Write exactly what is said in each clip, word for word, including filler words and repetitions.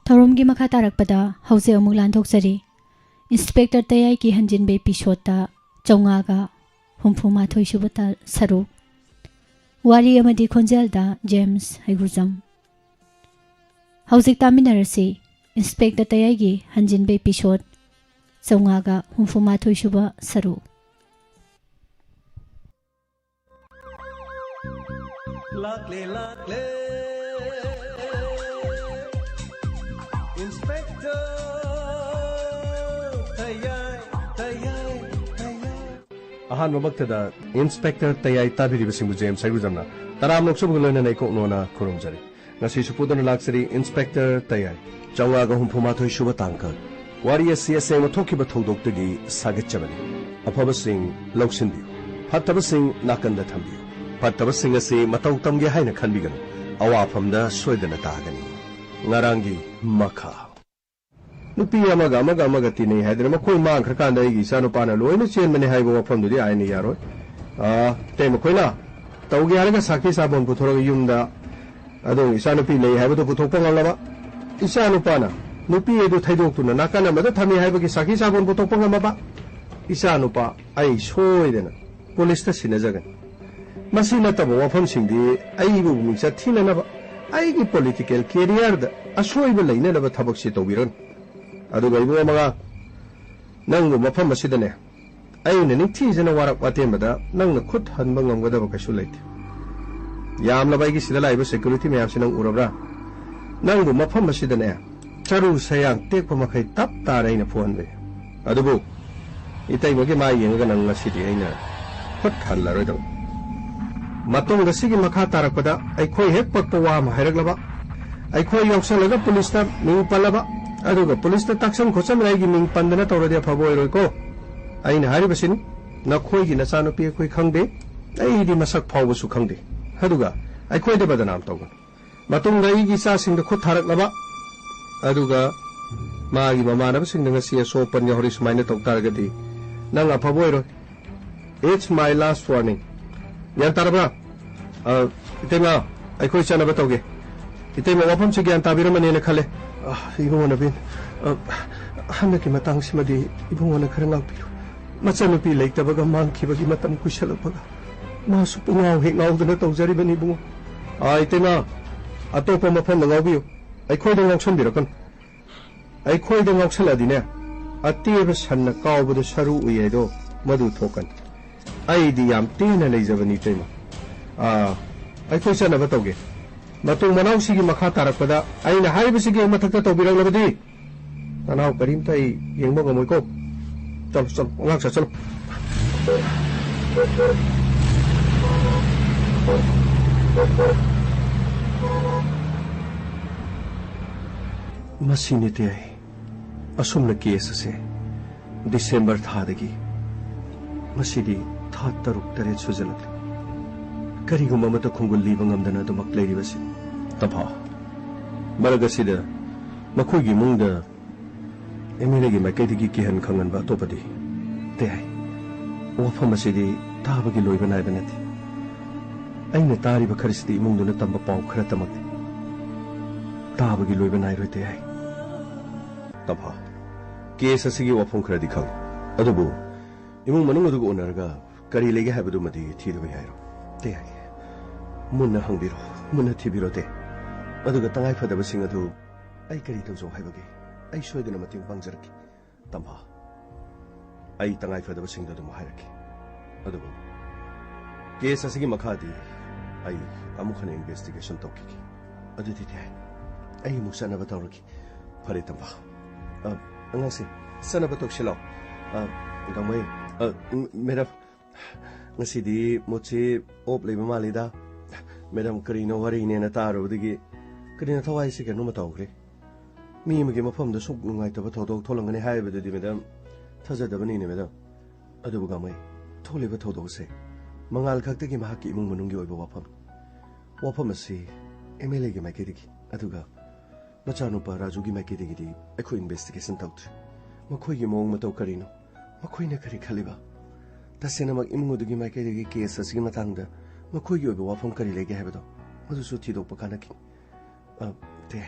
ꯊꯧꯔꯝꯒꯤ ꯃꯈꯥ ꯇꯥꯔꯛꯄꯗ ꯍꯧꯖꯤꯛ ꯑꯃꯨꯛ ꯂꯥꯟꯊꯣꯛꯆꯔꯤ꯫ ꯏꯟꯁꯄꯦꯛꯇꯔ ꯇꯌꯥꯏꯒꯤ ꯍꯟꯖꯤꯟꯕ ꯏꯄꯤꯁꯣꯗꯇ ꯆꯥꯝꯃꯉꯥꯒ ꯍꯨꯝꯐꯨ ꯃꯥꯊꯣꯏ ꯁꯨꯕ ꯇ-, ꯁꯔꯨꯛ꯫ ꯋꯥꯔꯤ ꯑꯃꯗꯤ ꯈꯣꯟꯖꯦꯜꯗ ꯖꯦꯝꯁ ꯍꯩꯒ꯭ꯔꯨꯖꯝ꯫ ꯍꯧꯖꯤꯛ ꯇꯥꯃꯤꯟꯅꯔꯁꯤ ꯏꯟꯁꯄꯦꯛꯇꯔ ꯇꯌꯥꯏꯒꯤ ꯍꯟꯖꯤꯟꯕ ꯏꯄꯤꯁꯣꯗ ꯆꯥꯝꯃꯉꯥꯒ ꯍꯨꯝꯐꯨ ꯃꯥꯊꯣꯏ ꯁꯨꯕ ꯁꯔꯨꯛ꯫ ꯂꯥꯛꯂꯦ, ꯂꯥꯛꯂꯦ꯫ ꯏꯟꯁꯄꯦꯛꯇꯔ ꯇꯌꯥꯏ, ꯇꯌꯥꯏ, ꯇꯌꯥꯏ꯫ ꯑꯍꯥꯟꯕꯃꯛꯇꯗ ꯏꯟꯁꯄꯦꯛꯇꯔ ꯇꯌꯥꯏ ꯇꯥꯕꯤꯔꯤꯕꯁꯤꯡꯕꯨ ꯖꯦꯝꯁ ꯍꯩꯒ꯭ꯔꯨꯖꯝꯅ ꯇꯔꯥꯝꯅ ꯑꯣꯛꯆꯕꯒ ꯂꯣꯏꯅꯅ ꯏꯀꯣꯛ ꯅꯣꯟꯅ ꯈꯨꯔꯨꯝꯖꯔꯤ꯫ ꯉꯁꯤꯁꯨ ꯄꯨꯗꯨꯅ ꯂꯥꯛꯆꯔꯤ ꯏꯟꯁꯄꯦꯛꯇꯔ ꯇꯌꯥꯏ꯫ ꯆꯥꯝꯃꯉꯥꯒ ꯍꯨꯝꯐꯨ ꯃꯥꯊꯣꯏ ꯁꯨꯕ ꯇꯥꯡꯀꯛ꯫ ꯋꯥꯔꯤ ꯑꯁꯤ ꯑꯁꯦꯡꯕ ꯊꯣꯛꯈꯤꯕ ꯊꯧꯗꯣꯛꯇꯒꯤ ꯁꯥꯒꯠꯆꯕꯅꯤ꯫ ꯑꯐꯕꯁꯤꯡ ꯂꯧꯁꯤꯟꯕꯤꯌꯨ, ꯐꯠꯇꯕꯁꯤꯡ ꯅꯥꯀꯟꯗ ꯊꯝꯕꯤꯌꯨ꯫ ꯐꯠꯇꯕꯁꯤꯡ ꯑꯁꯤ ꯃꯇꯧ ꯇꯝꯒꯦ ꯍꯥꯏꯅ ꯈꯟꯕꯤꯒꯅꯨ, ꯑꯋꯥꯐꯝꯗ ꯁꯣꯏꯗꯅ ꯇꯥꯒꯅꯤ꯫ ꯉꯔꯥꯡꯒꯤ ꯃꯈꯥ꯫ ꯅꯨꯄꯤ ꯑꯃꯒ ꯑꯃꯒ ꯑꯃꯒ ꯇꯤꯟꯅꯩ ꯍꯥꯏꯗꯅ ꯃꯈꯣꯏ ꯃꯥꯡꯈ꯭ꯔꯀꯥꯟꯗ ꯑꯩꯒꯤ ꯏꯆꯥꯅꯨꯄꯥꯅ ꯂꯣꯏꯅ ꯆꯦꯟꯕꯅꯤ ꯍꯥꯏꯕ ꯋꯥꯐꯝꯗꯨꯗꯤ ꯑꯩꯅ ꯌꯥꯔꯣꯏ꯫ ꯑꯥ, ꯑꯇꯩ ꯃꯈꯣꯏꯅ ꯇꯧꯒꯦ ꯍꯥꯏꯔꯒ ꯁꯥꯈꯤ ꯁꯥꯕꯣꯟ ꯄꯨꯊꯣꯔꯒ ꯌꯨꯝꯗ ꯑꯗꯣ ꯏꯆꯥꯅꯨꯄꯤ ꯂꯩ ꯍꯥꯏꯕꯗꯨ ꯄꯨꯊꯣꯛꯄ ꯉꯝꯂꯕ, ꯏꯆꯥꯅꯨꯄꯥꯅ ꯅꯨꯄꯤ ꯑꯗꯨ ꯊꯩꯗꯣꯛꯇꯨꯅ ꯅꯥꯀꯟ ꯑꯃꯗ ꯊꯝꯃꯤ ꯍꯥꯏꯕꯒꯤ ꯁꯥꯈꯤ ꯁꯥꯕꯣꯟ ꯄꯨꯊꯣꯛꯄ ꯉꯝꯃꯕ, ꯏꯆꯥꯅꯨꯄꯥ ꯑꯩ ꯁꯣꯏꯗꯅ ꯄꯨꯂꯤꯁꯇ ꯁꯤꯟꯅꯖꯒꯅꯤ꯫ ꯃꯁꯤ ꯅꯠꯇꯕ ꯋꯥꯐꯝꯁꯤꯡꯗꯤ ꯑꯩꯕꯨ ꯃꯤꯡꯆꯠ ꯊꯤꯅꯅꯕ, ꯑꯩꯒꯤ ꯄꯣꯂꯤꯇꯤꯀꯦꯜ ꯀꯦꯔꯤꯌꯔꯗ ꯑꯁꯣꯏꯕ ꯂꯩꯅꯅꯕ ꯊꯕꯛꯁꯤ ꯇꯧꯕꯤꯔꯅꯨ꯫ ꯑꯗꯨꯒ ꯏꯕꯨꯡꯉꯣ ꯃꯉꯥ, ꯅꯪꯕꯨ ꯃꯐꯝ ꯑꯁꯤꯗꯅꯦ, ꯑꯩꯅ ꯅꯤꯡꯊꯤꯖꯅ ꯋꯥꯔꯛ ꯋꯥꯇꯦꯝꯕꯗ ꯅꯪꯅ ꯈꯨꯠ ꯍꯟꯕ ꯉꯝꯒꯗꯕ ꯀꯩꯁꯨ ꯂꯩꯇꯦ꯫ ꯌꯥꯝꯂꯕ ꯑꯩꯒꯤ ꯁꯤꯗ ꯂꯥꯛꯏꯕ ꯁꯦꯀ꯭ꯌꯨꯔꯤꯇꯤ ꯃꯌꯥꯝꯁꯤ ꯅꯪ ꯎꯔꯕ꯭ꯔꯥ? ꯅꯪꯕꯨ ꯃꯐꯝ ꯑꯁꯤꯗꯅꯦ, ꯆꯔꯨ ꯁꯌꯥꯡ ꯇꯦꯛꯄ ꯃꯈꯩ ꯇꯞ ꯇꯥꯅ ꯑꯩꯅ ꯐꯨꯍꯟꯕꯅꯤ꯫ ꯑꯗꯨꯕꯨ ꯏꯇꯩꯃꯒꯤ ꯃꯥꯏ ꯌꯦꯡꯉꯒ ꯅꯪ ꯉꯁꯤꯗꯤ ꯑꯩꯅ ꯈꯨꯠ ꯍꯜꯂꯔꯣꯏꯗꯕ꯫ ꯃꯇꯨꯡꯗ ꯁꯤꯒꯤ ꯃꯈꯥ ꯇꯥꯔꯛꯄꯗ ꯑꯩꯈꯣꯏ ꯍꯦꯛ ꯄꯛꯄ ꯋꯥ ꯑꯃ ꯍꯥꯏꯔꯛꯂꯕ, ꯑꯩꯈꯣꯏ ꯌꯥꯎꯁꯜꯂꯒ ꯄꯨꯂꯤꯁꯇ ꯃꯤꯡ ꯄꯜꯂꯕ, ꯑꯗꯨꯒ ꯄꯨꯂꯤꯁꯇ ꯇꯥꯛꯁꯟ ꯈꯣꯠꯆꯟꯗꯅ ꯑꯩꯒꯤ ꯃꯤꯡ ꯄꯟꯗꯅ ꯇꯧꯔꯗꯤ ꯑꯐꯕ ꯑꯣꯏꯔꯣꯏꯀꯣ꯫ ꯑꯩꯅ ꯍꯥꯏꯔꯤꯕꯁꯤꯅꯤ, ꯅꯈꯣꯏꯒꯤ ꯅꯆꯥꯅꯨꯄꯤ ꯑꯩꯈꯣꯏ ꯈꯪꯗꯦ, ꯑꯩꯗꯤ ꯃꯁꯛ ꯐꯥꯎꯕꯁꯨ ꯈꯪꯗꯦ꯫ ꯑꯗꯨꯒ ꯑꯩꯈꯣꯏꯗ ꯕꯗꯅꯥꯝ ꯇꯧꯒꯅꯨ꯫ ꯃꯇꯨꯡꯗ ꯑꯩꯒꯤ ꯏꯆꯥꯁꯤꯡꯗ ꯈꯨꯠ ꯊꯥꯔꯛꯅꯕ, ꯑꯗꯨꯒ ꯃꯥꯒꯤ ꯃꯃꯥꯟꯅꯕꯁꯤꯡꯗ ꯉꯁꯤ ꯑꯁꯣꯛ ꯑꯄꯟ ꯌꯥꯎꯔꯤ ꯁꯨꯃꯥꯏꯅ ꯇꯧ ꯇꯥꯔꯒꯗꯤ ꯅꯪ ꯑꯐꯕ ꯑꯣꯏꯔꯣꯏ꯫ It's my last warning. ꯒ꯭ꯌꯥꯟ ꯇꯥꯔꯕ꯭ꯔꯥ? ꯑ, ꯏꯇꯩꯃ, ꯑꯩꯈꯣꯏ ꯆꯠꯅꯕ ꯇꯧꯒꯦ꯫ ꯏꯇꯩꯃ, ꯋꯥꯐꯝꯁꯤ ꯒ꯭ꯌꯥꯟ ꯇꯥꯕꯤꯔꯝꯃꯅꯦꯅ ꯈꯜꯂꯦ꯫ ꯑ, ꯏꯕꯨꯡꯉꯣ ꯅꯕꯤꯟ, ꯑ, ꯍꯟꯗꯛꯀꯤ ꯃꯇꯥꯡꯁꯤꯃꯗꯤ ꯏꯕꯨꯡꯉꯣꯅ ꯈꯔ ꯉꯥꯛꯄꯤꯌꯨ꯫ ꯃꯆꯟꯅꯨꯄꯤ ꯂꯩꯇꯕꯒ ꯃꯥꯡꯈꯤꯕꯒꯤ ꯃꯇꯝ ꯀꯨꯏꯁꯜꯂꯛꯄꯒ ꯃꯥꯁꯨ ꯄꯨꯡꯉꯥꯎ ꯍꯦꯛ ꯉꯥꯎꯗꯅ ꯇꯧꯖꯔꯤꯕꯅꯤ ꯏꯕꯨꯡꯉꯣ꯫ ꯑ, ꯏꯇꯩꯃ, ꯑꯇꯣꯞꯄ ꯃꯐꯝꯗ ꯉꯥꯎꯕꯤꯌꯨ꯫ ꯑꯩꯈꯣꯏꯗ ꯉꯥꯎꯁꯟꯕꯤꯔꯛꯀꯅꯨ꯫ ꯑꯩꯈꯣꯏꯗ ꯉꯥꯎꯁꯜꯂꯗꯤꯅꯦ, ꯑꯇꯦꯕ ꯁꯟꯅ ꯀꯥꯎꯕꯗ ꯁꯔꯨ ꯎꯏ ꯍꯥꯏꯗꯣ ꯃꯗꯨ ꯊꯣꯛꯀꯅꯤ꯫ ꯑꯩꯗꯤ ꯌꯥꯝ ꯇꯦꯟꯅ ꯂꯩꯖꯕꯅꯤ ꯏꯇꯩꯃ꯫ ꯑꯥ, ꯑꯩꯈꯣꯏ ꯆꯠꯅꯕ ꯇꯧꯒꯦ꯫ ꯃꯇꯨꯡ ꯃꯅꯥꯎꯁꯤꯒꯤ ꯃꯈꯥ ꯇꯥꯔꯛꯄꯗ ꯑꯩꯅ ꯍꯥꯏꯔꯤꯕꯁꯤꯒꯤ ꯃꯊꯛꯇ ꯇꯧꯕꯤꯔꯛꯂꯕꯗꯤ ꯅꯅꯥꯎ ꯀꯔꯤꯝꯇ ꯑꯩ ꯌꯦꯡꯕ ꯉꯝꯃꯣꯏꯀꯣ꯫ ꯆꯠꯂꯣ, ꯆꯠꯂꯣ, ꯑꯉꯥꯡ ꯆꯠ-, ꯆꯠꯂꯣ꯫ ꯃꯁꯤꯅꯤ ꯇꯦ ꯑꯩ꯫ ꯑꯁꯨꯝꯅ ꯀꯦꯁ ꯑꯁꯦ ꯗꯤꯁꯦꯝꯕꯔ ꯊꯥꯗꯒꯤ, ꯃꯁꯤꯗꯤ ꯊꯥ ꯇꯔꯨꯛ ꯇꯔꯦꯠ ꯁꯨꯖꯜꯂꯛꯂꯦ꯫ ꯀꯔꯤꯒꯨꯝꯕ ꯑꯃꯠꯇ ꯈꯣꯡꯒꯨꯜ ꯂꯤꯕ ꯉꯝꯗꯅ ꯑꯗꯨꯃꯛ ꯂꯩꯔꯤꯕꯁꯤ꯫ ꯇꯝꯐꯥ, ꯃꯔꯛ ꯑꯁꯤꯗ ꯃꯈꯣꯏꯒꯤ ꯏꯃꯨꯡꯗ ꯑꯦꯝ ꯑꯦꯜ ꯑꯦꯒꯤ ꯃꯥꯏꯀꯩꯗꯒꯤ ꯀꯤꯍꯟ ꯈꯪꯍꯟꯕ ꯑꯇꯣꯞꯄꯗꯤ ꯇꯦ ꯍꯥꯏ꯫ ꯋꯥꯐꯝ ꯑꯁꯤꯗꯤ ꯇꯥꯕꯒꯤ ꯂꯣꯏꯕ ꯅꯥꯏꯕ ꯅꯠꯇꯦ꯫ ꯑꯩꯅ ꯇꯥꯔꯤꯕ ꯈꯔꯁꯤꯗꯤ ꯏꯃꯨꯡꯗꯨꯅ ꯇꯝꯕ ꯄꯥꯎ ꯈꯔꯇꯃꯛꯅꯤ꯫ ꯇꯥꯕꯒꯤ ꯂꯣꯏꯕ ꯅꯥꯏꯔꯣꯏ ꯇꯦ ꯍꯥꯏ꯫ ꯇꯝꯐꯥ, ꯀꯦꯁ ꯑꯁꯤꯒꯤ ꯋꯥꯐꯝ ꯈꯔꯗꯤ ꯈꯪꯉꯤ, ꯑꯗꯨꯕꯨ ꯏꯃꯨꯡ ꯃꯅꯨꯡ ꯑꯗꯨꯒ ꯎꯅꯔꯒ ꯀꯔꯤ ꯂꯩꯒꯦ ꯍꯥꯏꯕꯗꯨꯃꯗꯤ ꯊꯤꯗꯕ ꯌꯥꯏꯔꯣ? ꯇꯦ ꯍꯥꯏ꯫ ꯃꯨꯟꯅ ꯍꯪꯕꯤꯔꯣ, ꯃꯨꯟꯅ ꯊꯤꯕꯤꯔꯣ ꯇꯦ꯫ ꯑꯗꯨꯒ ꯇꯉꯥꯏ ꯐꯗꯕꯁꯤꯡ ꯑꯗꯨ ꯑꯩ ꯀꯔꯤ ꯇꯧꯖꯧ ꯍꯥꯏꯕꯒꯦ? ꯑꯩ ꯁꯣꯏꯗꯅ ꯃꯇꯦꯡ ꯄꯥꯡꯖꯔꯛꯀꯦ꯫ ꯇꯝꯐꯥ, ꯑꯩ ꯇꯉꯥꯏ ꯐꯗꯕꯁꯤꯡꯗꯣ ꯑꯗꯨꯝ ꯍꯥꯏꯔꯛꯀꯦ꯫ ꯑꯗꯨꯕꯨ ꯀꯦꯁ ꯑꯁꯤꯒꯤ ꯃꯈꯥꯗꯤ ꯑꯩ ꯑꯃꯨꯛ ꯍꯟꯅ ꯏꯟꯚꯦꯁꯇꯤꯒꯦꯁꯟ ꯇꯧꯈꯤꯒꯦ꯫ ꯑꯗꯨꯗꯤ ꯇꯦ ꯍꯥꯏ, ꯑꯩ ꯑꯃꯨꯛ ꯆꯠꯅꯕ ꯇꯧꯔꯒꯦ꯫ ꯐꯔꯦ ꯇꯝꯐꯥ꯫ ꯑ, ꯑꯉꯥꯡꯁꯤꯡ, ꯆꯠꯅꯕ ꯇꯧꯁꯤꯜꯂꯣ꯫ ꯑ, ꯒꯥꯡꯃꯩ, ꯑ, ꯃꯦꯗꯥꯝ, ꯉꯁꯤꯗꯤ ꯃꯣꯠꯁꯤ ꯑꯣꯞ ꯂꯩꯕ ꯃꯥꯜꯂꯤꯗ꯫ ꯃꯦꯗꯥꯝ, ꯀꯔꯤꯅꯣ ꯋꯥꯔꯤꯅꯦꯅ ꯇꯥꯔꯨꯕꯗꯒꯤ ꯀꯔꯤꯅꯣ ꯊꯋꯥꯏꯁꯤ ꯀꯩꯅꯣꯝꯃ ꯇꯧꯈ꯭ꯔꯦ꯫ ꯃꯤ ꯑꯃꯒꯤ ꯃꯐꯝꯗ ꯁꯨꯛ ꯅꯨꯡꯉꯥꯏꯇꯕ ꯊꯧꯗꯣꯛ ꯊꯣꯛꯂꯝꯒꯅꯤ ꯍꯥꯏꯕꯗꯨꯗꯤ ꯃꯦꯗꯥꯝ ꯊꯥꯖꯗꯕꯅꯤꯅꯦ ꯃꯦꯗꯥꯝ꯫ ꯑꯗꯨꯕꯨ ꯒꯥꯡꯃꯩ, ꯊꯣꯛꯂꯤꯕ ꯊꯧꯗꯣꯛ ꯑꯁꯦ ꯃꯉꯥꯜ ꯈꯛꯇꯒꯤ ꯃꯍꯥꯛꯀꯤ ꯏꯃꯨꯡ ꯃꯅꯨꯡꯒꯤ ꯑꯣꯏꯕ ꯋꯥꯐꯝ, ꯋꯥꯐꯝ ꯑꯁꯤ ꯑꯦꯝ ꯑꯦꯜ ꯑꯦꯒꯤ ꯃꯥꯏꯀꯩꯗꯒꯤ, ꯑꯗꯨꯒ ꯃꯆꯥꯅꯨꯄꯥ ꯔꯥꯖꯨꯒꯤ ꯃꯥꯏꯀꯩꯗꯒꯤꯗꯤ ꯑꯩꯈꯣꯏ ꯏꯟꯚꯦꯁꯇꯤꯒꯦꯁꯟ ꯇꯧꯗ꯭ꯔꯤ꯫ ꯃꯈꯣꯏꯒꯤ ꯃꯑꯣꯡ ꯃꯇꯧ ꯀꯔꯤꯅꯣ? ꯃꯈꯣꯏꯅ ꯀꯔꯤ ꯈꯜꯂꯤꯕ? ꯇꯁꯦꯡꯅꯃꯛ ꯏꯃꯨꯡ ꯑꯗꯨꯒꯤ ꯃꯥꯏꯀꯩꯗꯒꯤ ꯀꯦꯁ ꯑꯁꯤꯒꯤ ꯃꯇꯥꯡꯗ ꯃꯈꯣꯏꯒꯤ ꯑꯣꯏꯕ ꯋꯥꯐꯝ ꯀꯔꯤ ꯂꯩꯒꯦ ꯍꯥꯏꯕꯗꯣ ꯃꯗꯨꯁꯨ ꯊꯤꯗꯣꯛꯄ ꯀꯥꯟꯅꯈꯤ꯫ ꯑ, ꯇꯦ꯫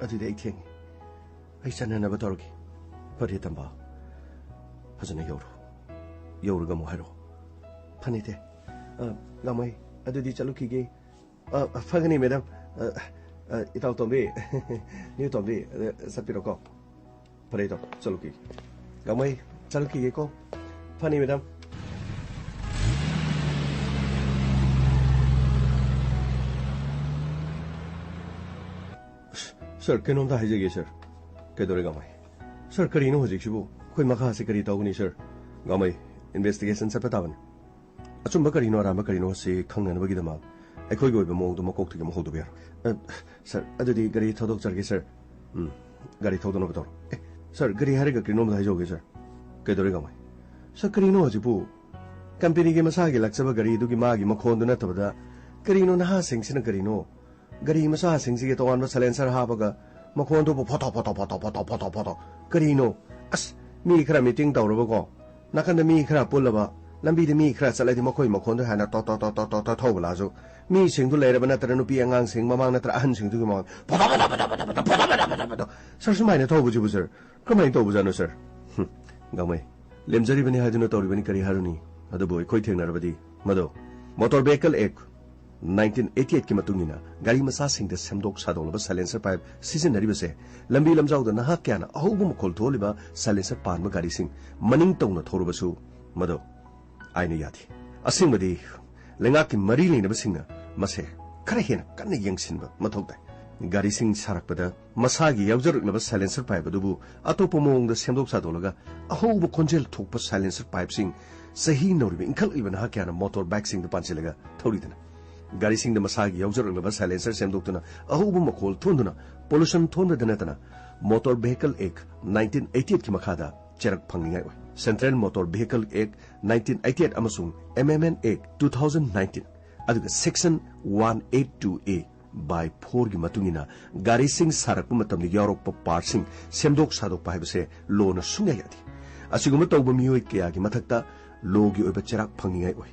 ꯑꯗꯨꯗꯤ ꯑꯩ ꯊꯦꯡꯉꯦ꯫ ꯑꯩ ꯆꯠꯅꯅꯕ ꯇꯧꯔꯒꯦ꯫ ꯐꯔꯦ, ꯇꯝꯕ꯫ ꯐꯖꯅ ꯌꯧꯔꯣ꯫ ꯌꯧꯔꯒ ꯑꯃꯨꯛ ꯍꯥꯏꯔꯛꯑꯣ꯫ ꯐꯅꯤꯇꯦ꯫ ꯑ, ꯒꯥꯡꯃꯩ, ꯑꯗꯨꯗꯤ ꯆꯠꯂꯨꯈꯤꯒꯦ꯫ ꯑ, ꯐꯒꯅꯤ, ꯃꯦꯗꯥꯝ꯫ ꯑ, ꯑ, ꯏꯇꯥꯎ ꯇꯣꯝꯕꯤ, ꯅ꯭ꯌꯨ ꯇꯣꯝꯕꯤ, ꯑ, ꯆꯠꯄꯤꯔꯣꯀꯣ꯫ ꯐꯔꯦ, ꯏꯇꯥꯎ, ꯆꯠꯂꯨꯈꯤꯒꯦ꯫ ꯒꯥꯡꯃꯩ, ꯆꯠꯂꯨꯈꯤꯒꯦꯀꯣ꯫ ꯐꯅꯤ, ꯃꯦꯗꯥꯝ꯫ ꯁꯥꯔ, ꯀꯩꯅꯣꯝꯇ ꯍꯥꯏꯖꯒꯦ, ꯁꯥꯔ꯫ ꯀꯩꯗꯧꯔꯦ, ꯒꯥꯡꯃꯩ? ꯁꯥꯔ, ꯀꯔꯤꯅꯣ ꯍꯧꯖꯤꯛꯁꯤꯕꯨ? ꯑꯩꯈꯣꯏ ꯃꯈꯥꯁꯤ ꯀꯔꯤ ꯇꯧꯒꯅꯤ, ꯁꯥꯔ? ꯒꯥꯡꯃꯩ, ꯏꯟꯚꯦꯁꯇꯤꯒꯦꯁꯟ ꯆꯠꯄ ꯇꯥꯕꯅꯤ꯫ ꯑꯆꯨꯝꯕ ꯀꯔꯤꯅꯣ, ꯑꯔꯥꯟꯕ ꯀꯔꯤꯅꯣ ꯁꯤ ꯈꯪꯅꯅꯕꯒꯤꯗꯃꯛ ꯑꯩꯈꯣꯏꯒꯤ ꯑꯣꯏꯕ ꯃꯑꯣꯡꯗ ꯃꯀꯣꯛꯇꯒꯤ ꯑꯃꯨꯛ ꯍꯧꯗꯕ ꯌꯥꯔꯣꯏ꯫ ꯑ, ꯁꯥꯔ, ꯑꯗꯨꯗꯤ ꯒꯥꯔꯤ ꯊꯧꯗꯣꯛꯆꯔꯒꯦ, ꯁꯥꯔ꯫ ꯎꯝ, ꯒꯥꯔꯤ ꯊꯧꯗꯣꯛꯅꯕ ꯇꯧꯔꯣ꯫ ꯑꯦ, ꯁꯥꯔ, ꯒꯥꯔꯤ ꯍꯥꯏꯔꯒ ꯀꯔꯤꯅꯣꯝꯇ ꯍꯥꯏꯖꯍꯧꯒꯦ, ꯁꯥꯔ꯫ ꯀꯩꯗꯧꯔꯦ, ꯒꯥꯡꯃꯩ? ꯁꯥꯔ, ꯀꯔꯤꯅꯣ ꯍꯧꯖꯤꯛꯄꯨ? ꯀꯝꯄꯦꯅꯤꯒꯤ ꯃꯁꯥꯒꯤ ꯂꯥꯛꯆꯕ ꯒꯥꯔꯤꯗꯨꯒꯤ ꯃꯥꯒꯤ ꯃꯈꯣꯟꯗꯨ ꯅꯠꯇꯕꯗ ꯀꯔꯤꯅꯣ ꯅꯍꯥꯁꯤꯡꯁꯤꯅ ꯀꯔꯤꯅꯣ? ꯒꯥꯔꯤ ꯃꯆꯥꯁꯤꯡꯁꯤꯒꯤ ꯇꯣꯉꯥꯟꯕ ꯁꯥꯏꯂꯦꯟꯁꯔ ꯍꯥꯞꯄꯒ ꯃꯈꯣꯟꯗꯨꯕꯨ photo, photo, photo, photo, photo, photo. ꯀꯔꯤꯅꯣ? ꯑꯁ, ꯃꯤ ꯈꯔ ꯃꯤꯇꯤꯡ ꯇꯧꯔꯕꯀꯣ, ꯅꯥꯀꯟꯗ ꯃꯤ ꯈꯔ ꯄꯨꯜꯂꯕ, ꯂꯝꯕꯤꯗ ꯃꯤ ꯈꯔ ꯆꯠꯂꯗꯤ ꯃꯈꯣꯏ ꯃꯈꯣꯟꯗꯣ ꯍꯥꯟꯅ ꯇꯣ, ꯇꯣ, ꯇꯣ, ꯇꯣ, ꯇꯣ, ꯇꯣ ꯊꯧꯕ ꯂꯥꯛꯑꯁꯨ, ꯃꯤꯁꯤꯡꯗꯨ ꯂꯩꯔꯕ ꯅꯠꯇ꯭ꯔ ꯅꯨꯄꯤ ꯑꯉꯥꯡꯁꯤꯡ ꯃꯃꯥꯡ ꯅꯠꯇ꯭ꯔ ꯑꯍꯟꯁꯤꯡꯗꯨꯒꯤ ꯃꯃꯥꯡ photo, photo, photo, photo, photo, photo, photo. Sir, ꯁꯨꯃꯥꯏꯅ ꯊꯧꯕꯁꯤꯕꯨ, ꯁꯥꯔ, ꯀꯃꯥꯏꯅ ꯇꯧꯕꯖꯥꯠꯅꯣ, ꯁꯥꯔ? ꯍꯨꯝ, ꯒꯥꯡꯃꯩ, ꯂꯦꯝꯖꯔꯤꯕꯅꯤ ꯍꯥꯏꯗꯨꯅ ꯇꯧꯔꯤꯕꯅꯤ, ꯀꯔꯤ ꯍꯥꯏꯔꯨꯅꯤ? ꯑꯗꯨꯕꯨ ꯑꯩꯈꯣꯏ ꯊꯦꯡꯅꯔꯕꯗꯤ ꯃꯗꯣ motor vehicle act nineteen eighty ꯑꯩꯠꯀꯤ ꯃꯇꯨꯡ ꯏꯟꯅ ꯒꯥꯔꯤ ꯃꯆꯥꯁꯤꯡꯗ ꯁꯦꯝꯗꯣꯛ ꯁꯥꯗꯣꯛꯂꯕ ꯁꯥꯏꯂꯦꯟꯁꯔ ꯄꯥꯏꯞ ꯁꯤꯖꯤꯟꯅꯔꯤꯕꯁꯦ ꯂꯝꯕꯤ ꯂꯝꯖꯥꯎꯗ ꯅꯍꯥ ꯀꯌꯥꯅ ꯑꯍꯧꯕ ꯃꯈꯣꯜ ꯊꯣꯛꯍꯜꯂꯤꯕ ꯁꯥꯏꯂꯦꯟꯁꯔ ꯄꯥꯟꯕ ꯒꯥꯔꯤꯁꯤꯡ ꯃꯅꯤꯡ ꯇꯧꯅ ꯊꯧꯔꯕꯁꯨ ꯃꯗꯨ ꯑꯥꯏꯟꯅ ꯌꯥꯗꯦ꯫ ꯑꯁꯦꯡꯕꯗꯤ ꯂꯩꯉꯥꯛꯀꯤ ꯃꯔꯤ ꯂꯩꯅꯕꯁꯤꯡꯅ ꯃꯁꯦ ꯈꯔ ꯍꯦꯟꯅ ꯀꯟꯅ ꯌꯦꯡꯁꯤꯟꯕ ꯃꯊꯧ ꯇꯥꯏ꯫ ꯒꯥꯔꯤꯁꯤꯡ ꯁꯥꯔꯛꯄꯗ ꯃꯁꯥꯒꯤ ꯌꯥꯎꯖꯔꯛꯂꯕ ꯁꯥꯏꯂꯦꯟꯁꯔ ꯄꯥꯏꯞ ꯑꯗꯨꯕꯨ ꯑꯇꯣꯞꯄ ꯃꯑꯣꯡꯗ ꯁꯦꯝꯗꯣꯛ ꯁꯥꯗꯣꯛꯂꯒ ꯑꯍꯧꯕ ꯈꯣꯟꯖꯦꯜ ꯊꯣꯛꯄ ꯁꯥꯏꯂꯦꯟꯁꯔ ꯄꯥꯏꯞꯁꯤꯡ ꯆꯍꯤ ꯅꯧꯔꯤꯕ ꯏꯟꯈꯠꯂꯛꯂꯤꯕ ꯅꯍꯥ ꯀꯌꯥꯅ ꯃꯣꯇꯣꯔ ꯕꯥꯏꯛꯁꯤꯡꯗ ꯄꯥꯟꯁꯤꯜꯂꯒ ꯊꯧꯔꯤꯗꯅ ꯒꯥꯔꯤꯁꯤꯡꯗ ꯃꯁꯥꯒꯤ ꯌꯥꯎꯖꯔꯛꯂꯕ ꯁꯥꯏꯂꯦꯟꯁꯔ ꯁꯦꯝꯗꯣꯛꯇꯨꯅ ꯑꯍꯧꯕ ꯃꯈꯣꯜ ꯊꯣꯟꯗꯨꯅ ꯄꯣꯂꯨꯁꯟ ꯊꯣꯟꯕꯗ ꯅꯠꯇꯅ motor vehicle act nineteen eighty ꯑꯩꯠꯀꯤ ꯃꯈꯥꯗ ꯆꯩꯔꯛ ꯐꯪꯅꯤꯡꯉꯥꯏ ꯑꯣꯏ꯫ Central motor vehicle act nineteen eighty eight ꯑꯃꯁꯨꯡ M M N act two thousand nineteen ꯑꯗꯨꯒ section one eight two A by ꯐꯣꯔꯒꯤ ꯃꯇꯨꯡ ꯏꯟꯅ ꯒꯥꯔꯤꯁꯤꯡ ꯁꯥꯔꯛꯄ ꯃꯇꯝꯗ ꯌꯥꯎꯔꯛꯄ ꯄꯥꯔꯠꯁꯤꯡ ꯁꯦꯝꯗꯣꯛ ꯁꯥꯗꯣꯛꯄ ꯍꯥꯏꯕꯁꯦ ꯂꯣꯅ ꯁꯨꯡꯌꯥ ꯌꯥꯗꯦ꯫ ꯑꯁꯤꯒꯨꯝꯕ ꯇꯧꯕ ꯃꯤꯑꯣꯏ ꯀꯌꯥꯒꯤ ꯃꯊꯛꯇ ꯂꯣꯒꯤ ꯑꯣꯏꯕ ꯆꯩꯔꯥꯛ ꯐꯪꯅꯤꯡꯉꯥꯏ ꯑꯣꯏ꯫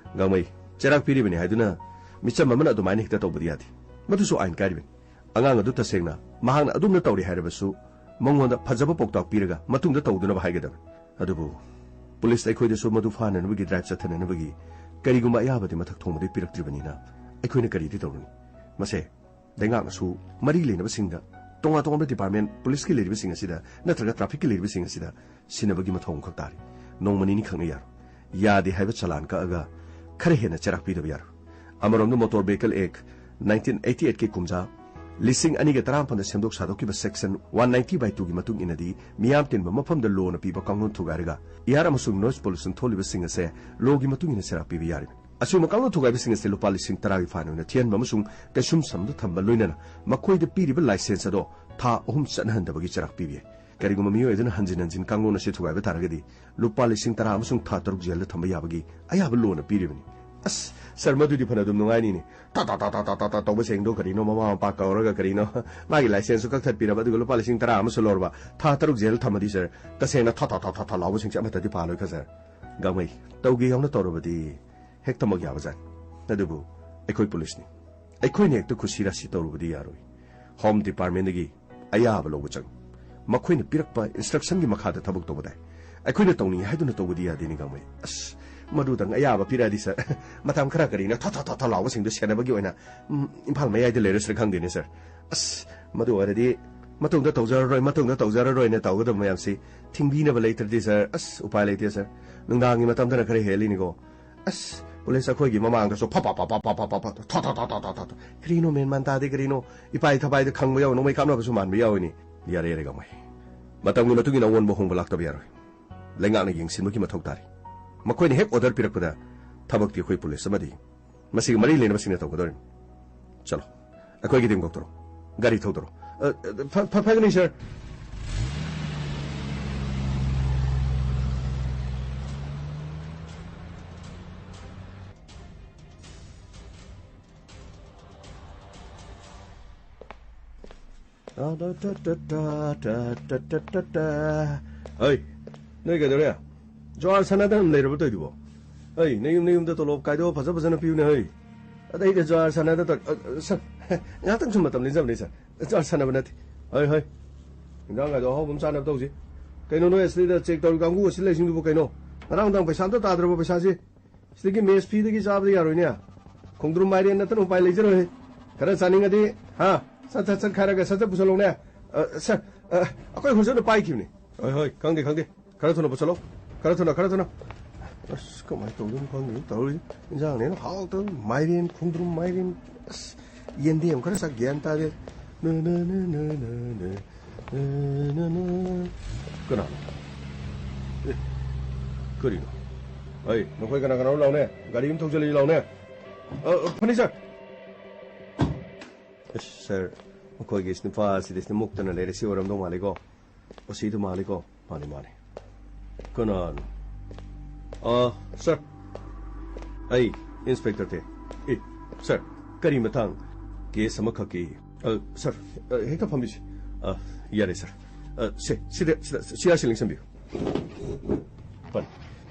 ꯒꯥꯡꯃꯩ, ꯆꯩꯔꯥꯛ ꯄꯤꯔꯤꯕꯅꯤ ꯍꯥꯏꯗꯨꯅ ꯃꯤꯆꯝ ꯑꯃꯅ ꯑꯗꯨꯃꯥꯏꯅ ꯍꯦꯛꯇ ꯇꯧꯕꯗꯤ ꯌꯥꯗꯦ꯫ ꯃꯗꯨꯁꯨ ꯑꯥꯏꯟ ꯀꯥꯏꯔꯤꯕꯅꯤ꯫ ꯑꯉꯥꯡ ꯑꯗꯨ ꯇꯁꯦꯡꯅ ꯃꯍꯥꯛꯅ ꯑꯗꯨꯝꯅ ꯇꯧꯔꯤ ꯍꯥꯏꯔꯕꯁꯨ, ꯃꯉꯣꯟꯗ ꯐꯖꯕ ꯄꯥꯎꯇꯥꯛ ꯄꯤꯔꯒ ꯃꯇꯨꯡꯗ ꯇꯧꯗꯅꯕ ꯍꯥꯏꯒꯗꯕꯅꯤ꯫ ꯑꯗꯨꯕꯨ ꯄꯨꯂꯤꯁ ꯑꯩꯈꯣꯏꯗꯁꯨ ꯃꯗꯨ ꯐꯥꯅꯅꯕꯒꯤ ꯗ꯭ꯔꯥꯏꯚ ꯆꯠꯊꯅꯅꯕꯒꯤ ꯀꯔꯤꯒꯨꯝꯕ ꯑꯌꯥꯕꯗꯤ ꯃꯊꯛ ꯊꯣꯡꯕꯗꯒꯤ ꯄꯤꯔꯛꯇ꯭ꯔꯤꯕꯅꯤꯅ ꯑꯩꯈꯣꯏꯅ ꯀꯔꯤꯗꯤ ꯇꯧꯔꯨꯅꯤ? ꯃꯁꯦ ꯂꯩꯉꯥꯛꯅꯁꯨ ꯃꯔꯤ ꯂꯩꯅꯕꯁꯤꯡꯗ, ꯇꯣꯉꯥꯟ ꯇꯣꯉꯥꯟꯕ ꯗꯤꯄꯥꯔꯠꯃꯦꯟ, ꯄꯨꯂꯤꯁꯀꯤ ꯂꯩꯔꯤꯕꯁꯤꯡ ꯑꯁꯤꯗ ꯅꯠꯇ꯭ꯔꯒ ꯇ꯭ꯔꯥꯐꯤꯛꯀꯤ ꯂꯩꯔꯤꯕꯁꯤꯡ ꯑꯁꯤꯗ ꯁꯤꯟꯅꯕꯒꯤ ꯃꯊꯧ ꯑꯃꯈꯛ ꯇꯥꯔꯤ꯫ ꯅꯣꯡꯃ ꯅꯤꯅꯤ ꯈꯛꯅ ꯌꯥꯔꯣꯏ꯫ ꯌꯥꯗꯦ ꯍꯥꯏꯕ ꯆꯂꯥꯟ ꯀꯛꯑꯒ ꯈꯔ ꯍꯦꯟꯅ ꯆꯩꯔꯥꯛ ꯄꯤꯗꯕ ꯌꯥꯔꯣꯏ꯫ ꯑꯃꯔꯣꯝꯗ motor vehicle act nineteen eighty ꯑꯩꯠꯀꯤ ꯀꯨꯝꯖꯥ ꯂꯤꯁꯤꯡ ꯑꯅꯤꯒ ꯇꯔꯥꯃꯥꯄꯟꯗ ꯁꯦꯝꯗꯣꯛ ꯁꯥꯗꯣꯛꯈꯤꯕ ꯁꯦꯛꯁꯟ ꯋꯥꯟ ꯅꯥꯏꯟꯇꯤ ꯕꯥꯏ ꯇꯨꯒꯤ ꯃꯇꯨꯡ ꯏꯟꯅꯗꯤ ꯃꯤꯌꯥꯝ ꯇꯤꯟꯕ ꯃꯐꯝꯗ ꯂꯣꯅ ꯄꯤꯕ ꯀꯥꯡꯂꯣꯟ ꯊꯨꯒꯥꯏꯔꯒ ꯏꯌꯥꯔ ꯑꯃꯁꯨꯡ ꯅꯣꯏꯁ ꯄꯣꯂꯨꯁꯟ ꯊꯣꯛꯂꯤꯕꯁꯤꯡ ꯑꯁꯦ ꯂꯣꯒꯤ ꯃꯇꯨꯡ ꯏꯟꯅ ꯆꯩꯔꯥꯛ ꯄꯤꯕ ꯌꯥꯔꯤꯕꯅꯤ꯫ ꯑꯁꯤꯒꯨꯝꯕ ꯀꯥꯡꯂꯣꯟ ꯊꯨꯒꯥꯏꯕꯁꯤꯡ ꯑꯁꯤ ꯂꯨꯄꯥ ꯂꯤꯁꯤꯡ ꯇꯔꯥꯒꯤ ꯐꯥꯏꯟ ꯑꯣꯏꯅ ꯊꯤꯍꯟꯕ ꯑꯃꯁꯨꯡ ꯀꯩꯁꯨꯝꯁꯪꯗ ꯊꯝꯕ ꯂꯣꯏꯅꯅ ꯃꯈꯣꯏꯗ ꯄꯤꯔꯤꯕ ꯂꯥꯏꯁꯦꯟꯁ ꯑꯗꯣ ꯊꯥ ꯑꯍꯨꯝ ꯆꯠꯅꯍꯟꯗꯕꯒꯤ ꯆꯩꯔꯥꯛ ꯄꯤꯕ ꯌꯥꯏ꯫ ꯀꯔꯤꯒꯨꯝꯕ ꯃꯤꯑꯣꯏ ꯑꯗꯨꯅ ꯍꯟꯖꯤꯟ ꯍꯟꯖꯤꯟ ꯀꯥꯡꯂꯣꯟ ꯑꯁꯤ ꯊꯨꯒꯥꯏꯕ ꯇꯥꯔꯒꯗꯤ ꯂꯨꯄꯥ ꯂꯤꯁꯤꯡ ꯇꯔꯥ ꯑꯃꯁꯨꯡ ꯊꯥ ꯇꯔꯨꯛ ꯖꯦꯜꯗ ꯊꯝꯕ ꯌꯥꯕꯒꯤ ꯑꯌꯥꯕ ꯂꯣꯅ ꯄꯤꯔꯤꯕꯅꯤ꯫ ꯑꯁ, ꯁꯥꯔ, ꯃꯗꯨꯗꯤ ꯐꯅ ꯑꯗꯨꯝ ꯅꯨꯡꯉꯥꯏꯅꯤꯅꯦ꯫ ꯇꯥ ꯇꯥ ꯇꯥ ꯇꯥ ꯇꯥ ꯇꯥ ꯇꯧꯕꯁꯤꯡꯗꯣ ꯀꯔꯤꯅꯣ, ꯃꯃꯥ ꯃꯄꯥ ꯀꯧꯔꯒ ꯀꯔꯤꯅꯣ, ꯃꯥꯒꯤ ꯂꯥꯏꯁꯦꯟꯁꯁꯨ ꯀꯛꯊꯠꯄꯤꯔꯕ, ꯑꯗꯨꯒ ꯂꯨꯄꯥ ꯂꯤꯁꯤꯡ ꯇꯔꯥ ꯑꯃꯁꯨ ꯂꯧꯔꯕ, ꯊꯥ ꯇꯔꯨꯛ ꯖꯦꯜ ꯊꯝꯃꯗꯤ, ꯁꯥꯔ, ꯇꯁꯦꯡꯅ ꯊꯥ ꯊꯥ ꯊꯥ ꯊꯥ ꯊꯥ ꯂꯥꯎꯕꯁꯤꯡꯁꯦ ꯑꯃꯠꯇꯗꯤ ꯐꯥꯜꯂꯣꯏ ꯈ ꯁꯥꯔ꯫ ꯒꯥꯡꯃꯩ, ꯇꯧꯒꯦ ꯌꯥꯎꯅ ꯇꯧꯔꯕꯗꯤ ꯍꯦꯛꯇꯃꯛ ꯌꯥꯕꯖꯥꯠꯅꯤ꯫ ꯑꯗꯨꯕꯨ ꯑꯩꯈꯣꯏ ꯄꯨꯂꯤꯁꯅꯤ, ꯑꯩꯈꯣꯏꯅ ꯍꯦꯛꯇ ꯈꯨꯁꯤ ꯔꯥꯁꯤ ꯇꯧꯔꯨꯕꯗꯤ ꯌꯥꯔꯣꯏ꯫ ꯍꯣꯝ ꯗꯤꯄꯥꯔꯠꯃꯦꯟꯗꯒꯤ ꯑꯌꯥꯕ ꯂꯧꯕ ꯆꯪꯏ꯫ ꯃꯈꯣꯏꯅ ꯄꯤꯔꯛꯄ ꯏꯟꯁꯇ꯭ꯔꯛꯁꯟꯒꯤ ꯃꯈꯥꯗ ꯊꯕꯛ ꯇꯧꯕ ꯇꯥꯏ꯫ ꯑꯩꯈꯣꯏꯅ ꯇꯧꯅꯤꯡꯉꯤ ꯍꯥꯏꯗꯨꯅ ꯇꯧꯕꯗꯤ ꯌꯥꯗꯦꯅꯦ ꯒꯥꯡꯃꯩ꯫ ꯑꯁ, ꯃꯗꯨꯗꯪ ꯑꯌꯥꯕ ꯄꯤꯔꯛꯑꯗꯤ ꯁꯥꯔ, ꯃꯇꯝ ꯈꯔ ꯀꯔꯤꯅꯣ ꯊꯣ ꯊꯣ ꯊꯣ ꯊꯣ ꯂꯥꯎꯕꯁꯤꯡꯗꯨ ꯁꯦꯟꯅꯕꯒꯤ ꯑꯣꯏꯅ, ꯎꯝ, ꯏꯝꯐꯥꯜ ꯃꯌꯥꯏꯗ ꯂꯩꯔꯁꯤꯔ ꯈꯪꯗꯦꯅꯦ ꯁꯥꯔ꯫ ꯑꯁ, ꯃꯗꯨ ꯑꯣꯏꯔꯗꯤ ꯃꯇꯨꯡꯗ ꯇꯧꯖꯔꯔꯣꯏ, ꯃꯇꯨꯡꯗ ꯇꯧꯖꯔꯔꯣꯏꯅ ꯇꯧꯒꯗꯕ ꯃꯌꯥꯝꯁꯤ ꯊꯤꯡꯕꯤꯅꯕ ꯂꯩꯇ꯭ꯔꯗꯤ ꯁꯥꯔ, ꯑꯁ, ꯎꯄꯥꯏ ꯂꯩꯇꯦ ꯁꯥꯔ꯫ ꯅꯨꯡꯗꯥꯡꯒꯤ ꯃꯇꯝꯗꯅ ꯈꯔ ꯍꯦꯜꯂꯤꯅꯤꯀꯣ꯫ ꯑꯁ, ꯄꯨꯂꯤꯁ ꯑꯩꯈꯣꯏꯒꯤ ꯃꯃꯥꯡꯗꯁꯨ ꯐ ꯐ ꯐ ꯐ ꯐ ꯐ ꯐ ꯊꯣ ꯊꯣ ꯊꯣ ꯊꯣ ꯊꯣ ꯊꯣ ꯊꯣ꯫ ꯀꯔꯤꯅꯣ ꯃꯦꯟ ꯃꯥꯟ ꯇꯥꯗꯦ, ꯀꯔꯤꯅꯣ? ꯏꯄꯥꯏ ꯊꯄꯥꯏꯗ ꯈꯪꯕ ꯌꯥꯎ, ꯅꯣꯡꯃꯩ ꯀꯥꯞꯅꯕꯁꯨ ꯃꯥꯟꯕ ꯌꯥꯎꯏꯅꯤ꯫ ꯌꯥꯔꯦ, ꯌꯥꯔꯦ, ꯒꯥꯡꯃꯩ꯫ ꯃꯇꯝꯒꯤ ꯃꯇꯨꯡ ꯏꯟꯅ ꯑꯑꯣꯟꯕ ꯍꯣꯡꯕ ꯂꯥꯛꯇꯕ ꯌꯥꯔꯣꯏ꯫ ꯂꯩꯉꯥꯛꯅ ꯌꯦꯡꯁꯤꯟꯕꯒꯤ ꯃꯊꯧ ꯇꯥꯔꯤ꯫ ꯃꯈꯣꯏꯅ ꯍꯦꯛ ꯑꯣꯔꯗꯔ ꯄꯤꯔꯛꯄꯗ ꯊꯕꯛꯇꯤ ꯑꯩꯈꯣꯏ ꯄꯨꯂꯤꯁ ꯑꯃꯗꯤ ꯃꯁꯤꯒ ꯃꯔꯤ ꯂꯩꯅꯕꯁꯤꯡꯅ ꯇꯧꯒꯗꯧꯔꯤꯕꯅꯤ꯫ ꯆꯠꯂꯣ, ꯑꯩꯈꯣꯏꯒꯤ ꯇꯤꯝ ꯀꯧꯊꯣꯔꯛꯑꯣ꯫ ꯒꯥꯔꯤ ꯊꯧꯗꯣꯔꯛꯑꯣ꯫ ꯑ, ꯑ, ꯐ-, ꯐ-, ꯐꯒꯅꯤ, ꯁꯥꯔ꯫ ꯍꯩ, ꯅꯣꯏ ꯀꯩꯗꯧꯔꯦ? ꯖ꯭ꯋꯥꯔ ꯁꯥꯟꯅꯗꯅ ꯑꯗꯨꯝ ꯂꯩꯔꯕ ꯇꯧꯏꯗꯨꯕꯣ? ꯍꯩ, ꯅꯌꯨꯝ ꯅꯌꯨꯝꯗ ꯇꯣꯂꯣꯞ ꯀꯥꯏꯗꯣ ꯐꯖ ꯐꯖꯅ ꯄꯤꯌꯨꯅꯦ, ꯍꯩ꯫ ꯑꯗꯩꯗ ꯖ꯭ꯋꯥꯔ ꯁꯥꯟꯅꯗ ꯇꯧ-, ꯑ, ꯑ, ꯁꯥꯔ, ꯉꯥꯏꯍꯥꯛꯇꯪ ꯁꯨꯝ ꯃꯇꯝ ꯂꯦꯟꯖꯕꯅꯤ, ꯁꯥꯔ꯫ ꯖ꯭ꯋꯥꯔ ꯁꯥꯟꯅꯕ ꯅꯠꯇꯦ꯫ ꯍꯣꯏ, ꯍꯣꯏ꯫ ꯏꯟꯖꯥꯡꯒꯗꯣ ꯑꯍꯥꯎꯕ ꯑꯃ ꯆꯥꯅꯕ ꯇꯧꯁꯤ꯫ ꯀꯩꯅꯣ ꯅꯣꯏ ꯑꯁꯤꯗ ꯆꯦꯛ ꯇꯧꯔꯤ ꯀꯥꯡꯕꯨ ꯑꯁꯤ ꯂꯩꯁꯤꯡꯗꯨꯕꯨ ꯀꯩꯅꯣ? ꯉꯔꯥꯡ ꯅꯨꯡꯗꯥꯡ ꯄꯩꯁꯥ ꯑꯝꯇ ꯇꯥꯗ꯭ꯔꯕ ꯄꯩꯁꯥꯁꯤ? ꯁꯤꯗꯒꯤ ꯃꯦꯁ ꯐꯤꯗꯒꯤ ꯆꯥꯕꯗꯤ ꯌꯥꯔꯣꯏꯅꯦ꯫ ꯈꯣꯡꯗ꯭ꯔꯨꯝ ꯃꯥꯏꯔꯦꯟ ꯅꯠꯇꯅ ꯎꯄꯥꯏ ꯂꯩꯖꯔꯣꯏ꯫ ꯈꯔ ꯆꯥꯅꯤꯡꯉꯗꯤ, ꯍꯥ? ꯁꯠ ꯁꯠ ꯁꯠ ꯈꯥꯏꯔꯒ ꯁꯠ ꯁꯠ ꯄꯨꯁꯜꯂꯧꯅꯦ꯫ ꯑ, ꯁꯥꯔ, ꯑ, ꯑꯩꯈꯣꯏ ꯍꯣꯜꯁꯦꯜꯗ ꯄꯥꯏꯈꯤꯕꯅꯤ꯫ ꯍꯣꯏ, ꯍꯣꯏ, ꯈꯪꯗꯦ, ꯈꯪꯗꯦ꯫ ꯈꯔ ꯊꯨꯅ ꯄꯨꯁꯜꯂꯣ꯫ ꯈꯔ ꯊꯨꯅ, ꯈꯔ ꯊꯨꯅ꯫ ꯑꯁ, ꯀꯃꯥꯏꯅ ꯇꯧꯗꯣꯏꯅꯣ ꯈꯪꯗꯦ ꯇꯧꯔꯤꯁꯦ꯫ ꯏꯟꯖꯥꯡꯅꯦꯅ ꯍꯥꯎꯇꯕ, ꯃꯥꯏꯔꯦꯟ, ꯈꯣꯡꯗ꯭ꯔꯨꯝ ꯃꯥꯏꯔꯦꯟ꯫ ꯑꯁ, ꯌꯦꯟꯗꯦꯝ ꯈꯔ ꯆꯥ ꯒ꯭ꯌꯥꯟ ꯇꯥꯗꯦ꯫ ꯅ, ꯅ, ꯅ, ꯅ, ꯅ, ꯅ, ꯅ, ꯅ, ꯅ꯫ ꯀꯅꯥꯅꯣ? ꯑꯦ, ꯀꯔꯤꯅꯣ? ꯑꯩ, ꯅꯈꯣꯏ ꯀꯅꯥ ꯀꯅꯥꯅꯣ ꯂꯥꯎꯅꯦ? ꯒꯥꯔꯤ ꯑꯃ ꯊꯧꯖꯜꯂꯛꯏ ꯂꯥꯎꯅꯦ꯫ ꯑ, ꯑ, ꯐꯅꯤ, ꯁꯥꯔ꯫ ꯑꯁ, ꯁꯥꯔ, ꯃꯈꯣꯏꯒꯤ ꯅꯨꯄꯥ ꯑꯁꯤꯗꯤ ꯁꯤꯗ ꯃꯨꯛꯇꯅ ꯂꯩꯔꯦ꯫ ꯁꯤ ꯑꯣꯏꯔꯝꯗꯧ ꯃꯥꯜꯂꯤꯀꯣ? ꯑꯣ, ꯁꯤꯗ ꯃꯥꯜꯂꯤꯀꯣ? ꯃꯥꯅꯤ, ꯃꯥꯅꯤ꯫ ꯀꯅꯥꯅꯣ? ꯑ, ꯁꯥꯔ, ꯑꯩ ꯏꯟꯁꯄꯦꯛꯇꯔ ꯇꯦ꯫ ꯑꯦ, ꯁꯥꯔ, ꯀꯔꯤ ꯃꯇꯥꯡ? ꯀꯦꯁ ꯑꯃꯈꯛꯀꯤ꯫ ꯑ, ꯁꯥꯔ, ꯑ, ꯍꯦꯛꯇ ꯐꯝꯕꯤꯁꯤ꯫ ꯑ, ꯌꯥꯔꯦ, ꯁꯥꯔ꯫ ꯑ, ꯁꯦ, ꯁꯤꯗ, ꯁꯤꯗ, ꯁꯤꯌꯥꯔꯁꯤ ꯂꯦꯡꯁꯟꯕꯤꯌꯨ꯫ ꯐꯅꯤ꯫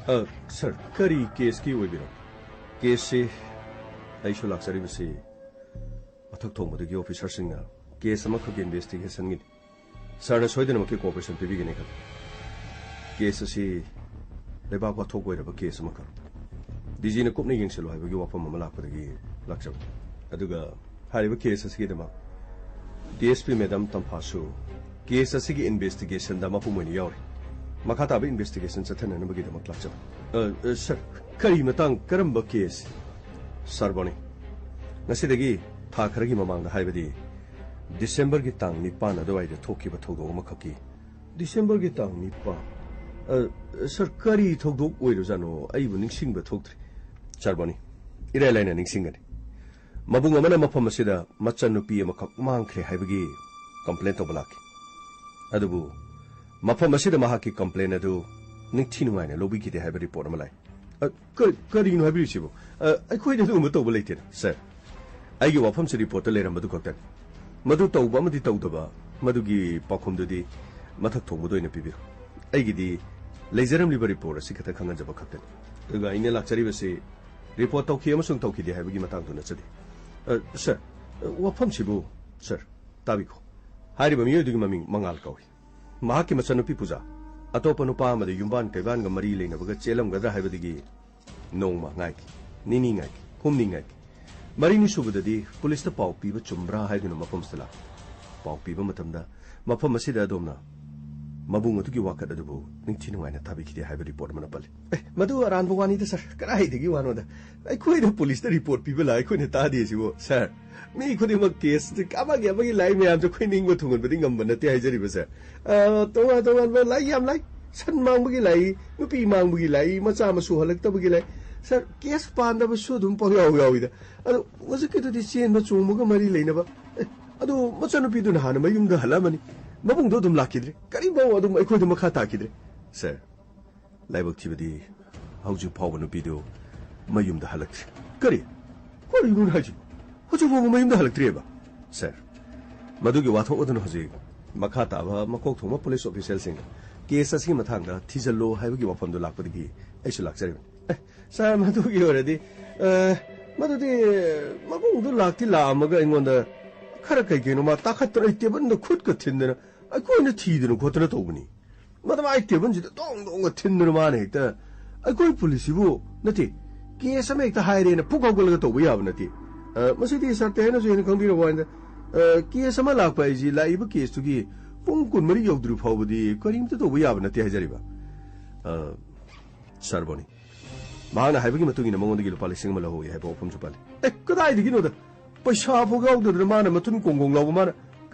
ꯑ, ꯁꯥꯔ, ꯀꯔꯤ ꯀꯦꯁꯀꯤ ꯑꯣꯏꯕꯤꯔꯕ? ꯀꯦꯁꯁꯤ ꯑꯩꯁꯨ ꯂꯥꯛꯆꯔꯤꯕꯁꯤ ꯃꯊꯛ ꯊꯣꯡꯕꯗꯒꯤ ꯑꯣꯐꯤꯁꯥꯔꯁꯤꯡꯅ ꯀꯦꯁ ꯑꯃꯈꯛꯀꯤ ꯏꯟꯚꯦꯁꯇꯤꯒꯦꯁꯟꯒꯤꯅꯤ꯫ ꯁꯥꯔꯅ ꯁꯣꯏꯗꯅꯃꯛꯀꯤ ꯀꯣꯑꯣꯄꯔꯦꯁꯟ ꯄꯤꯕꯤꯒꯅꯤ ꯈꯜꯂꯤ꯫ ꯀꯦꯁ ꯑꯁꯤ ꯂꯩꯕꯥꯛ ꯋꯥꯊꯣꯛ ꯑꯣꯏꯔꯕ ꯀꯦꯁ ꯑꯃꯈꯛ꯫ ꯗꯤꯖꯤꯅ ꯀꯨꯞꯅ ꯌꯦꯡꯁꯤꯜꯂꯨ ꯍꯥꯏꯕꯒꯤ ꯋꯥꯐꯝ ꯑꯃ ꯂꯥꯛꯄꯗꯒꯤ ꯂꯥꯛꯆꯕꯅꯤ꯫ ꯑꯗꯨꯒ ꯍꯥꯏꯔꯤꯕ ꯀꯦꯁ ꯑꯁꯤꯒꯤꯗꯃꯛ D S P madam ꯇꯝꯐꯥꯁꯨ case ꯑꯁꯤꯒꯤ ꯏꯟꯚꯦꯁꯇꯤꯒꯦꯁꯟꯗ ꯃꯄꯨꯝ ꯑꯣꯏꯅ ꯌꯥꯎꯔꯤ꯫ ꯃꯈꯥ ꯇꯥꯕ ꯏꯟꯚꯦꯁꯇꯤꯒꯦꯁꯟ ꯆꯠꯊꯅꯅꯕꯒꯤꯗꯃꯛ ꯂꯥꯛꯆꯕꯅꯤ꯫ ꯑ, ꯑ, ꯁꯥꯔ, ꯀꯔꯤ ꯃꯇꯥꯡ, ꯀꯔꯝꯕ ꯀꯦꯁ? ꯁꯥꯔ ꯕꯣꯅꯤ, ꯉꯁꯤꯗꯒꯤ ꯊꯥ ꯈꯔꯒꯤ ꯃꯃꯥꯡꯗ, ꯍꯥꯏꯕꯗꯤ ꯗꯤꯁꯦꯝꯕꯔꯒꯤ ꯇꯥꯡ ꯅꯤꯄꯥꯟ ꯑꯗꯨꯋꯥꯏꯗ ꯊꯣꯛꯈꯤꯕ ꯊꯧꯗꯣꯛ ꯑꯃꯈꯛꯀꯤ꯫ ꯗꯤꯁꯦꯝꯕꯔꯒꯤ ꯇꯥꯡ ꯅꯤꯄꯥꯟ? ꯑ, ꯁꯥꯔ, ꯀꯔꯤ ꯊꯧꯗꯣꯛ ꯑꯣꯏꯔꯖꯥꯠꯅꯣ? ꯑꯩꯕꯨ ꯅꯤꯡꯁꯤꯡꯕ ꯊꯣꯛꯇ꯭ꯔꯦ꯫ ꯁꯥꯔ ꯕꯣꯅꯤ, ꯏꯔꯥꯏ ꯂꯥꯏꯅ ꯅꯤꯡꯁꯤꯡꯒꯅꯤ꯫ ꯃꯕꯨꯡ ꯑꯃꯅ ꯃꯐꯝ ꯑꯁꯤꯗ ꯃꯆꯟꯅꯨꯄꯤ ꯑꯃꯈꯛ ꯃꯥꯡꯈ꯭ꯔꯦ ꯍꯥꯏꯕꯒꯤ ꯀꯝꯄ꯭ꯂꯦꯟ ꯇꯧꯕ ꯂꯥꯛꯈꯤ꯫ ꯑꯗꯨꯕꯨ ꯃꯐꯝ ꯑꯁꯤꯗ ꯃꯍꯥꯛꯀꯤ ꯀꯝꯄ꯭ꯂꯦꯟ ꯑꯗꯨ ꯅꯤꯡꯊꯤ ꯅꯨꯡꯉꯥꯏꯅ ꯂꯧꯕꯤꯈꯤꯗꯦ ꯍꯥꯏꯕ ꯔꯤꯄꯣꯔꯠ ꯑꯃ ꯂꯥꯛꯏ꯫ ꯑ, ꯀ-, ꯀꯔꯤꯅꯣ ꯍꯥꯏꯕꯤꯔꯤꯁꯤꯕꯨ? ꯑ, ꯑꯩꯈꯣꯏꯗ ꯑꯗꯨꯒꯨꯝꯕ ꯇꯧꯕ ꯂꯩꯇꯦꯗ, ꯁꯥꯔ꯫ ꯑꯩꯒꯤ ꯋꯥꯐꯝꯁꯤ ꯔꯤꯄꯣꯔꯠꯇ ꯂꯩꯔꯝꯕꯗꯨ ꯈꯛꯇꯅꯤ꯫ ꯃꯗꯨ ꯇꯧꯕ ꯑꯃꯗꯤ ꯇꯧꯗꯕ, ꯃꯗꯨꯒꯤ ꯄꯥꯎꯈꯨꯝꯗꯨꯗꯤ ꯃꯊꯛ ꯊꯣꯡꯕꯗ ꯑꯣꯏꯅ ꯄꯤꯕꯤꯔꯣ꯫ ꯑꯩꯒꯤꯗꯤ ꯂꯩꯖꯔꯝꯂꯤꯕ ꯔꯤꯄꯣꯔꯠ ꯑꯁꯤ ꯈꯛꯇ ꯈꯪꯍꯟꯖꯕ ꯈꯛꯇꯅꯤ꯫ ꯑꯗꯨꯒ ꯑꯩꯅ ꯂꯥꯛꯆꯔꯤꯕꯁꯤ ꯔꯤꯄꯣꯔꯠ ꯇꯧꯈꯤ ꯑꯃꯁꯨꯡ ꯇꯧꯈꯤꯗꯦ ꯍꯥꯏꯕꯒꯤ ꯃꯇꯥꯡꯗ ꯅꯠꯆꯗꯦ꯫ ꯑ, ꯁꯥꯔ, ꯑ, ꯋꯥꯐꯝꯁꯤꯕꯨ, ꯁꯥꯔ, ꯇꯥꯕꯤꯈꯣ꯫ ꯍꯥꯏꯔꯤꯕ ꯃꯤꯑꯣꯏꯗꯨꯒꯤ ꯃꯃꯤꯡ ꯃꯉꯥꯜ ꯀꯧꯏ꯫ ꯃꯍꯥꯛꯀꯤ ꯃꯆꯟꯅꯨꯄꯤ ꯄꯨꯖꯥ ꯑꯇꯣꯞꯄ ꯅꯨꯄꯥ ꯑꯃꯗ ꯌꯨꯝꯕꯥꯟ ꯀꯩꯕꯥꯟꯒ ꯃꯔꯤ ꯂꯩꯅꯕꯒ ꯆꯦꯜꯂꯝꯒꯗ꯭ꯔꯥ ꯍꯥꯏꯕꯗꯒꯤ ꯅꯣꯡꯃ ꯉꯥꯏꯈꯤ, ꯅꯤꯅꯤ ꯉꯥꯏꯈꯤ, ꯍꯨꯝꯅꯤ ꯉꯥꯏꯈꯤ꯫ ꯃꯔꯤꯅꯤ ꯁꯨꯕꯗꯗꯤ ꯄꯨꯂꯤꯁꯇ ꯄꯥꯎ ꯄꯤꯕ ꯆꯨꯝꯕ꯭ꯔꯥ ꯍꯥꯏꯗꯨꯅ ꯃꯐꯝꯁꯤꯗ ꯂꯥꯛꯈꯤ꯫ ꯄꯥꯎ ꯄꯤꯕ ꯃꯇꯝꯗ ꯃꯐꯝ ꯑꯁꯤꯗ ꯑꯗꯣꯝꯅ ꯃꯕꯨꯡ ꯑꯗꯨꯒꯤ ꯋꯥꯀꯠ ꯑꯗꯨꯕꯨ ꯅꯤꯡꯊꯤ ꯅꯨꯡꯉꯥꯏꯅ ꯇꯥꯕꯤꯈꯤꯗꯦ ꯍꯥꯏꯕ ꯔꯤꯄꯣꯔꯠ ꯑꯃꯅ ꯄꯜꯂꯤ꯫ ꯑꯦ, ꯃꯗꯨ ꯑꯔꯥꯟꯕ ꯋꯥꯅꯤꯗ ꯁꯥꯔ, ꯀꯗꯥꯏꯗꯒꯤ ꯋꯥꯅꯣꯗ? ꯑꯩꯈꯣꯏꯗ ꯄꯨꯂꯤꯁꯇ ꯔꯤꯄꯣꯔꯠ ꯄꯤꯕ ꯂꯥꯛ ꯑꯩꯈꯣꯏꯅ ꯇꯥꯗꯦ ꯁꯤꯕꯨ ꯁꯥꯔ꯫ ꯃꯤ ꯈꯨꯗꯤꯡꯃꯛ ꯀꯦꯁ ꯑꯃꯒꯤ ꯑꯃꯒꯤ ꯂꯥꯛꯏ ꯃꯌꯥꯝꯁꯦ ꯑꯩꯈꯣꯏ ꯅꯤꯡꯕ ꯊꯨꯡꯍꯟꯕꯗꯤ ꯉꯝꯕ ꯅꯠꯇꯦ ꯍꯥꯏꯖꯔꯤꯕ ꯁꯥꯔ꯫ ꯑ, ꯇꯣꯉꯥꯟ ꯇꯣꯉꯥꯟꯕ ꯂꯥꯛꯏ ꯌꯥꯝ ꯂꯥꯛꯏ, ꯁꯟ ꯃꯥꯡꯕꯒꯤ ꯂꯥꯛꯏ, ꯅꯨꯄꯤ ꯃꯥꯡꯕꯒꯤ ꯂꯥꯛꯏ, ꯃꯆꯥ ꯃꯁꯨ ꯍꯜꯂꯛꯇꯕꯒꯤ ꯂꯥꯛꯏ ꯁꯥꯔ꯫ ꯀꯦꯁ ꯄꯥꯟꯗꯕꯁꯨ ꯑꯗꯨꯝ ꯄꯪꯌꯥꯎ ꯌꯥꯎꯏꯗ꯫ ꯑꯗꯣ ꯍꯧꯖꯤꯛꯀꯤꯗꯨꯗꯤ ꯆꯦꯟꯕ ꯆꯣꯡꯕꯒ ꯃꯔꯤ ꯂꯩꯅꯕ꯫ ꯑꯦ, ꯑꯗꯨ ꯃꯆꯥꯅꯨꯄꯤꯗꯨꯅ ꯍꯥꯟꯅ ꯃꯌꯨꯝꯗ ꯍꯜꯂꯛꯑꯃꯅꯤ, ꯃꯕꯨꯡꯗꯣ ꯑꯗꯨꯝ ꯂꯥꯛꯈꯤꯗ꯭ꯔꯦ, ꯀꯔꯤꯐꯥꯎ ꯑꯗꯨꯝ ꯑꯩꯈꯣꯏꯗ ꯃꯈꯥ ꯇꯥꯈꯤꯗ꯭ꯔꯦ ꯁꯥꯔ꯫ ꯂꯥꯏꯕꯛ ꯊꯤꯕꯗꯤ ꯍꯧꯖꯤꯛ ꯐꯥꯎꯕ ꯅꯨꯄꯤꯗꯨ ꯃꯌꯨꯝꯗ ꯍꯜꯂꯛꯇ꯭ꯔꯤ꯫ ꯀꯔꯤ? ꯀꯔꯤꯅꯣ ꯍꯥꯏꯁꯤꯕꯣ? ꯍꯧꯖꯤꯛ ꯐꯥꯎꯕ ꯃꯌꯨꯝꯗ ꯍꯜꯂꯛꯇ꯭ꯔꯤꯑꯕ? ꯁꯥꯔ, ꯃꯗꯨꯒꯤ ꯋꯥꯊꯣꯛ ꯑꯗꯨꯅ ꯍꯧꯖꯤꯛ ꯃꯈꯥ ꯇꯥꯕ ꯃꯀꯣꯛ ꯊꯣꯡꯕ ꯄꯨꯂꯤꯁ ꯑꯣꯐꯤꯁꯤꯌꯦꯜꯁꯤꯡꯗ ꯀꯦꯁ ꯑꯁꯤꯒꯤ ꯃꯇꯥꯡꯗ ꯊꯤꯖꯤꯜꯂꯣ ꯍꯥꯏꯕꯒꯤ ꯋꯥꯐꯝꯗꯨ ꯂꯥꯛꯄꯗꯒꯤ ꯑꯩꯁꯨ ꯂꯥꯛꯆꯔꯤꯕꯅꯤ꯫ ꯑꯦ, ꯁꯥꯔ, ꯃꯗꯨꯒꯤ ꯑꯣꯏꯔꯗꯤ, ꯑ, ꯃꯗꯨꯗꯤ ꯃꯕꯨꯡꯗꯨ ꯂꯥꯛꯇꯤ ꯂꯥꯛꯑꯝꯃꯒ ꯑꯩꯉꯣꯟꯗ ꯈꯔ ꯀꯩ ꯀꯩꯅꯣ ꯃꯥ ꯇꯥꯈꯠꯇꯅ ꯑꯩ ꯇꯦꯕꯜꯗ ꯈꯨꯠꯀ ꯊꯤꯟꯗꯅ ꯑꯩꯈꯣꯏꯅ ꯊꯤꯗꯅ ꯈꯣꯠꯇꯅ ꯇꯧꯕꯅꯤ꯫ ꯃꯗꯨ ꯃꯥꯏ ꯇꯦꯕꯜꯁꯤꯗ ꯗꯣꯡ ꯗꯣꯡꯒ ꯊꯤꯟꯗꯅ ꯃꯥꯅ ꯍꯦꯛꯇ ꯑꯩꯈꯣꯏ ꯄꯨꯂꯤꯁꯁꯤꯕꯨ ꯅꯠꯇꯦ, ꯀꯦꯁ ꯑꯃ ꯍꯦꯛꯇ ꯍꯥꯏꯔꯦꯅ ꯐꯨꯛ ꯍꯧꯒꯠꯂꯒ ꯇꯧꯕ ꯌꯥꯕ ꯅꯠꯇꯦ꯫ ꯑ, ꯃꯁꯤꯗꯤ ꯁꯥꯔ ꯇꯦꯍꯦꯅꯁꯨ ꯍꯦꯟꯅ ꯈꯪꯕꯤꯔꯕ ꯋꯥꯅꯤꯗ꯫ ꯑ, ꯀꯦꯁ ꯑꯃ ꯂꯥꯛꯄ ꯍꯥꯏꯁꯤ ꯂꯥꯛꯏꯕ ꯀꯦꯁꯇꯨꯒꯤ ꯄꯨꯡ ꯀꯨꯟꯃꯔꯤ ꯌꯧꯗ꯭ꯔꯤ ꯐꯥꯎꯕꯗꯤ ꯀꯔꯤꯝꯇ ꯇꯧꯕ ꯌꯥꯕ ꯅꯠꯇꯦ ꯍꯥꯏꯖꯔꯤꯕ꯫ ꯑ, ꯁꯥꯔ ꯕꯣꯅꯤ, ꯃꯍꯥꯛꯅ ꯍꯥꯏꯕꯒꯤ ꯃꯇꯨꯡ ꯏꯟꯅ ꯃꯉꯣꯟꯗꯒꯤ ꯂꯨꯄꯥ ꯂꯤꯁꯤꯡ ꯑꯃ ꯂꯧꯍꯧꯏ ꯍꯥꯏꯕ ꯋꯥꯐꯝꯁꯨ ꯄꯜꯂꯤ꯫ ꯑꯦ, ꯀꯗꯥꯏꯗꯒꯤꯅꯣꯗ? ꯄꯩꯁꯥ ꯐꯥꯎ ꯌꯥꯎꯗꯗꯅ ꯃꯥꯅ ꯃꯊꯨꯟ ꯀꯣꯡ ꯀꯣꯡ ꯂꯥꯎꯕ ꯃꯥꯅ,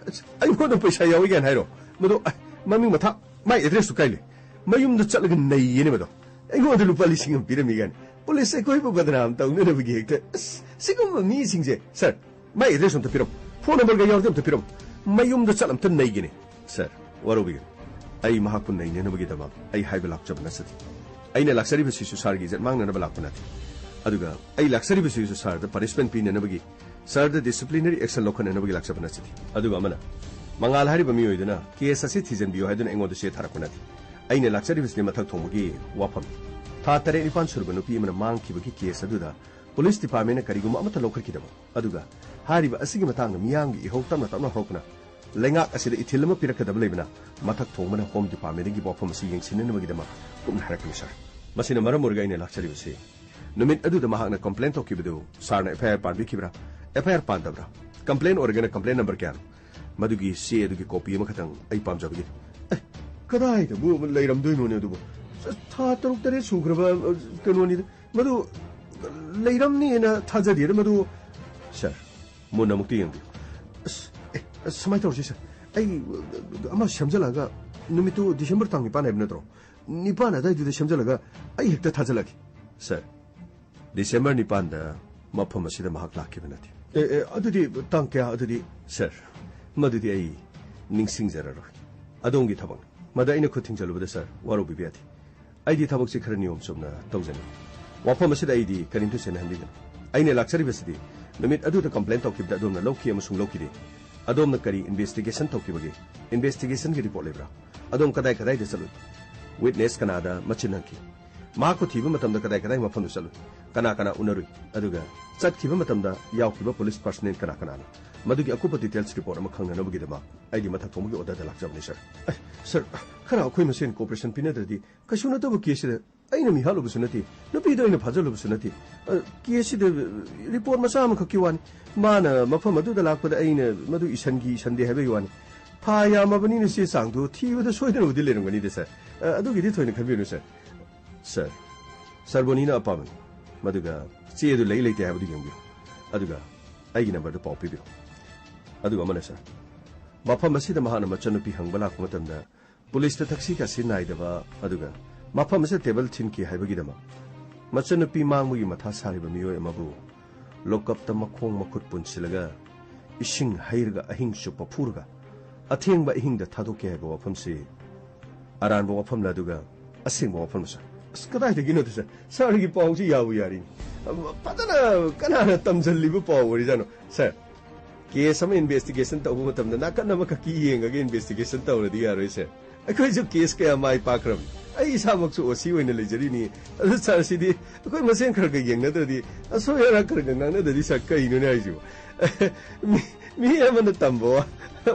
ꯑꯩꯉꯣꯟꯗ ꯄꯩꯁꯥ ꯌꯥꯎꯏ ꯀꯥꯏꯅ ꯍꯥꯏꯔꯣ? ꯃꯗꯨ, ꯑ, ꯃꯃꯤꯡ ꯃꯊꯥ, ꯃꯥꯏ ꯑꯦꯗ꯭ꯔꯦꯁꯇꯨ ꯀꯥꯏ ꯂꯩ? ꯃꯌꯨꯝꯗ ꯆꯠꯂꯒ ꯅꯩꯒꯦꯅꯦ ꯃꯗꯣ꯫ ꯑꯩꯉꯣꯟꯗ ꯂꯨꯄꯥ ꯂꯤꯁꯤꯡ ꯑꯃ ꯄꯤꯔꯝꯃꯤ ꯀꯥꯏꯅ꯫ ꯄꯨꯂꯤꯁ ꯑꯩꯈꯣꯏꯕꯨ ꯕꯗꯅꯥꯝ ꯇꯧꯅꯅꯕꯒꯤ ꯍꯦꯛꯇ꯫ ꯑꯁ, ꯁꯤꯒꯨꯝꯕ ꯃꯤꯁꯤꯡꯁꯦ, ꯁꯥꯔ, ꯃꯥꯏ ꯑꯦꯗ꯭ꯔꯦꯁ ꯑꯝꯇ ꯄꯤꯔꯝꯃꯨ꯫ ꯐꯣꯟ ꯅꯝꯕꯔꯒ ꯌꯥꯎꯔꯗꯤ ꯑꯝꯇ ꯄꯤꯔꯝꯃꯨ꯫ ꯃꯌꯨꯝꯗ ꯆꯠꯂ ꯑꯝꯇ ꯅꯩꯒꯦꯅꯦ꯫ ꯁꯥꯔ, ꯋꯥꯔꯧꯕꯤꯒꯅꯨ꯫ ꯑꯩ ꯃꯍꯥꯛꯄꯨ ꯅꯩꯅꯅꯕꯒꯤꯗꯃꯛ ꯑꯩ ꯍꯥꯏꯕ ꯂꯥꯛꯆꯕ ꯅꯠꯆꯗꯦ꯫ ꯑꯩꯅ ꯂꯥꯛꯆꯔꯤꯕꯁꯤꯁꯨ ꯁꯥꯔꯒꯤ ꯏꯖꯠ ꯃꯥꯡꯅꯅꯕ ꯂꯥꯛꯄ ꯅꯠꯇꯦ꯫ ꯑꯗꯨꯒ ꯑꯩ ꯂꯥꯛꯆꯔꯤꯕꯁꯤꯁꯨ ꯁꯥꯔꯗ ꯄꯅꯤꯁꯃꯦꯟ ꯄꯤꯅꯅꯕꯒꯤ, ꯁꯥꯔꯗ ꯗꯤꯁꯤꯄ꯭ꯂꯤꯅꯔꯤ ꯑꯦꯛꯁꯟ ꯂꯧꯈꯠꯅꯅꯕꯒꯤ ꯂꯥꯛꯆꯕ ꯅꯠꯆꯗꯦ꯫ ꯑꯗꯨꯒ ꯑꯃꯅ, ꯃꯉꯥꯜ ꯍꯥꯏꯔꯤꯕ ꯃꯤꯑꯣꯏꯗꯨꯅ ꯀꯦꯁ ꯑꯁꯤ ꯊꯤꯖꯤꯟꯕꯤꯌꯨ ꯍꯥꯏꯗꯨꯅ ꯑꯩꯉꯣꯟꯗ ꯆꯦ ꯊꯥꯔꯛꯄ ꯅꯠꯇꯦ꯫ ꯑꯩꯅ ꯂꯥꯛꯆꯔꯤꯕꯁꯤꯗꯤ ꯃꯊꯛ ꯊꯣꯡꯕꯒꯤ ꯋꯥꯐꯝꯅꯤ꯫ ꯊꯥ ꯇꯔꯦꯠ ꯅꯤꯄꯥꯟ ꯁꯨꯔꯕ ꯅꯨꯄꯤ ꯑꯃꯅ ꯃꯥꯡꯈꯤꯕꯒꯤ ꯀꯦꯁ ꯑꯗꯨꯗ ꯄꯨꯂꯤꯁ ꯗꯤꯄꯥꯔꯠꯃꯦꯟꯅ ꯀꯔꯤꯒꯨꯝꯕ ꯑꯃꯠꯇ ꯂꯧꯈꯠꯈꯤꯗꯕ, ꯑꯗꯨꯒ ꯍꯥꯏꯔꯤꯕ ꯑꯁꯤꯒꯤ ꯃꯇꯥꯡꯗ ꯃꯤꯌꯥꯝꯒꯤ ꯏꯍꯧ ꯇꯞꯅ ꯇꯞꯅ ꯍꯧꯔꯛꯄꯅ ꯂꯩꯉꯥꯛ ꯑꯁꯤꯗ ꯏꯊꯤꯜ ꯑꯃ ꯄꯤꯔꯛꯀꯗꯕ ꯂꯩꯕꯅ ꯃꯊꯛ ꯊꯣꯡꯕꯅ ꯍꯣꯝ ꯗꯤꯄꯥꯔꯠꯃꯦꯟꯗꯒꯤ ꯋꯥꯐꯝ ꯑꯁꯤ ꯌꯦꯡꯁꯤꯟꯅꯅꯕꯒꯤꯗꯃꯛ ꯀꯨꯞꯅ ꯍꯥꯏꯔꯛꯄꯅꯤ, ꯁꯥꯔ꯫ ꯃꯁꯤꯅ ꯃꯔꯝ ꯑꯣꯏꯔꯒ ꯑꯩꯅ ꯂꯥꯛꯆꯔꯤꯕꯁꯤ꯫ ꯅꯨꯃꯤꯠ ꯑꯗꯨꯗ ꯃꯍꯥꯛꯅ ꯀꯝꯄ꯭ꯂꯦꯟ ꯇꯧꯈꯤꯕꯗꯨ ꯁꯥꯔꯅ ꯑꯦꯐ ꯑꯥꯏ ꯑꯥꯔ ꯄꯥꯟꯕꯤꯈꯤꯕ꯭ꯔꯥ? ꯑꯦꯐ ꯑꯥꯏ ꯑꯥꯔ ꯄꯥꯟꯗꯕ꯭ꯔꯥ? ꯀꯝꯄ꯭ꯂꯦꯟ ꯑꯣꯏꯔꯒꯅ ꯀꯝꯄ꯭ꯂꯦꯟ ꯅꯝꯕꯔ ꯀꯌꯥꯅꯣ? ꯃꯗꯨꯒꯤ ꯆꯦ ꯑꯗꯨꯒꯤ ꯀꯣꯄꯤ ꯑꯃꯈꯛꯇꯪ ꯑꯩ ꯄꯥꯝꯖꯕꯒꯤ꯫ ꯑꯦ, ꯀꯗꯥꯏꯗꯕꯨ ꯂꯩꯔꯝꯗꯣꯏꯅꯣꯅꯦ ꯑꯗꯨꯕꯨ? ꯊꯥ ꯇꯔꯨꯛ ꯇꯔꯦꯠ ꯁꯨꯈ꯭ꯔꯕ, ꯑ, ꯀꯩꯅꯣꯅꯤꯗ꯫ ꯃꯗꯨ ꯂꯩꯔꯝꯅꯤꯅ ꯊꯥꯖꯗꯦꯗ ꯃꯗꯨ꯫ ꯁꯥꯔ, ꯃꯨꯟꯅ ꯑꯃꯨꯛꯇ ꯌꯦꯡꯕꯤꯌꯨ꯫ ꯑꯁ, ꯑꯦ, ꯑꯁ, ꯁꯨꯃꯥꯏꯅ ꯇꯧꯔꯁꯤ, ꯁꯥꯔ꯫ ꯑꯩ, ꯑ, ꯑꯃ ꯁꯦꯝꯖꯤꯜꯂꯒ, ꯅꯨꯃꯤꯠꯇꯨ ꯗꯤꯁꯦꯝꯕꯔ ꯇꯥꯡ ꯅꯤꯄꯥꯟ ꯍꯥꯏꯕ ꯅꯠꯇ꯭ꯔꯣ? ꯅꯤꯄꯥꯟ ꯑꯗꯨꯋꯥꯏꯗꯨꯗ ꯁꯦꯝꯖꯤꯜꯂꯒ ꯑꯩ ꯍꯦꯛꯇ ꯊꯥꯖꯤꯜꯂꯛꯀꯦ꯫ ꯁꯥꯔ, ꯗꯤꯁꯦꯝꯕꯔ ꯅꯤꯄꯥꯟꯗ ꯃꯐꯝ ꯑꯁꯤꯗ ꯃꯍꯥꯛ ꯂꯥꯛꯈꯤꯕ ꯅꯠꯇꯦ꯫ ꯑꯦ, ꯑꯦ, ꯑꯗꯨꯗꯤ ꯇꯥꯡ ꯀꯌꯥ? ꯑꯗꯨꯗꯤ, ꯁꯥꯔ, ꯃꯗꯨꯗꯤ ꯑꯩ ꯅꯤꯡꯁꯤꯡꯖꯔꯔꯣꯏ꯫ ꯑꯗꯣꯝꯒꯤ ꯊꯕꯛꯅꯤ꯫ ꯃꯗ ꯑꯩꯅ ꯈꯨꯠ ꯊꯤꯡꯖꯤꯜꯂꯨꯕꯗ, ꯁꯥꯔ, ꯋꯥꯔꯧꯕꯤꯕ ꯌꯥꯗꯦ꯫ ꯑꯩꯗꯤ ꯊꯕꯛꯁꯤ ꯈꯔ ꯅꯤꯌꯣꯝ ꯆꯨꯝꯅ ꯇꯧꯖꯅꯤꯡꯏ꯫ ꯋꯥꯐꯝ ꯑꯁꯤꯗ ꯑꯩꯗꯤ ꯀꯔꯤꯝꯇ ꯆꯦꯟꯅꯍꯟꯕꯤꯒꯅꯨ꯫ ꯑꯩꯅ ꯂꯥꯛꯆꯔꯤꯕꯁꯤꯗꯤ ꯅꯨꯃꯤꯠ ꯑꯗꯨꯗ ꯀꯝꯄ꯭ꯂꯦꯟ ꯇꯧꯈꯤꯕꯗ ꯑꯗꯣꯝꯅ ꯂꯧꯈꯤ ꯑꯃꯁꯨꯡ ꯂꯧꯈꯤꯗꯦ꯫ ꯑꯗꯣꯝꯅ ꯀꯔꯤ ꯏꯟꯚꯦꯁꯇꯤꯒꯦꯁꯟ ꯇꯧꯈꯤꯕꯒꯦ? ꯏꯟꯚꯦꯁꯇꯤꯒꯦꯁꯟꯒꯤ ꯔꯤꯄꯣꯔꯠ ꯂꯩꯕ꯭ꯔꯥ? ꯑꯗꯣꯝ ꯀꯗꯥꯏ ꯀꯗꯥꯏꯗ ꯆꯠꯂꯨꯏ? ꯋꯤꯠꯅꯦꯁ ꯀꯅꯥꯗ ꯃꯆꯤꯟ ꯍꯟꯈꯤ? ꯃꯍꯥꯛꯄꯨ ꯊꯤꯕ ꯃꯇꯝꯗ ꯀꯗꯥꯏ ꯀꯗꯥꯏ ꯃꯐꯝꯗ ꯆꯠꯂꯨꯏ? ꯀꯅꯥ ꯀꯅꯥ ꯎꯅꯔꯨꯏ? ꯑꯗꯨꯒ ꯆꯠꯈꯤꯕ ꯃꯇꯝꯗ ꯌꯥꯎꯈꯤꯕ ꯄꯨꯂꯤꯁ ꯄꯔꯁꯅꯦꯜ ꯀꯅꯥ ꯀꯅꯥꯅꯣ? ꯃꯗꯨꯒꯤ ꯑꯀꯨꯞꯄ ꯗꯤꯇꯦꯜꯁ ꯔꯤꯄꯣꯔꯠ ꯑꯃ ꯈꯪꯅꯅꯕꯒꯤꯗꯃꯛ ꯑꯩꯗꯤ ꯃꯊꯛ ꯊꯣꯡꯕꯒꯤ ꯑꯣꯔꯗꯔꯗ ꯂꯥꯛꯆꯕꯅꯤ, ꯁꯥꯔ꯫ ꯑꯦ, ꯁꯥꯔ, ꯈꯔ ꯑꯩꯈꯣꯏ ꯃꯁꯦꯟ ꯀꯣꯑꯣꯄꯔꯦꯁꯟ ꯄꯤꯅꯗ꯭ꯔꯗꯤ ꯀꯩꯁꯨ ꯅꯠꯇꯕ ꯀꯦꯁꯁꯤꯗ ꯑꯩꯅ ꯃꯤ ꯍꯥꯠꯂꯨꯕꯁꯨ ꯅꯠꯇꯦ, ꯅꯨꯄꯤꯗꯣ ꯑꯩꯅ ꯐꯥꯖꯜꯂꯨꯕꯁꯨ ꯅꯠꯇꯦ꯫ ꯑ, ꯀꯦꯁꯁꯤꯗ ꯔꯤꯄꯣꯔꯠ ꯃꯆꯥ ꯑꯃꯈꯛꯀꯤ ꯋꯥꯅꯤ꯫ ꯃꯥꯅ ꯃꯐꯝ ꯑꯗꯨꯗ ꯂꯥꯛꯄꯗ ꯑꯩꯅ ꯃꯗꯨ ꯏꯁꯟꯈꯤ, ꯏꯁꯟꯗꯦ ꯍꯥꯏꯕꯒꯤ ꯋꯥꯅꯤ꯫ ꯐꯥ ꯌꯥꯝꯃꯕꯅꯤꯅ ꯆꯦ ꯆꯥꯡꯗꯣ ꯊꯤꯕꯗ ꯁꯣꯏꯗꯅꯕꯨꯗꯤ ꯂꯩꯔꯝꯒꯅꯤꯗ, ꯁꯥꯔ꯫ ꯑ, ꯑꯗꯨꯒꯤꯗꯤ ꯊꯣꯏꯅ ꯈꯟꯕꯤꯔꯨꯅꯨ, ꯁꯥꯔ꯫ ꯁꯥꯔ, ꯁꯥꯔ ꯕꯣꯅꯤꯅ ꯑꯄꯥꯝꯕꯅꯤ꯫ ꯃꯗꯨꯒ ꯆꯦ ꯑꯗꯨ ꯂꯩ ꯂꯩꯇꯦ ꯍꯥꯏꯕꯗꯨ ꯌꯦꯡꯕꯤꯌꯨ꯫ ꯑꯗꯨꯒ ꯑꯩꯒꯤ ꯅꯝꯕꯔꯗ ꯄꯥꯎ ꯄꯤꯕꯤꯔꯣ꯫ ꯑꯗꯨꯒ ꯑꯃꯅ, ꯁꯥꯔ, ꯃꯐꯝ ꯑꯁꯤꯗ ꯃꯍꯥꯛꯅ ꯃꯆꯟꯅꯨꯄꯤ ꯍꯪꯕ ꯂꯥꯛꯄ ꯃꯇꯝꯗ ꯄꯨꯂꯤꯁꯇ ꯊꯛꯁꯤ ꯈꯥꯁꯤ ꯅꯥꯏꯗꯕ, ꯑꯗꯨꯒ ꯃꯐꯝ ꯑꯁꯤꯗ ꯇꯦꯕꯜ ꯊꯤꯟꯈꯤ ꯍꯥꯏꯕꯒꯤꯗꯃꯛ ꯃꯆꯟꯅꯨꯄꯤ ꯃꯥꯡꯕꯒꯤ ꯃꯊꯥ ꯁꯥꯔꯤꯕ ꯃꯤꯑꯣꯏ ꯑꯃꯕꯨ ꯂꯣꯀꯞꯇ ꯃꯈꯣꯡ ꯃꯈꯨꯠ ꯄꯨꯟꯁꯤꯜꯂꯒ ꯏꯁꯤꯡ ꯍꯩꯔꯒ ꯑꯍꯤꯡ ꯆꯨꯞꯄ ꯐꯨꯔꯒ ꯑꯊꯦꯡꯕ ꯑꯍꯤꯡꯗ ꯊꯥꯗꯣꯛꯈꯤ ꯍꯥꯏꯕ ꯋꯥꯐꯝꯁꯤ ꯑꯔꯥꯟꯕ ꯋꯥꯐꯝꯂ, ꯑꯗꯨꯒ ꯑꯁꯦꯡꯕ ꯋꯥꯐꯝꯂ, ꯁꯥꯔ? ꯑꯁ, ꯀꯗꯥꯏꯗꯒꯤꯅꯣꯗ, ꯁꯥꯔ? ꯁꯥꯔꯒꯤ ꯄꯥꯎꯁꯤ ꯌꯥꯕꯨ ꯌꯥꯔꯤꯅꯤ꯫ ꯐꯖꯅ ꯀꯅꯥꯅ ꯇꯝꯖꯜꯂꯤꯕ ꯄꯥꯎ ꯑꯣꯏꯔꯤꯖꯥꯠꯅꯣ, ꯁꯥꯔ? ꯀꯦꯁ ꯑꯃ ꯏꯟꯚꯦꯁꯇꯤꯒꯦꯁꯟ ꯇꯧꯕ ꯃꯇꯝꯗ ꯅꯥꯀꯟ ꯑꯃꯈꯛꯀꯤ ꯌꯦꯡꯉꯒ ꯏꯟꯚꯦꯁꯇꯤꯒꯦꯁꯟ ꯇꯧꯔꯗꯤ ꯌꯥꯔꯣꯏ, ꯁꯥꯔ꯫ ꯑꯩꯈꯣꯏꯁꯨ ꯀꯦꯁ ꯀꯌꯥ ꯃꯥꯏ ꯄꯥꯛꯈ꯭ꯔꯕꯅꯤ꯫ ꯑꯩ ꯏꯁꯥꯃꯛꯁꯨ ꯑꯣ ꯁꯤ ꯑꯣꯏꯅ ꯂꯩꯖꯔꯤꯅꯤ꯫ ꯑꯗꯨ ꯁꯥꯔ, ꯁꯤꯗꯤ ꯑꯩꯈꯣꯏ ꯃꯁꯦꯟ ꯈꯔ ꯈꯔ ꯌꯦꯡꯅꯗ꯭ꯔꯗꯤ, ꯑꯁꯣꯏ ꯑꯔꯥꯛ ꯈꯔ ꯈꯔ ꯉꯥꯡꯅꯗ꯭ꯔꯗꯤ, ꯁꯥꯔ, ꯀꯩꯅꯣꯅꯦ ꯍꯥꯏꯁꯤꯕꯣ? ꯃꯤ, ꯃꯤ ꯑꯃꯅ ꯇꯝꯕ ꯋꯥ-,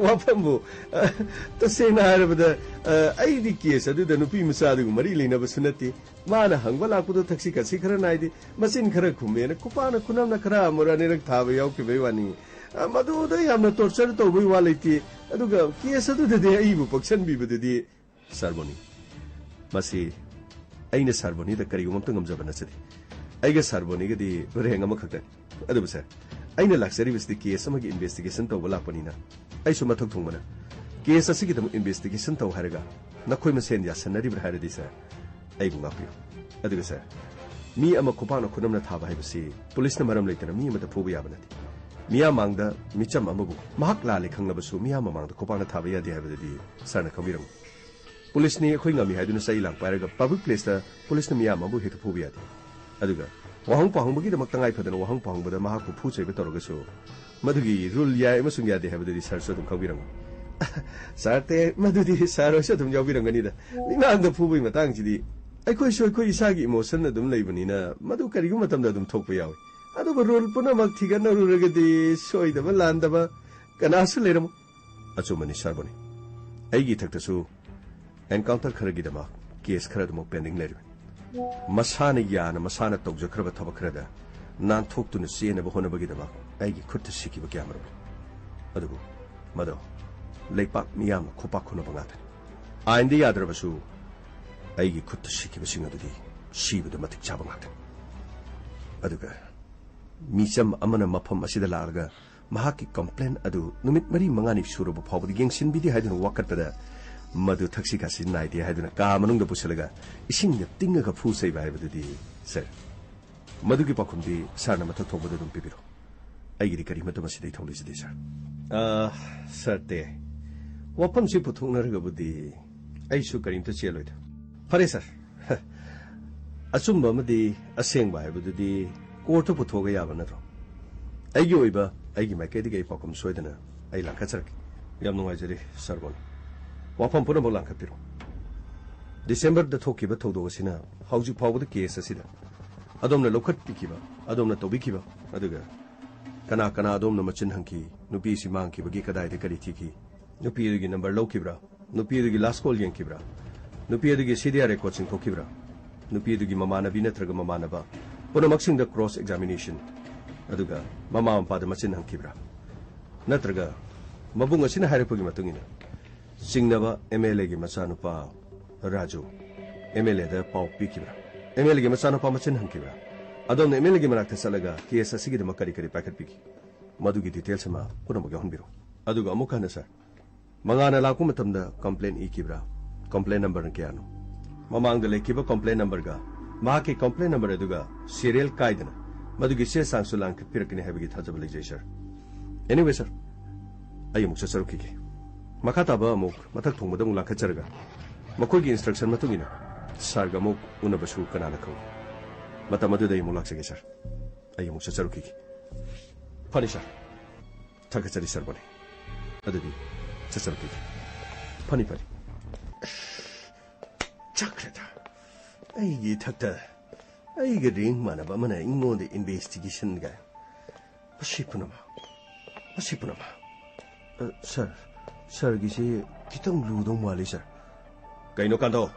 ꯋꯥꯐꯝꯕꯨ, ꯑ, ꯇꯁꯦꯡꯅ ꯍꯥꯏꯔꯕꯗ, ꯑ, ꯑꯩꯗꯤ ꯀꯦꯁ ꯑꯗꯨꯗ ꯅꯨꯄꯤ ꯃꯆꯥꯗꯨꯒ ꯃꯔꯤ ꯂꯩꯅꯕꯁꯨ ꯅꯠꯇꯦ꯫ ꯃꯥꯅ ꯍꯪꯕ ꯂꯥꯛꯄꯗꯣ ꯊꯛꯁꯤ ꯈꯥꯁꯤ ꯈꯔ ꯅꯥꯏꯗꯦ, ꯃꯆꯤꯟ ꯈꯔ ꯈꯨꯝꯃꯦꯅ ꯈꯨꯄꯥꯛꯅ ꯈꯨꯅꯝꯅ ꯈꯔ ꯑꯃꯨꯔꯛ ꯑꯅꯤꯔꯛ ꯊꯥꯕ ꯌꯥꯎꯈꯤꯕꯩ ꯋꯥꯅꯤ꯫ ꯑ, ꯃꯗꯨꯗ ꯌꯥꯝꯅ ꯇꯣꯔꯆꯔ ꯇꯧꯕꯩ ꯋꯥ ꯂꯩꯇꯦ꯫ ꯑꯗꯨꯒ ꯀꯦꯁ ꯑꯗꯨꯗꯗꯤ ꯑꯩꯕꯨ ꯄꯛꯁꯟꯕꯤꯕꯗꯨꯗꯤ ꯁꯥꯔ ꯕꯣꯅꯤ, ꯃꯁꯤ ꯑꯩꯅ ꯁꯥꯔ ꯕꯣꯅꯤꯗ ꯀꯔꯤꯒꯨꯝꯕ ꯑꯝꯇ ꯉꯝꯖꯕ ꯅꯠꯆꯗꯦ꯫ ꯑꯩꯒ ꯁꯥꯔ ꯕꯣꯅꯤꯒꯗꯤ ꯔꯦꯡ ꯑꯃꯈꯛꯇꯅꯤ꯫ ꯑꯗꯨꯕꯨ ꯁꯥꯔ, ꯑꯩꯅ ꯂꯥꯛꯆꯔꯤꯕꯁꯤꯗꯤ ꯀꯦꯁ ꯑꯃꯒꯤ ꯏꯟꯚꯦꯁꯇꯤꯒꯦꯁꯟ ꯇꯧꯕ ꯂꯥꯛꯄꯅꯤꯅ ꯑꯩꯁꯨ ꯃꯊꯧ ꯊꯣꯡꯕꯅ ꯀꯦꯁ ꯑꯁꯤꯒꯤꯗꯃꯛ ꯏꯟꯚꯦꯁꯇꯤꯒꯦꯁꯟ ꯇꯧ ꯍꯥꯏꯔꯒ ꯅꯈꯣꯏ ꯃꯁꯦꯟ ꯌꯥꯁꯟꯅꯔꯤꯕ꯭ꯔꯥ ꯍꯥꯏꯔꯗꯤ ꯁꯥꯔ, ꯑꯩꯕꯨ ꯉꯥꯛꯄꯤꯌꯨ꯫ ꯑꯗꯨꯒ ꯁꯥꯔ, ꯃꯤ ꯑꯃ ꯈꯨꯄꯥꯛꯅ ꯈꯨꯅꯝꯅ ꯊꯥꯕ ꯍꯥꯏꯕꯁꯤ ꯄꯨꯂꯤꯁꯅ ꯃꯔꯝ ꯂꯩꯇꯅ ꯃꯤ ꯑꯃꯗ ꯐꯨꯕ ꯌꯥꯕ ꯅꯠꯇꯦ꯫ ꯃꯤꯌꯥꯝ ꯃꯥꯡꯗ ꯃꯤꯆꯝ ꯑꯃꯕꯨ ꯃꯍꯥꯛ ꯂꯥꯜꯂꯦ ꯈꯪꯂꯕꯁꯨ ꯃꯤꯌꯥꯝ ꯃꯃꯥꯡꯗ ꯈꯨꯄꯥꯛꯅ ꯊꯥꯕ ꯌꯥꯗꯦ ꯍꯥꯏꯕꯗꯨꯗꯤ ꯁꯥꯔꯅ ꯈꯪꯕꯤꯔꯝꯒꯅꯤ꯫ ꯄꯨꯂꯤꯁꯅꯤ, ꯑꯩꯈꯣꯏ ꯉꯝꯃꯤ ꯍꯥꯏꯗꯨꯅ ꯆꯩ ꯂꯥꯡ ꯄꯥꯏꯔꯒ ꯄꯕ꯭ꯂꯤꯛ ꯄ꯭ꯂꯦꯁꯇ ꯄꯨꯂꯤꯁꯅ ꯃꯤꯌꯥꯝ ꯑꯃꯕꯨ ꯍꯦꯛꯇ ꯐꯨꯕ ꯌꯥꯗꯦ꯫ ꯑꯗꯨꯒ ꯋꯥꯍꯪ ꯄꯥꯎꯍꯪꯕꯒꯤꯗꯃꯛ ꯇꯉꯥꯏ ꯐꯗꯅ ꯋꯥꯍꯪ ꯄꯥꯎꯍꯪꯕꯗ ꯃꯍꯥꯛꯄꯨ ꯐꯨ ꯆꯩꯕ ꯇꯧꯔꯒꯁꯨ ꯃꯗꯨꯒꯤ ꯔꯨꯜ ꯌꯥꯏ ꯑꯃꯁꯨꯡ ꯌꯥꯗꯦ ꯍꯥꯏꯕꯗꯨꯗꯤ ꯁꯥꯔꯁꯨ ꯑꯗꯨꯝ ꯈꯪꯕꯤꯔꯝꯒꯅꯤ꯫ ꯁꯥꯔ ꯇꯦ, ꯃꯗꯨꯗꯤ ꯁꯥꯔ ꯍꯣꯏꯁꯨ ꯑꯗꯨꯝ ꯌꯥꯎꯕꯤꯔꯝꯒꯅꯤꯗ꯫ ꯃꯤꯃꯥꯡꯗ ꯐꯨꯕꯒꯤ ꯃꯇꯥꯡꯁꯤꯗꯤ ꯑꯩꯈꯣꯏꯁꯨ ꯑꯩꯈꯣꯏ ꯏꯁꯥꯒꯤ ꯏꯃꯣꯁꯟ ꯑꯗꯨꯝ ꯂꯩꯕꯅꯤꯅ ꯃꯗꯨ ꯀꯔꯤꯒꯨꯝꯕ ꯃꯇꯝꯗ ꯑꯗꯨꯝ ꯊꯣꯛꯄ ꯌꯥꯎꯏ꯫ ꯑꯗꯨꯕꯨ ꯔꯨꯜ ꯄꯨꯝꯅꯃꯛ ꯊꯤꯒꯠꯅꯔꯨꯔꯒꯗꯤ ꯁꯣꯏꯗꯕ ꯂꯥꯟꯗꯕ ꯀꯅꯥꯁꯨ ꯂꯩꯔꯝꯃꯣꯏ꯫ ꯑꯆꯨꯝꯕꯅꯤ ꯁꯥꯔ ꯕꯣꯅꯤ꯫ ꯑꯩꯒꯤ ꯏꯊꯛꯇꯁꯨ ꯑꯦꯟꯀꯥꯎꯟꯇꯔ ꯈꯔꯒꯤꯗꯃꯛ ꯀꯦꯁ ꯈꯔ ꯑꯗꯨꯃꯛ ꯄꯦꯟꯗꯤꯡ ꯂꯩꯔꯤꯕꯅꯤ꯫ ꯃꯁꯥꯅ ꯌꯥꯅ ꯃꯁꯥꯅ ꯇꯧꯖꯈ꯭ꯔꯕ ꯊꯕꯛ ꯈꯔꯗ ꯅꯥꯟꯊꯣꯛꯇꯨꯅ ꯆꯦꯟꯅꯕ ꯍꯣꯠꯅꯕꯒꯤꯗꯃꯛ ꯑꯩꯒꯤ ꯈꯨꯠꯇ ꯁꯤꯈꯤꯕ ꯀꯌꯥꯃꯔꯨꯝ ꯂꯩ꯫ ꯑꯗꯨꯕꯨ ꯃꯗꯣ ꯂꯩꯄꯥꯛ ꯃꯤꯌꯥꯝꯅ ꯈꯨꯄꯥꯛ ꯈꯨꯅꯕ ꯉꯥꯛꯇꯅꯤ꯫ ꯑꯥꯏꯟꯗ ꯌꯥꯗ꯭ꯔꯕꯁꯨ ꯑꯩꯒꯤ ꯈꯨꯠꯇ ꯁꯤꯈꯤꯕꯁꯤꯡ ꯑꯗꯨꯗꯤ ꯁꯤꯕꯗ ꯃꯇꯤꯛ ꯆꯥꯕ ꯉꯥꯛꯇꯅꯤ꯫ ꯑꯗꯨꯒ ꯃꯤꯆꯝ ꯑꯃꯅ ꯃꯐꯝ ꯑꯁꯤꯗ ꯂꯥꯛꯂꯒ ꯃꯍꯥꯛꯀꯤ ꯀꯝꯄ꯭ꯂꯦꯟ ꯑꯗꯨ ꯅꯨꯃꯤꯠ ꯃꯔꯤ ꯃꯉꯥꯅꯤ ꯁꯨꯔꯕ ꯐꯥꯎꯕꯗ ꯌꯦꯡꯁꯤꯟꯕꯤꯗꯦ ꯍꯥꯏꯗꯨꯅ ꯋꯥꯀꯠꯄꯗ ꯃꯗꯨ ꯊꯛꯁꯤ ꯈꯥꯁꯤ ꯅꯥꯏꯗꯦ ꯍꯥꯏꯗꯨꯅ ꯀꯥ ꯃꯅꯨꯡꯗ ꯄꯨꯁꯤꯜꯂꯒ ꯏꯁꯤꯡꯗ ꯇꯤꯡꯉꯒ ꯐꯨ ꯆꯩꯕ ꯍꯥꯏꯕꯗꯨꯗꯤ, ꯁꯥꯔ, ꯃꯗꯨꯒꯤ ꯄꯥꯎꯈꯨꯝꯗꯤ ꯁꯥꯔꯅ ꯃꯊꯧ ꯊꯣꯛꯄꯗ ꯑꯗꯨꯝ ꯄꯤꯕꯤꯔꯣ꯫ ꯑꯩꯒꯤꯗꯤ ꯀꯔꯤꯃꯠꯇ ꯃꯁꯤꯗ ꯏꯊꯧ ꯂꯩꯖꯗꯦ, ꯁꯥꯔ꯫ ꯑ, ꯁꯥꯔ ꯇꯦ, ꯋꯥꯐꯝꯁꯤ ꯄꯨꯊꯣꯛꯅꯔꯒꯕꯨꯗꯤ ꯑꯩꯁꯨ ꯀꯔꯤꯝꯇ ꯆꯦꯜꯂꯣꯏꯗ꯫ ꯐꯔꯦ, ꯁꯥꯔ꯫ ꯑꯆꯨꯝꯕ ꯑꯃꯗꯤ ꯑꯁꯦꯡꯕ ꯍꯥꯏꯕꯗꯨꯗꯤ ꯀꯣꯔꯠꯇ ꯄꯨꯊꯣꯛꯑꯒ ꯌꯥꯕ ꯅꯠꯇ꯭ꯔꯣ? ꯑꯩꯒꯤ ꯑꯣꯏꯕ, ꯑꯩꯒꯤ ꯃꯥꯏꯀꯩꯗꯒꯤ ꯑꯩ ꯄꯥꯎꯈꯨꯝ ꯁꯣꯏꯗꯅ ꯑꯩ ꯂꯥꯡꯈꯠꯆꯔꯛꯀꯦ꯫ ꯌꯥꯝ ꯅꯨꯡꯉꯥꯏꯖꯔꯦ, ꯁꯥꯔ ꯕꯣꯅꯤ꯫ ꯋꯥꯐꯝ ꯄꯨꯝꯅꯃꯛ ꯂꯥꯡꯈꯠꯄꯤꯔꯣ꯫ ꯗꯤꯁꯦꯝꯕꯔꯗ ꯊꯣꯛꯈꯤꯕ ꯊꯧꯗꯣꯛ ꯑꯁꯤꯅ ꯍꯧꯖꯤꯛ ꯐꯥꯎꯕꯗ ꯀꯦꯁ ꯑꯁꯤꯗ ꯑꯗꯣꯝꯅ ꯂꯧꯈꯠꯄꯤꯈꯤꯕ, ꯑꯗꯣꯝꯅ ꯇꯧꯕꯤꯈꯤꯕ, ꯑꯗꯨꯒ ꯀꯅꯥ ꯀꯅꯥ ꯑꯗꯣꯝꯅ ꯃꯆꯤꯟ ꯍꯪꯈꯤ, ꯅꯨꯄꯤ ꯑꯁꯤ ꯃꯥꯡꯈꯤꯕꯒꯤ ꯀꯗꯥꯏꯗ ꯀꯔꯤ ꯊꯤꯈꯤ, ꯅꯨꯄꯤ ꯑꯗꯨꯒꯤ ꯅꯝꯕꯔ ꯂꯧꯈꯤꯕ꯭ꯔꯥ, ꯅꯨꯄꯤ ꯑꯗꯨꯒꯤ ꯂꯥꯁ ꯀꯣꯜ ꯌꯦꯡꯈꯤꯕ꯭ꯔꯥ, ꯅꯨꯄꯤ ꯑꯗꯨꯒꯤ ꯁꯤ ꯗꯤ ꯑꯥꯔ ꯔꯦꯀꯣꯔꯗꯁꯤꯡ ꯊꯣꯛꯈꯤꯕ꯭ꯔꯥ, ꯅꯨꯄꯤ ꯑꯗꯨꯒꯤ ꯃꯃꯥꯟꯅꯕꯤ ꯅꯠꯇ꯭ꯔꯒ ꯃꯃꯥꯟꯅꯕ ꯄꯨꯝꯅꯃꯛꯁꯤꯡꯗ ꯀ꯭ꯔꯣꯁ ꯑꯦꯛꯖꯥꯃꯤꯅꯦꯁꯟ, ꯑꯗꯨꯒ ꯃꯃꯥ ꯃꯄꯥꯗ ꯃꯆꯤꯟ ꯍꯪꯈꯤꯕ꯭ꯔꯥ? ꯅꯠꯇ꯭ꯔꯒ ꯃꯕꯨꯡ ꯑꯁꯤꯅ ꯍꯥꯏꯔꯛꯄꯒꯤ ꯃꯇꯨꯡ ꯏꯟꯅ ꯆꯤꯡꯅꯕ ꯑꯦꯝ ꯑꯦꯜ ꯑꯦꯒꯤ ꯃꯆꯥꯅꯨꯄꯥ ꯔꯥꯖꯨ ꯑꯦꯝ ꯑꯦꯜ ꯑꯦꯗ ꯄꯥꯎ ꯄꯤꯈꯤꯕ꯭ꯔꯥ? ꯑꯦꯝ ꯑꯦꯜ ꯑꯦꯒꯤ ꯃꯆꯥꯅꯨꯄꯥ ꯃꯆꯤꯟ ꯍꯪꯈꯤꯕ꯭ꯔꯥ? ꯑꯗꯣꯝꯅ ꯑꯦꯝ ꯑꯦꯜ ꯑꯦꯒꯤ ꯃꯅꯥꯛꯇ ꯆꯠꯂꯒ ꯀꯦꯁ ꯑꯁꯤꯒꯤꯗꯃꯛ ꯀꯔꯤ ꯀꯔꯤ ꯄꯥꯏꯈꯠꯄꯤꯈꯤ? ꯃꯗꯨꯒꯤ ꯗꯤꯇꯦꯜꯁ ꯑꯃ ꯄꯨꯝꯅꯃꯛ ꯌꯥꯎꯍꯟꯕꯤꯔꯣ꯫ ꯑꯗꯨꯒ ꯑꯃꯨꯛ ꯍꯟꯅ ꯁꯥꯔ, ꯃꯉꯥꯅ ꯂꯥꯛꯄ ꯃꯇꯝꯗ ꯀꯝꯄ꯭ꯂꯦꯟ ꯏꯈꯤꯕ꯭ꯔꯥ? ꯀꯝꯄ꯭ꯂꯦꯟ ꯅꯝꯕꯔꯅ ꯀꯌꯥꯅꯣ? ꯃꯃꯥꯡꯗ ꯂꯩꯈꯤꯕ ꯀꯝꯄ꯭ꯂꯦꯟ ꯅꯝꯕꯔꯒ ꯃꯍꯥꯛꯀꯤ ꯀꯝꯄ꯭ꯂꯦꯟ ꯅꯝꯕꯔ ꯑꯗꯨꯒ ꯁꯤꯔꯤꯌꯦꯜ ꯀꯥꯏꯗꯅ ꯃꯗꯨꯒꯤ ꯆꯦ ꯆꯥꯡꯁꯨ ꯂꯥꯡꯈꯠꯄꯤꯔꯛꯀꯅꯤ ꯍꯥꯏꯕꯒꯤ ꯊꯥꯖꯕ ꯂꯩꯖꯩ, ꯁꯥꯔ꯫ ꯑꯦꯅꯤꯋꯦ, ꯁꯥꯔ, ꯑꯩ ꯑꯃꯨꯛ ꯆꯠꯆꯔꯛꯈꯤꯒꯦ꯫ ꯃꯈꯥ ꯇꯥꯕ ꯑꯃꯨꯛ ꯃꯊꯛ ꯊꯣꯡꯕꯗ ꯑꯃꯨꯛ ꯂꯥꯡꯈꯠꯆꯔꯒ ꯃꯈꯣꯏꯒꯤ ꯏꯟꯁꯇ꯭ꯔꯛꯁꯟ ꯃꯇꯨꯡ ꯏꯟꯅ ꯁꯥꯔꯒ ꯑꯃꯨꯛ ꯎꯅꯕꯁꯨ ꯀꯅꯥꯅ ꯈꯪꯏ꯫ ꯃꯇꯝ ꯑꯗꯨꯗ ꯑꯩ ꯑꯃꯨꯛ ꯂꯥꯛꯆꯒꯦ, ꯁꯥꯔ꯫ ꯑꯩ ꯑꯃꯨꯛ ꯆꯠꯆꯔꯛꯈꯤꯒꯦ꯫ ꯐꯅꯤ, ꯁꯥꯔ꯫ ꯊꯥꯒꯠꯆꯔꯤ, ꯁꯥꯔ ꯕꯣꯅꯤ꯫ ꯑꯗꯨꯗꯤ ꯆꯠꯆꯔꯛꯈꯤꯒꯦ꯫ ꯐꯅꯤ, ꯐꯅꯤ꯫ ꯆꯠꯈ꯭ꯔꯦꯗ꯫ ꯑꯩꯒꯤ ꯏꯊꯛꯇ ꯑꯩꯒ ꯔꯦꯡ ꯃꯥꯟꯅꯕ ꯑꯃꯅ ꯑꯩꯉꯣꯟꯗ ꯏꯟꯚꯦꯁꯇꯤꯒꯦꯁꯟꯒ꯫ ꯃꯁꯤ ꯄꯨꯝꯅꯃꯛ, ꯃꯁꯤ ꯄꯨꯝꯅꯃꯛ꯫ ꯑ, ꯁꯥꯔ, ꯁꯥꯔꯒꯤꯁꯤ ꯈꯤꯇꯪ ꯂꯨꯗꯧ ꯃꯥꯜꯂꯤ, ꯁꯥꯔ꯫ ꯀꯩꯅꯣ, ꯀꯥꯟꯗꯣ?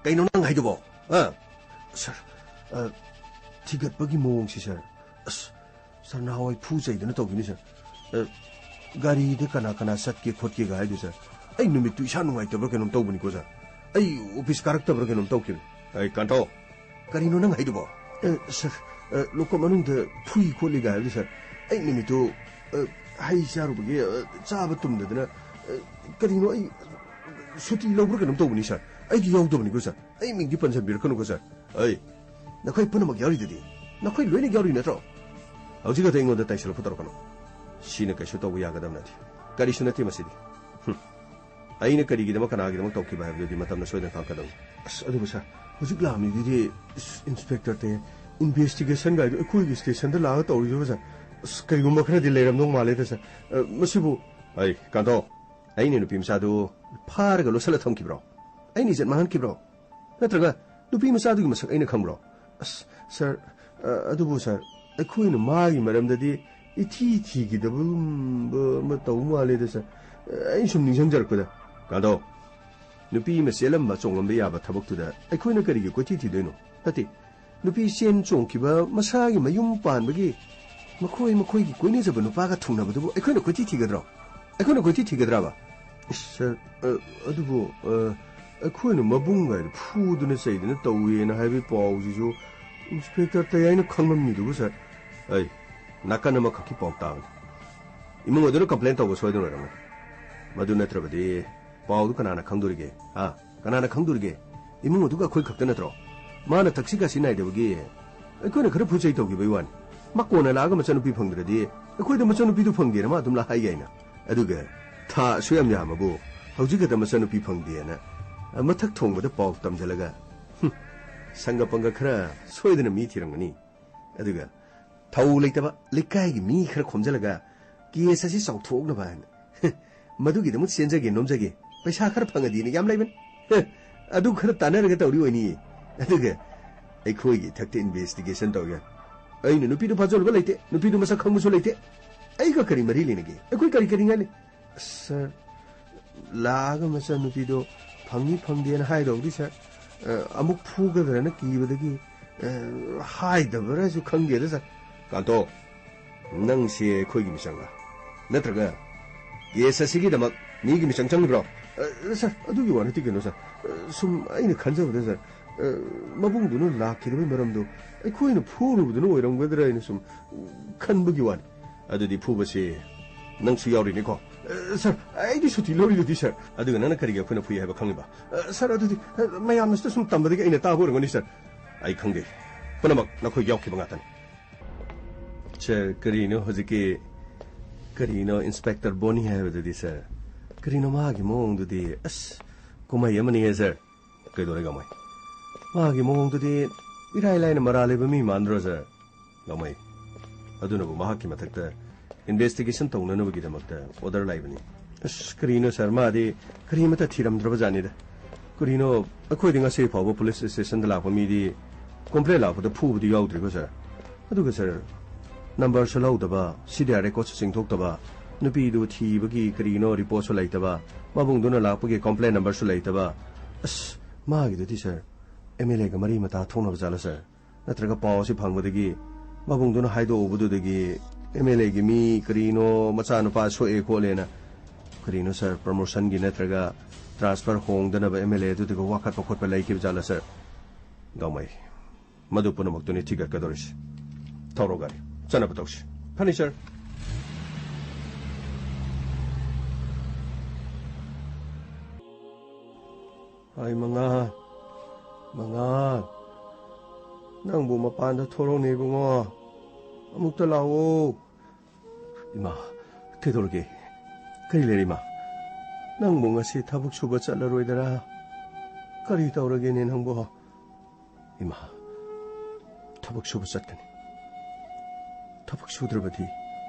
ꯀꯩꯅꯣ ꯅꯪ ꯍꯥꯏꯗꯨꯕꯣ? ꯑ? ꯁꯥꯔ, ꯑ, ꯊꯤꯒꯠꯄꯒꯤ ꯃꯑꯣꯡꯁꯤ, ꯁꯥꯔ, ꯑꯁ, ꯁꯥꯔ, ꯅꯍꯥꯟꯋꯥꯏ ꯐꯨ ꯆꯩꯗꯅ ꯇꯧꯈꯤꯕꯅꯤ, ꯁꯥꯔ꯫ ꯑ, ꯒꯥꯔꯤꯗ ꯀꯅꯥ ꯀꯅꯥ ꯆꯠꯀꯦ ꯈꯣꯠꯀꯦꯒ ꯍꯥꯏꯗꯨ, ꯁꯥꯔ, ꯑꯩ ꯅꯨꯃꯤꯠꯇꯨ ꯏꯁꯥ ꯅꯨꯡꯉꯥꯏꯇꯕ꯭ꯔꯥ ꯀꯩꯅꯣꯝ ꯇꯧꯕꯅꯤꯀꯣ, ꯁꯥꯔ꯫ ꯑꯩ ꯑꯣꯐꯤꯁ ꯀꯥꯔꯛꯇꯕ꯭ꯔꯥ ꯀꯩꯅꯣꯝ ꯇꯧꯈꯤꯕꯅꯤ꯫ ꯑꯩ, ꯀꯥꯟꯇꯣ! ꯀꯔꯤꯅꯣ ꯅꯪ ꯍꯥꯏꯗꯨꯕꯣ? ꯑ, ꯁꯥꯔ, ꯑ, ꯂꯣꯀꯞ ꯃꯅꯨꯡꯗ ꯐꯨꯏ ꯈꯣꯠꯂꯤꯒ ꯍꯥꯏꯕꯗꯨ, ꯁꯥꯔ, ꯑꯩ ꯅꯨꯃꯤꯠꯇꯨ, ꯑ, ꯍꯩ ꯆꯥꯔꯨꯕꯒꯤ, ꯑ, ꯆꯥꯕ ꯇꯨꯝꯗꯗꯅ, ꯑ, ꯀꯔꯤꯅꯣ, ꯑꯩ ꯁꯨꯇꯤ ꯂꯧꯕ꯭ꯔꯥ ꯀꯩꯅꯣꯝ ꯇꯧꯕꯅꯤ, ꯁꯥꯔ꯫ ꯑꯩꯗꯤ ꯌꯥꯎꯗꯕꯅꯤꯀꯣ, ꯁꯥꯔ꯫ ꯑꯩ ꯃꯤꯡꯗꯤ ꯄꯟꯁꯤꯟꯕꯤꯔꯛꯀꯅꯨꯀꯣ, ꯁꯥꯔ꯫ ꯑꯩ, ꯅꯈꯣꯏ ꯄꯨꯝꯅꯃꯛ ꯌꯥꯎꯔꯤꯗꯨꯗꯤ꯫ ꯅꯈꯣꯏ ꯂꯣꯏꯅ ꯌꯥꯎꯔꯤ ꯅꯠꯇ꯭ꯔꯣ? ꯍꯧꯖꯤꯛ ꯈꯛꯇ ꯑꯩꯉꯣꯟꯗ ꯇꯥꯏꯁꯜꯂꯛꯄ ꯇꯧꯔꯛꯀꯅꯨ꯫ ꯁꯤꯅ ꯀꯩꯁꯨ ꯇꯧꯕ ꯌꯥꯒꯗꯕ ꯅꯠꯇꯦ꯫ ꯀꯔꯤꯁꯨ ꯅꯠꯇꯦ ꯃꯁꯤꯗꯤ꯫ ꯍꯨꯝ꯫ ꯑꯩꯅ ꯀꯔꯤꯒꯤꯗꯃꯛ, ꯀꯅꯥꯒꯤꯗꯃꯛ ꯇꯧꯈꯤꯕ ꯍꯥꯏꯕꯗꯨꯗꯤ ꯃꯇꯝꯅ ꯁꯣꯏꯗꯅ ꯈꯪꯂꯛꯀꯗꯧꯅꯤ꯫ ꯑꯁ, ꯑꯗꯨꯕꯨ ꯁꯥꯔ, ꯍꯧꯖꯤꯛ ꯂꯥꯛꯂꯝꯃꯤꯗꯨꯗꯤ, ꯏꯁ, ꯏꯟꯁꯄꯦꯛꯇꯔ ꯇꯦ, ꯏꯟꯚꯦꯁꯇꯤꯒꯦꯁꯟ ꯒꯥꯏꯗꯨ ꯑꯩꯈꯣꯏꯒꯤ ꯁ꯭ꯇꯦꯁꯟꯗ ꯂꯥꯛꯑꯒ ꯇꯧꯔꯤꯗꯨꯕꯨ, ꯁꯥꯔ꯫ ꯑꯁ, ꯀꯔꯤꯒꯨꯝꯕ ꯈꯔꯗꯤ ꯂꯩꯔꯝꯗꯧ ꯃꯥꯜꯂꯦꯗ, ꯁꯥꯔ꯫ ꯑ, ꯃꯁꯤꯕꯨ꯫ ꯑꯩ, ꯀꯥꯟꯇꯣ, ꯑꯩꯅ ꯅꯨꯄꯤ ꯃꯆꯥꯗꯨ ꯐꯥꯔꯒ ꯂꯣꯠꯁꯤꯜꯂ ꯊꯝꯈꯤꯕ꯭ꯔꯣ? ꯑꯩꯅ ꯏꯖꯠ ꯃꯥꯡꯍꯟꯈꯤꯕ꯭ꯔꯣ? ꯅꯠꯇ꯭ꯔꯒ ꯅꯨꯄꯤ ꯃꯆꯥꯗꯨꯒꯤ ꯃꯁꯛ ꯑꯩꯅ ꯈꯪꯕ꯭ꯔꯣ? ꯑꯁ, ꯁꯥꯔ, ꯑ, ꯑꯗꯨꯕꯨ ꯁꯥꯔ, ꯑꯩꯈꯣꯏꯅ ꯃꯥꯒꯤ ꯃꯔꯝꯗꯗꯤ ꯏꯊꯤ ꯊꯤꯈꯤꯗꯕꯒꯨꯝꯕ ꯑꯃ ꯇꯧ ꯃꯥꯜꯂꯦꯗ ꯁꯥꯔ꯫ ꯑꯩꯅ ꯁꯨꯝ ꯅꯤꯡꯁꯤꯡꯖꯔꯛꯄꯗ꯫ ꯀꯥꯟꯗꯣ, ꯅꯨꯄꯤ ꯑꯃ ꯆꯦꯜꯂꯝꯕ ꯆꯣꯡꯂꯝꯕ ꯌꯥꯕ ꯊꯕꯛꯇꯨꯗ ꯑꯩꯈꯣꯏꯅ ꯀꯔꯤꯒꯤ ꯀꯣꯏꯊꯤ ꯊꯤꯗꯣꯏꯅꯣ? ꯅꯠꯇꯦ, ꯅꯨꯄꯤ ꯆꯦꯟ ꯆꯣꯡꯈꯤꯕ ꯃꯁꯥꯒꯤ ꯃꯌꯨꯝ ꯄꯥꯟꯕꯒꯤ ꯃꯈꯣꯏ ꯃꯈꯣꯏꯒꯤ ꯀꯣꯏꯅꯖꯕ ꯅꯨꯄꯥꯒ ꯊꯨꯡꯅꯕꯗꯨꯕꯨ ꯑꯩꯈꯣꯏꯅ ꯀꯣꯏꯊꯤ ꯊꯤꯒꯗ꯭ꯔꯣ? ꯑꯩꯈꯣꯏꯅ ꯀꯣꯏꯊꯤ ꯊꯤꯒꯗ꯭ꯔꯕ? ꯏꯁ, ꯁꯥꯔ, ꯑ, ꯑꯗꯨꯕꯨ, ꯑ, ꯑꯩꯈꯣꯏꯅ ꯃꯕꯨꯡ ꯒꯥꯏꯗꯣ ꯐꯨꯗꯅ ꯆꯩꯗꯅ ꯇꯧꯋꯦꯅ ꯍꯥꯏꯕꯒꯤ ꯄꯥꯎꯁꯤꯁꯨ ꯏꯟꯁꯄꯦꯛꯇꯔ ꯇꯌꯥꯏꯅ ꯈꯪꯂꯝꯃꯤꯗꯨꯕꯨ, ꯁꯥꯔ? ꯑꯩ ꯅꯥꯀꯟ ꯑꯃꯈꯛꯀꯤ ꯄꯥꯎ ꯇꯥꯕꯅꯤ꯫ ꯏꯃꯨꯡ ꯑꯗꯨꯅ ꯀꯝꯄ꯭ꯂꯦꯟ ꯇꯧꯕ ꯁꯣꯏꯗꯅ ꯑꯣꯏꯔꯝꯒꯅꯤ꯫ ꯃꯗꯨ ꯅꯠꯇ꯭ꯔꯕꯗꯤ ꯄꯥꯎꯗꯨ ꯀꯅꯥꯅ ꯈꯪꯗꯣꯔꯤꯒꯦ? ꯍꯥ? ꯀꯅꯥꯅ ꯈꯪꯗꯣꯔꯤꯒꯦ? ꯏꯃꯨꯡ ꯑꯗꯨꯒ ꯑꯩꯈꯣꯏ ꯈꯛꯇ ꯅꯠꯇ꯭ꯔꯣ? ꯃꯥꯅ ꯊꯛꯁꯤ ꯈꯥꯁꯤ ꯅꯥꯏꯗꯕꯒꯤ ꯑꯩꯈꯣꯏꯅ ꯈꯔ ꯐꯨꯆꯩ ꯇꯧꯈꯤꯕꯩ ꯋꯥꯅꯤ꯫ ꯃꯥ ꯀꯣꯟꯅ ꯂꯥꯛꯑꯒ ꯃꯆꯥꯅꯨꯄꯤ ꯐꯪꯗ꯭ꯔꯗꯤ ꯑꯩꯈꯣꯏꯗ ꯃꯆꯥꯅꯨꯄꯤꯗꯨ ꯐꯪꯗꯦꯅ ꯃꯥ ꯑꯗꯨꯝ ꯂꯥꯛ ꯍꯥꯏ ꯌꯥꯏꯅ꯫ ꯑꯗꯨꯒ ꯊꯥ ꯑꯁꯨꯛ ꯌꯥꯝ ꯌꯥꯝꯃꯕꯨ ꯍꯧꯖꯤꯛ ꯈꯛꯇ ꯃꯆꯥꯅꯨꯄꯤ ꯐꯪꯗꯦꯅ ꯃꯊꯛ ꯊꯣꯡꯕꯗ ꯄꯥꯎ ꯇꯝꯖꯜꯂꯒ, ꯍꯨꯝ, ꯁꯪꯒ ꯄꯪꯒ ꯈꯔ ꯁꯣꯏꯗꯅ ꯃꯤ ꯊꯤꯔꯝꯒꯅꯤ꯫ ꯑꯗꯨꯒ ꯊꯧ ꯂꯩꯇꯕ ꯂꯩꯀꯥꯏꯒꯤ ꯃꯤ ꯈꯔ ꯈꯣꯝꯖꯤꯜꯂꯒ ꯀꯦꯁ ꯑꯁꯤ ꯆꯥꯎꯊꯣꯛꯅꯕ ꯍꯥꯏꯅ꯫ ꯃꯗꯨꯒꯤꯗꯃꯛ ꯆꯦꯟꯖꯒꯦ ꯅꯣꯝꯖꯒꯦ, ꯄꯩꯁꯥ ꯈꯔ ꯐꯪꯉꯗꯤꯅ ꯌꯥꯝ ꯂꯩꯕꯅꯤ꯫ ꯑꯗꯨ ꯈꯔ ꯇꯥꯟꯅꯔꯒ ꯇꯧꯔꯤ ꯑꯣꯏꯅꯤꯌꯦ꯫ ꯑꯗꯨꯒ ꯑꯩꯈꯣꯏꯒꯤ ꯏꯊꯛꯇ ꯏꯟꯚꯦꯁꯇꯤꯒꯦꯁꯟ ꯇꯧꯔꯒ ꯑꯩꯅ ꯅꯨꯄꯤꯗꯨ ꯐꯥꯖꯜꯂꯨꯕ ꯂꯩꯇꯦ, ꯅꯨꯄꯤꯗꯨ ꯃꯁꯛ ꯈꯪꯕꯁꯨ ꯂꯩꯇꯦ꯫ ꯑꯩꯒ ꯀꯔꯤ ꯃꯔꯤ ꯂꯩꯅꯒꯦ? ꯑꯩꯈꯣꯏ ꯀꯔꯤ ꯀꯔꯤ ꯉꯥꯏ ꯂꯩ? ꯁꯥꯔ, ꯂꯥꯛꯑꯒ ꯃꯆꯥꯅꯨꯄꯤꯗꯣ ꯐꯪꯉꯤ ꯐꯪꯗꯦꯅ ꯍꯥꯏꯗꯧꯗꯤ, ꯁꯥꯔ, ꯑ, ꯑꯃꯨꯛ ꯐꯨꯒꯗ꯭ꯔꯅ ꯀꯤꯕꯗꯒꯤ, ꯑ, ꯍꯥꯏꯗꯕ꯭ꯔꯥꯁꯨ ꯈꯪꯗꯦꯗ, ꯁꯥꯔ꯫ ꯀꯥꯟꯇꯣ, ꯅꯪꯁꯦ ꯑꯩꯈꯣꯏꯒꯤ ꯃꯤꯆꯪꯂꯥ? ꯅꯠꯇ꯭ꯔꯒ ꯀꯦꯁ ꯑꯁꯤꯒꯤꯗꯃꯛ ꯃꯤꯒꯤ ꯃꯤꯆꯪ ꯆꯪꯂꯤꯕ꯭ꯔꯣ? ꯑ, ꯁꯥꯔ, ꯑꯗꯨꯒꯤ ꯋꯥ ꯅꯠꯇꯦ ꯀꯩꯅꯣ, ꯁꯥꯔ꯫ ꯑ, ꯁꯨꯝ ꯑꯩꯅ ꯈꯟꯖꯕꯗ, ꯁꯥꯔ, ꯑ, ꯃꯕꯨꯡꯗꯨꯅ ꯂꯥꯛꯈꯤꯗꯕꯒꯤ ꯃꯔꯝꯗꯣ ꯑꯩꯈꯣꯏꯅ ꯐꯨꯔꯨꯕꯗꯨꯅ ꯑꯣꯏꯔꯝꯒꯗ꯭ꯔꯥ ꯍꯥꯏꯅ ꯁꯨꯝ ꯈꯟꯕꯒꯤ ꯋꯥꯅꯤ꯫ ꯑꯗꯨꯗꯤ ꯐꯨꯕꯁꯤ ꯅꯪꯁꯨ ꯌꯥꯎꯔꯤꯅꯤꯀꯣ? ꯑ, ꯁꯥꯔ, ꯑꯩꯗꯤ ꯁꯨꯇꯤ ꯂꯧꯔꯤꯗꯨꯗꯤ, ꯁꯥꯔ꯫ ꯑꯗꯨꯒ ꯅꯪꯅ ꯀꯔꯤꯒꯤ ꯑꯩꯈꯣꯏꯅ ꯐꯨꯏ ꯍꯥꯏꯕ ꯈꯪꯂꯤꯕ? ꯑ, ꯁꯥꯔ, ꯑꯗꯨꯗꯤ, ꯑ, ꯃꯌꯥꯝꯅ ꯁꯤꯗ ꯁꯨꯝ ꯇꯝꯕꯗꯒꯤ ꯑꯩꯅ ꯇꯥꯕ ꯑꯣꯏꯔꯝꯒꯅꯤ, ꯁꯥꯔ꯫ ꯑꯩ ꯈꯪꯗꯦ꯫ ꯄꯨꯝꯅꯃꯛ ꯅꯈꯣꯏ ꯌꯥꯎꯈꯤꯕ ꯉꯥꯛꯇꯅꯤ꯫ ꯁꯥꯔ, ꯀꯔꯤꯅꯣ ꯍꯧꯖꯤꯛꯀꯤ, ꯀꯔꯤꯅꯣ ꯏꯟꯁꯄꯦꯛꯇꯔ ꯕꯣꯅꯤ ꯍꯥꯏꯕꯗꯨꯗꯤ, ꯁꯥꯔ? ꯀꯔꯤꯅꯣ ꯃꯥꯒꯤ ꯃꯑꯣꯡꯗꯨꯗꯤ? ꯑꯁ, ꯀꯨꯝꯍꯩ ꯑꯃꯅꯤꯍꯦ, ꯁꯥꯔ꯫ ꯀꯩꯗꯧꯔꯦ, ꯒꯥꯃꯩ? ꯃꯥꯒꯤ ꯃꯑꯣꯡꯗꯨꯗꯤ ꯏꯔꯥꯏ ꯂꯥꯏꯅ ꯃꯔꯥꯜ ꯂꯩꯕ ꯃꯤ ꯃꯥꯟꯗ꯭ꯔꯣ, ꯁꯥꯔ? ꯒꯥꯃꯩ, ꯑꯗꯨꯅꯕꯨ ꯃꯍꯥꯛꯀꯤ ꯃꯊꯛꯇ ꯏꯟꯚꯦꯁꯇꯤꯒꯦꯁꯟ ꯇꯧꯅꯅꯕꯒꯤꯗꯃꯛꯇ ꯑꯣꯔꯗꯔ ꯂꯥꯛꯏꯕꯅꯤ꯫ ꯑꯁ, ꯀꯔꯤꯅꯣ, ꯁꯥꯔ? ꯃꯥꯗꯤ ꯀꯔꯤꯃꯠꯇ ꯊꯤꯔꯝꯗ꯭ꯔꯕ ꯖꯥꯠꯅꯤꯗ꯫ ꯀꯔꯤꯅꯣ, ꯑꯩꯈꯣꯏꯗꯤ ꯉꯁꯤ ꯐꯥꯎꯕ ꯄꯨꯂꯤꯁ ꯁ꯭ꯇꯦꯁꯟꯗ ꯂꯥꯛꯄ ꯃꯤꯗꯤ ꯀꯝꯄ꯭ꯂꯦꯟ ꯂꯥꯛꯄꯗ ꯐꯨꯕꯗꯤ ꯌꯥꯎꯗ꯭ꯔꯤꯀꯣ, ꯁꯥꯔ? ꯑꯗꯨꯒ, ꯁꯥꯔ, ꯅꯝꯕꯔꯁꯨ ꯂꯧꯗꯕ, ꯁꯤ ꯗꯤ ꯑꯥꯔ ꯔꯦꯀꯣꯔꯗꯁꯨ ꯆꯤꯡꯊꯣꯛꯇꯕ, ꯅꯨꯄꯤꯗꯨ ꯊꯤꯕꯒꯤ ꯀꯔꯤꯅꯣ ꯔꯤꯄꯣꯔꯠꯁꯨ ꯂꯩꯇꯕ, ꯃꯕꯨꯡꯗꯨꯅ ꯂꯥꯛꯄꯒꯤ ꯀꯝꯄ꯭ꯂꯦꯟ ꯅꯝꯕꯔꯁꯨ ꯂꯩꯇꯕ꯫ ꯑꯁ, ꯃꯥꯒꯤꯗꯨꯗꯤ, ꯁꯥꯔ, ꯑꯦꯝ ꯑꯦꯜ ꯑꯦꯒ ꯃꯔꯤ ꯃꯇꯥ ꯊꯣꯛꯅꯕ ꯖꯥꯠꯂ, ꯁꯥꯔ? ꯅꯠꯇ꯭ꯔꯒ ꯄꯥꯎ ꯑꯁꯤ ꯐꯪꯕꯗꯒꯤ, ꯃꯕꯨꯡꯗꯨꯅ ꯍꯥꯏꯗꯣꯛꯎꯕꯗꯨꯗꯒꯤ ꯑꯦꯝ ꯑꯦꯜ ꯑꯦꯒꯤ ꯃꯤ ꯀꯔꯤꯅꯣ ꯃꯆꯥꯅꯨꯄꯥ ꯁꯣꯛꯑꯦ ꯈꯣꯠꯂꯦꯅ, ꯀꯔꯤꯅꯣ, ꯁꯥꯔ, ꯄ꯭ꯔꯃꯣꯁꯟꯒꯤ ꯅꯠꯇ꯭ꯔꯒ ꯇ꯭ꯔꯥꯟꯁꯐꯔ ꯍꯣꯡꯗꯅꯕ ꯑꯦꯝ ꯑꯦꯜ ꯑꯦ ꯑꯗꯨꯗꯒ ꯋꯥꯀꯠꯄ ꯈꯣꯠꯄ ꯂꯩꯈꯤꯕ ꯖꯥꯠꯂ, ꯁꯥꯔ? ꯒꯥꯎꯃꯩ, ꯃꯗꯨ ꯄꯨꯝꯅꯃꯛꯇꯨꯅꯤ ꯊꯤꯒꯠꯀꯗꯧꯔꯤꯁꯤ꯫ ꯊꯧꯔꯣ ꯒꯥꯔꯤ, ꯆꯠꯅꯕ ꯇꯧꯁꯤ꯫ ꯐꯅꯤ, ꯁꯥꯔ꯫ ꯍꯥꯏ, ꯃꯉꯥ, ꯃꯉꯥ, ꯅꯪꯕꯨ ꯃꯄꯥꯟꯗ ꯊꯣꯔꯛꯅꯦ, ꯏꯕꯨꯡꯉꯣ꯫ ꯑꯃꯨꯛꯇ ꯂꯥꯛꯑꯣ꯫ ꯏꯃꯥ, ꯀꯩꯗꯧꯔꯒꯦ? ꯀꯔꯤ ꯂꯩꯔꯦ, ꯏꯃꯥ? ꯅꯪꯕꯨ ꯉꯁꯤ ꯊꯕꯛ ꯁꯨꯕ ꯆꯠꯂꯔꯣꯏꯗꯔꯥ? ꯀꯔꯤ ꯇꯧꯔꯒꯦꯅꯦ ꯅꯪꯕꯨ? ꯏꯃꯥ, ꯊꯕꯛ ꯁꯨꯕ ꯆꯠꯀꯅꯤ꯫ ꯊꯕꯛ ꯁꯨꯗ꯭ꯔꯕꯗꯤ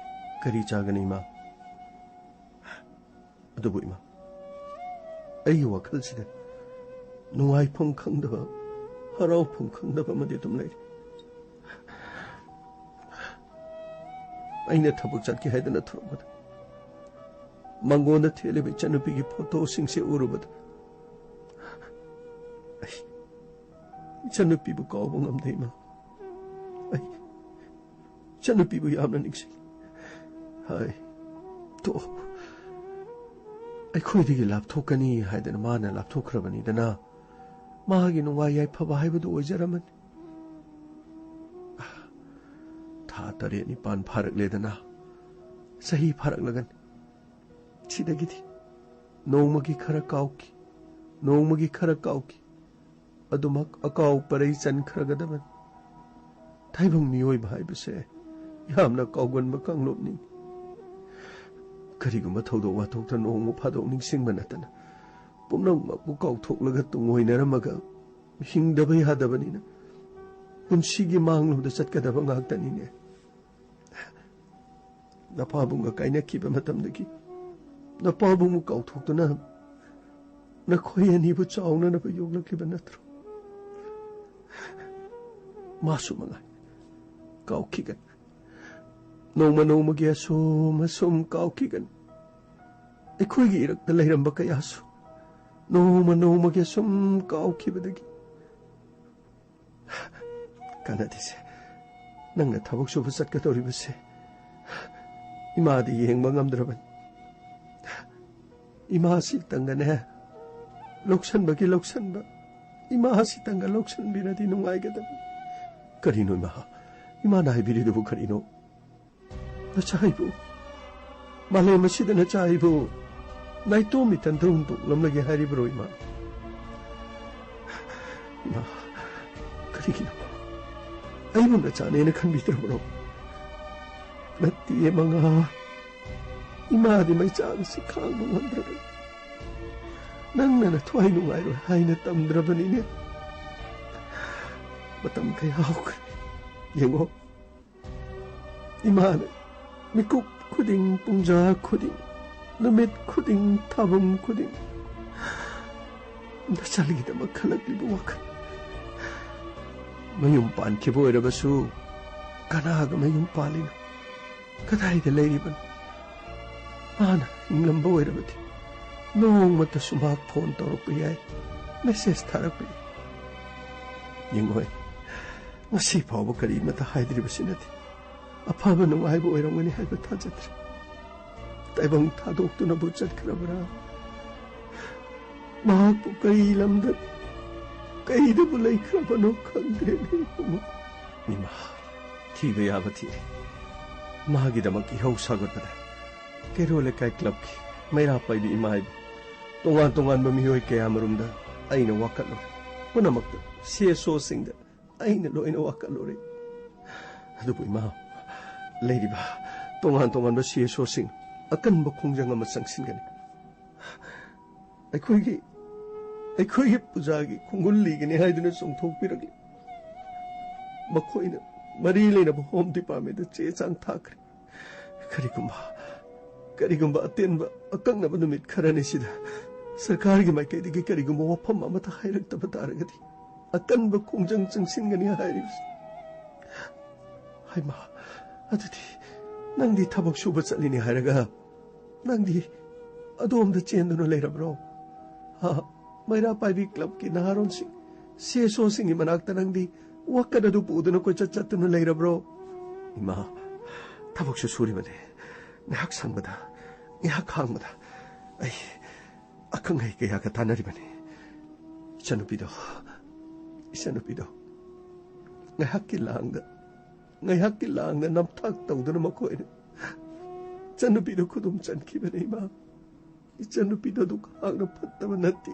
ꯀꯔꯤ ꯆꯥꯒꯅꯤ, ꯏꯃꯥ? ꯑꯗꯨꯕꯨ, ꯏꯃꯥ, ꯑꯩꯒꯤ ꯋꯥꯈꯜꯁꯤꯗ ꯅꯨꯡꯉꯥꯏꯐꯝ ꯈꯪꯗꯕ, ꯍꯔꯥꯎꯐꯝ ꯈꯪꯗꯕ ꯑꯃꯗꯤ ꯑꯗꯨꯝ ꯂꯩꯔꯤ꯫ ꯑꯩꯅ ꯊꯕꯛ ꯆꯠꯀꯦ ꯍꯥꯏꯗꯅ ꯊꯣꯔꯛꯄꯗ, ꯃꯪꯒꯣꯟꯗ ꯊꯦꯠꯂꯤꯕ ꯏꯆꯟꯅꯨꯄꯤꯒꯤ ꯐꯣꯇꯣꯁꯤꯡꯁꯦ ꯎꯔꯨꯕꯗ, ꯑꯩ ꯏꯆꯟꯅꯨꯄꯤꯕꯨ ꯀꯥꯎꯕ ꯉꯝꯗꯦ, ꯏꯃꯥ꯫ ꯑꯩ ꯏꯆꯟꯅꯨꯄꯤꯕꯨ ꯌꯥꯝꯅ ꯅꯤꯡꯁꯤꯡꯉꯤ꯫ ꯍꯥꯏ, ꯇꯣ, ꯑꯩꯈꯣꯏꯗꯒꯤ ꯂꯥꯞꯊꯣꯛꯀꯅꯤ ꯍꯥꯏꯗꯅ ꯃꯥꯅ ꯂꯥꯞꯊꯣꯛꯈ꯭ꯔꯕꯅꯤꯗꯅ꯫ ꯃꯥꯒꯤ ꯅꯨꯡꯉꯥꯏ ꯌꯥꯏꯐꯕ ꯍꯥꯏꯕꯗꯨ ꯑꯣꯏꯖꯔꯝꯃꯅꯤ꯫ ꯊꯥ ꯇꯔꯦꯠ ꯅꯤꯄꯥꯟ ꯐꯥꯔꯛꯂꯦꯗꯅ, ꯆꯍꯤ ꯐꯥꯔꯛꯂꯒꯅꯤ꯫ ꯁꯤꯗꯒꯤꯗꯤ ꯅꯣꯡꯃꯒꯤ ꯈꯔ ꯀꯥꯎꯈꯤ, ꯅꯣꯡꯃꯒꯤ ꯈꯔ ꯀꯥꯎꯈꯤ, ꯑꯗꯨꯃꯛ ꯑꯀꯥꯎ ꯄꯔꯩ ꯆꯟꯈ꯭ꯔꯒꯗꯕꯅꯤ꯫ ꯇꯥꯏꯕꯪ ꯃꯤꯑꯣꯏꯕ ꯍꯥꯏꯕꯁꯦ ꯌꯥꯝꯅ ꯀꯥꯎꯒꯟꯕ ꯀꯥꯡꯂꯨꯞꯅꯤ꯫ ꯀꯔꯤꯒꯨꯝꯕ ꯊꯧꯗꯣꯛ ꯋꯥꯊꯣꯛꯇ ꯅꯣꯡꯃ ꯐꯥꯗꯣꯛ ꯅꯤꯡꯁꯤꯡꯕ ꯅꯠꯇꯅ ꯄꯨꯝꯅꯃꯛꯄꯨ ꯀꯥꯎꯊꯣꯛꯂꯒ ꯇꯨꯡꯑꯣꯏꯅꯔꯝꯃꯒ ꯍꯤꯡꯗꯕ ꯌꯥꯗꯕꯅꯤꯅ ꯄꯨꯟꯁꯤꯒꯤ ꯃꯥꯡꯂꯣꯝꯗ ꯆꯠꯀꯗꯕ ꯉꯥꯛꯇꯅꯤꯅꯦ꯫ ꯅꯄꯥꯕꯨꯡꯒ ꯀꯥꯏꯅꯈꯤꯕ ꯃꯇꯝꯗꯒꯤ ꯅꯄꯥꯕꯨꯡꯕꯨ ꯀꯥꯎꯊꯣꯛꯇꯨꯅ ꯅꯈꯣꯏ ꯑꯅꯤꯕꯨ ꯆꯥꯎꯅꯅꯕ ꯌꯣꯛꯂꯛꯂꯤꯕ ꯅꯠꯇ꯭ꯔꯣ? ꯃꯥꯁꯨ ꯃꯉꯥꯏ, ꯀꯥꯎꯈꯤꯒꯅꯤ꯫ ꯅꯣꯡꯃ ꯅꯣꯡꯃꯒꯤ ꯑꯁꯨꯝ ꯑꯁꯨꯝ ꯀꯥꯎꯈꯤꯒꯅꯤ꯫ ꯑꯩꯈꯣꯏꯒꯤ ꯏꯔꯛꯇ ꯂꯩꯔꯝꯕ ꯀꯌꯥꯁꯨ ꯅꯣꯡꯃ ꯅꯣꯡꯃꯒꯤ ꯑꯁꯨꯝ ꯀꯥꯎꯈꯤꯕꯗꯒꯤ꯫ ꯀꯥꯟꯅꯗꯦꯁꯦ, ꯅꯪꯅ ꯊꯕꯛ ꯁꯨꯕ ꯆꯠꯀꯗꯧꯔꯤꯕꯁꯦ ꯏꯃꯥꯗꯤ ꯌꯦꯡꯕ ꯉꯝꯗ꯭ꯔꯕꯅꯤ꯫ ꯏꯃꯥꯁꯤꯇꯪꯒꯅꯦ, ꯂꯧꯁꯟꯕꯒꯤ ꯂꯧꯁꯟꯕ, ꯏꯃꯥꯁꯤꯇꯪꯒ ꯂꯧꯁꯟꯕꯤꯔꯗꯤ ꯅꯨꯡꯉꯥꯏꯒꯗꯕꯅꯤ꯫ ꯀꯔꯤꯅꯣ ꯏꯃꯥ? ꯏꯃꯥꯅ ꯍꯥꯏꯕꯤꯔꯤꯗꯨꯕꯨ ꯀꯔꯤꯅꯣ? ꯅꯆꯥ ꯑꯩꯕꯨ, ꯃꯥꯂꯦꯝ ꯑꯁꯤꯗ ꯅꯆꯥ ꯑꯩꯕꯨ ꯅꯥꯏꯇꯣꯝ ꯏꯊꯟꯇ ꯍꯨꯟꯗꯣꯛꯂꯝꯂꯒꯦ ꯍꯥꯏꯔꯤꯕ꯭ꯔꯣ ꯏꯃꯥ? ꯏꯃꯥ, ꯀꯔꯤꯒꯤꯅꯣ? ꯑꯩꯕꯨ ꯅꯆꯥꯅꯦꯅ ꯈꯟꯕꯤꯗ꯭ꯔꯕ꯭ꯔꯣ? ꯅꯠꯇꯤꯌꯦ ꯃꯉꯥ, ꯏꯃꯥꯗꯤ ꯃꯩꯆꯥꯛ ꯑꯁꯤ ꯈꯥꯡꯕ ꯉꯝꯗ꯭ꯔꯕꯅꯤ꯫ ꯅꯪꯅ ꯅꯊ꯭ꯋꯥꯏ ꯅꯨꯡꯉꯥꯏꯔꯣꯏ ꯍꯥꯏꯅ ꯇꯝꯗ꯭ꯔꯕꯅꯤꯅꯦ꯫ ꯃꯇꯝ ꯀꯌꯥ ꯍꯧꯈ꯭ꯔꯦ꯫ ꯌꯦꯡꯉꯣ, ꯏꯃꯥꯅ ꯃꯤꯀꯨꯞ ꯈꯨꯗꯤꯡ, ꯄꯨꯡꯖꯥ ꯈꯨꯗꯤꯡ, ꯅꯨꯃꯤꯠ ꯈꯨꯗꯤꯡ, ꯊꯥꯕꯝ ꯈꯨꯗꯤꯡ ꯅꯆꯥꯒꯤꯗꯃꯛ ꯈꯜꯂꯛꯂꯤꯕ ꯋꯥꯈꯜ꯫ ꯃꯌꯨꯝ ꯄꯥꯟꯈꯤꯕ ꯑꯣꯏꯔꯕꯁꯨ ꯀꯅꯥꯒ ꯃꯌꯨꯝ ꯄꯥꯜꯂꯤꯅꯣ? ꯀꯗꯥꯏꯗ ꯂꯩꯔꯤꯕꯅꯣ? ꯃꯥꯅ ꯍꯤꯡꯂꯝꯕ ꯑꯣꯏꯔꯕꯗꯤ ꯅꯣꯡꯃꯇꯁꯨ ꯃꯍꯥꯛ ꯐꯣꯟ ꯇꯧꯔꯛꯄ ꯌꯥꯏ, ꯃꯦꯁꯦꯖ ꯊꯥꯔꯛꯄ ꯌꯥꯏ꯫ ꯌꯦꯡꯉꯣꯏ, ꯉꯁꯤ ꯐꯥꯎꯕ ꯀꯔꯤꯃꯇ ꯍꯥꯏꯗ꯭ꯔꯤꯕꯁꯤꯅꯗꯤ ꯑꯐꯕ ꯅꯨꯡꯉꯥꯏꯕ ꯑꯣꯏꯔꯝꯒꯅꯤ ꯍꯥꯏꯕ ꯊꯥꯖꯗ꯭ꯔꯦ꯫ ꯇꯥꯏꯕꯪ ꯊꯥꯗꯣꯛꯇꯨꯅꯕꯨ ꯆꯠꯈ꯭ꯔꯕ꯭ꯔꯥ? ꯃꯍꯥꯛꯄꯨ ꯀꯔꯤ ꯂꯝꯗ, ꯀꯩꯗꯕꯨ ꯂꯩꯈ꯭ꯔꯕꯅꯣ ꯈꯪꯗ꯭ꯔꯦꯅꯦ ꯏꯕꯨꯡꯉꯣ꯫ ꯏꯃꯥ, ꯊꯤꯕ ꯌꯥꯕ ꯊꯤꯔꯦ꯫ ꯃꯥꯒꯤꯗꯃꯛ ꯏꯍꯧ ꯁꯥꯒꯠꯄꯗ ꯀꯩꯔꯣꯜ ꯂꯩꯀꯥꯏ ꯀ꯭ꯂꯕꯀꯤ ꯃꯩꯔꯥ ꯄꯥꯏꯕꯤ ꯏꯃꯥ ꯏꯕ, ꯇꯣꯉꯥꯟ ꯇꯣꯉꯥꯟꯕ ꯃꯤꯑꯣꯏ ꯀꯌꯥ ꯃꯔꯨꯝꯗ ꯑꯩꯅ ꯋꯥꯀꯠꯂꯨꯔꯦ꯫ ꯄꯨꯝꯅꯃꯛꯇ ꯁꯤ ꯑꯦꯁ ꯑꯣꯁꯤꯡꯗ ꯑꯩꯅ ꯂꯣꯏꯅ ꯋꯥꯀꯠꯂꯨꯔꯦ꯫ ꯑꯗꯨꯕꯨ ꯏꯃꯥ, ꯂꯩꯔꯤꯕ ꯇꯣꯉꯥꯟ ꯇꯣꯉꯥꯟꯕ ꯁꯤ ꯑꯦꯁ ꯑꯣꯁꯤꯡ ꯑꯀꯟꯕ ꯈꯣꯡꯖꯪ ꯑꯃ ꯆꯪꯁꯤꯟꯒꯅꯤ꯫ ꯑꯩꯈꯣꯏꯒꯤ, ꯑꯩꯈꯣꯏꯒꯤ ꯄꯨꯖꯥꯒꯤ ꯈꯣꯡꯒꯨꯜ ꯂꯤꯒꯅꯤ ꯍꯥꯏꯗꯨꯅ ꯆꯣꯡꯊꯣꯛꯄꯤꯔꯛꯂꯤ꯫ ꯃꯈꯣꯏꯅ ꯃꯔꯤ ꯂꯩꯅꯕ ꯍꯣꯝ ꯗꯤꯄꯥꯔꯠꯃꯦꯟꯗ ꯆꯦ ꯆꯥꯡ ꯊꯥꯈ꯭ꯔꯦ꯫ ꯀꯔꯤꯒꯨꯝꯕ, ꯀꯔꯤꯒꯨꯝꯕ ꯑꯇꯦꯟꯕ ꯑꯀꯛꯅꯕ ꯅꯨꯃꯤꯠ ꯈꯔꯅꯤꯁꯤꯗ ꯁꯔꯀꯥꯔꯒꯤ ꯃꯥꯏꯀꯩꯗꯒꯤ ꯀꯔꯤꯒꯨꯝꯕ ꯋꯥꯐꯝ ꯑꯃꯠꯇ ꯍꯥꯏꯔꯛꯇꯕ ꯇꯥꯔꯒꯗꯤ ꯑꯀꯟꯕ ꯈꯣꯡꯖꯪ ꯆꯪꯁꯤꯟꯒꯅꯤ ꯍꯥꯏꯔꯤꯕꯁꯤ꯫ ꯍꯩꯃꯥ, ꯑꯗꯨꯗꯤ ꯅꯪꯗꯤ ꯊꯕꯛ ꯁꯨꯕ ꯆꯠꯂꯤꯅꯤ ꯍꯥꯏꯔꯒ ꯅꯪꯗꯤ ꯑꯗꯣꯝꯗ ꯆꯦꯟꯗꯨꯅ ꯂꯩꯔꯕ꯭ꯔꯣ? ꯍꯥ? ꯃꯩꯔꯥ ꯄꯥꯏꯕꯤ ꯀ꯭ꯂꯕꯀꯤ ꯅꯍꯥꯔꯣꯟꯁꯤꯡ, ꯁꯤ ꯑꯦꯁ ꯑꯣꯁꯤꯡꯒꯤ ꯃꯅꯥꯛꯇ ꯅꯪꯗꯤ ꯋꯥꯀꯠ ꯑꯗꯨ ꯄꯨꯗꯨꯅ ꯀꯣꯏꯆꯠ ꯆꯠꯇꯨꯅ ꯂꯩꯔꯕ꯭ꯔꯣ? ꯏꯃꯥ, ꯊꯕꯛꯁꯨ ꯁꯨꯔꯤꯕꯅꯤ꯫ ꯉꯥꯏꯍꯥꯛ ꯁꯪꯕꯗ, ꯉꯥꯏꯍꯥꯛ ꯍꯥꯡꯕꯗ ꯑꯩ ꯑꯈꯪ ꯑꯍꯩ ꯀꯌꯥꯒ ꯇꯥꯟꯅꯔꯤꯕꯅꯤ꯫ ꯏꯆꯟꯅꯨꯄꯤꯗꯣ, ꯏꯆꯟꯅꯨꯄꯤꯗꯣ ꯉꯥꯏꯍꯥꯛꯀꯤ ꯂꯥꯡꯗ, ꯉꯥꯏꯍꯥꯛꯀꯤ ꯂꯥꯡꯗ ꯅꯝꯊꯥꯛ ꯇꯧꯗꯨꯅ ꯃꯈꯣꯏꯅ ꯏꯆꯟꯅꯨꯄꯤꯗ ꯈꯨꯗꯨꯝ ꯆꯟꯈꯤꯕꯅꯤ, ꯏꯃꯥ꯫ ꯏꯆꯟꯅꯨꯄꯤꯗꯣ ꯑꯗꯨꯛ ꯍꯥꯛꯅ ꯐꯠꯇꯕ ꯅꯠꯇꯦ꯫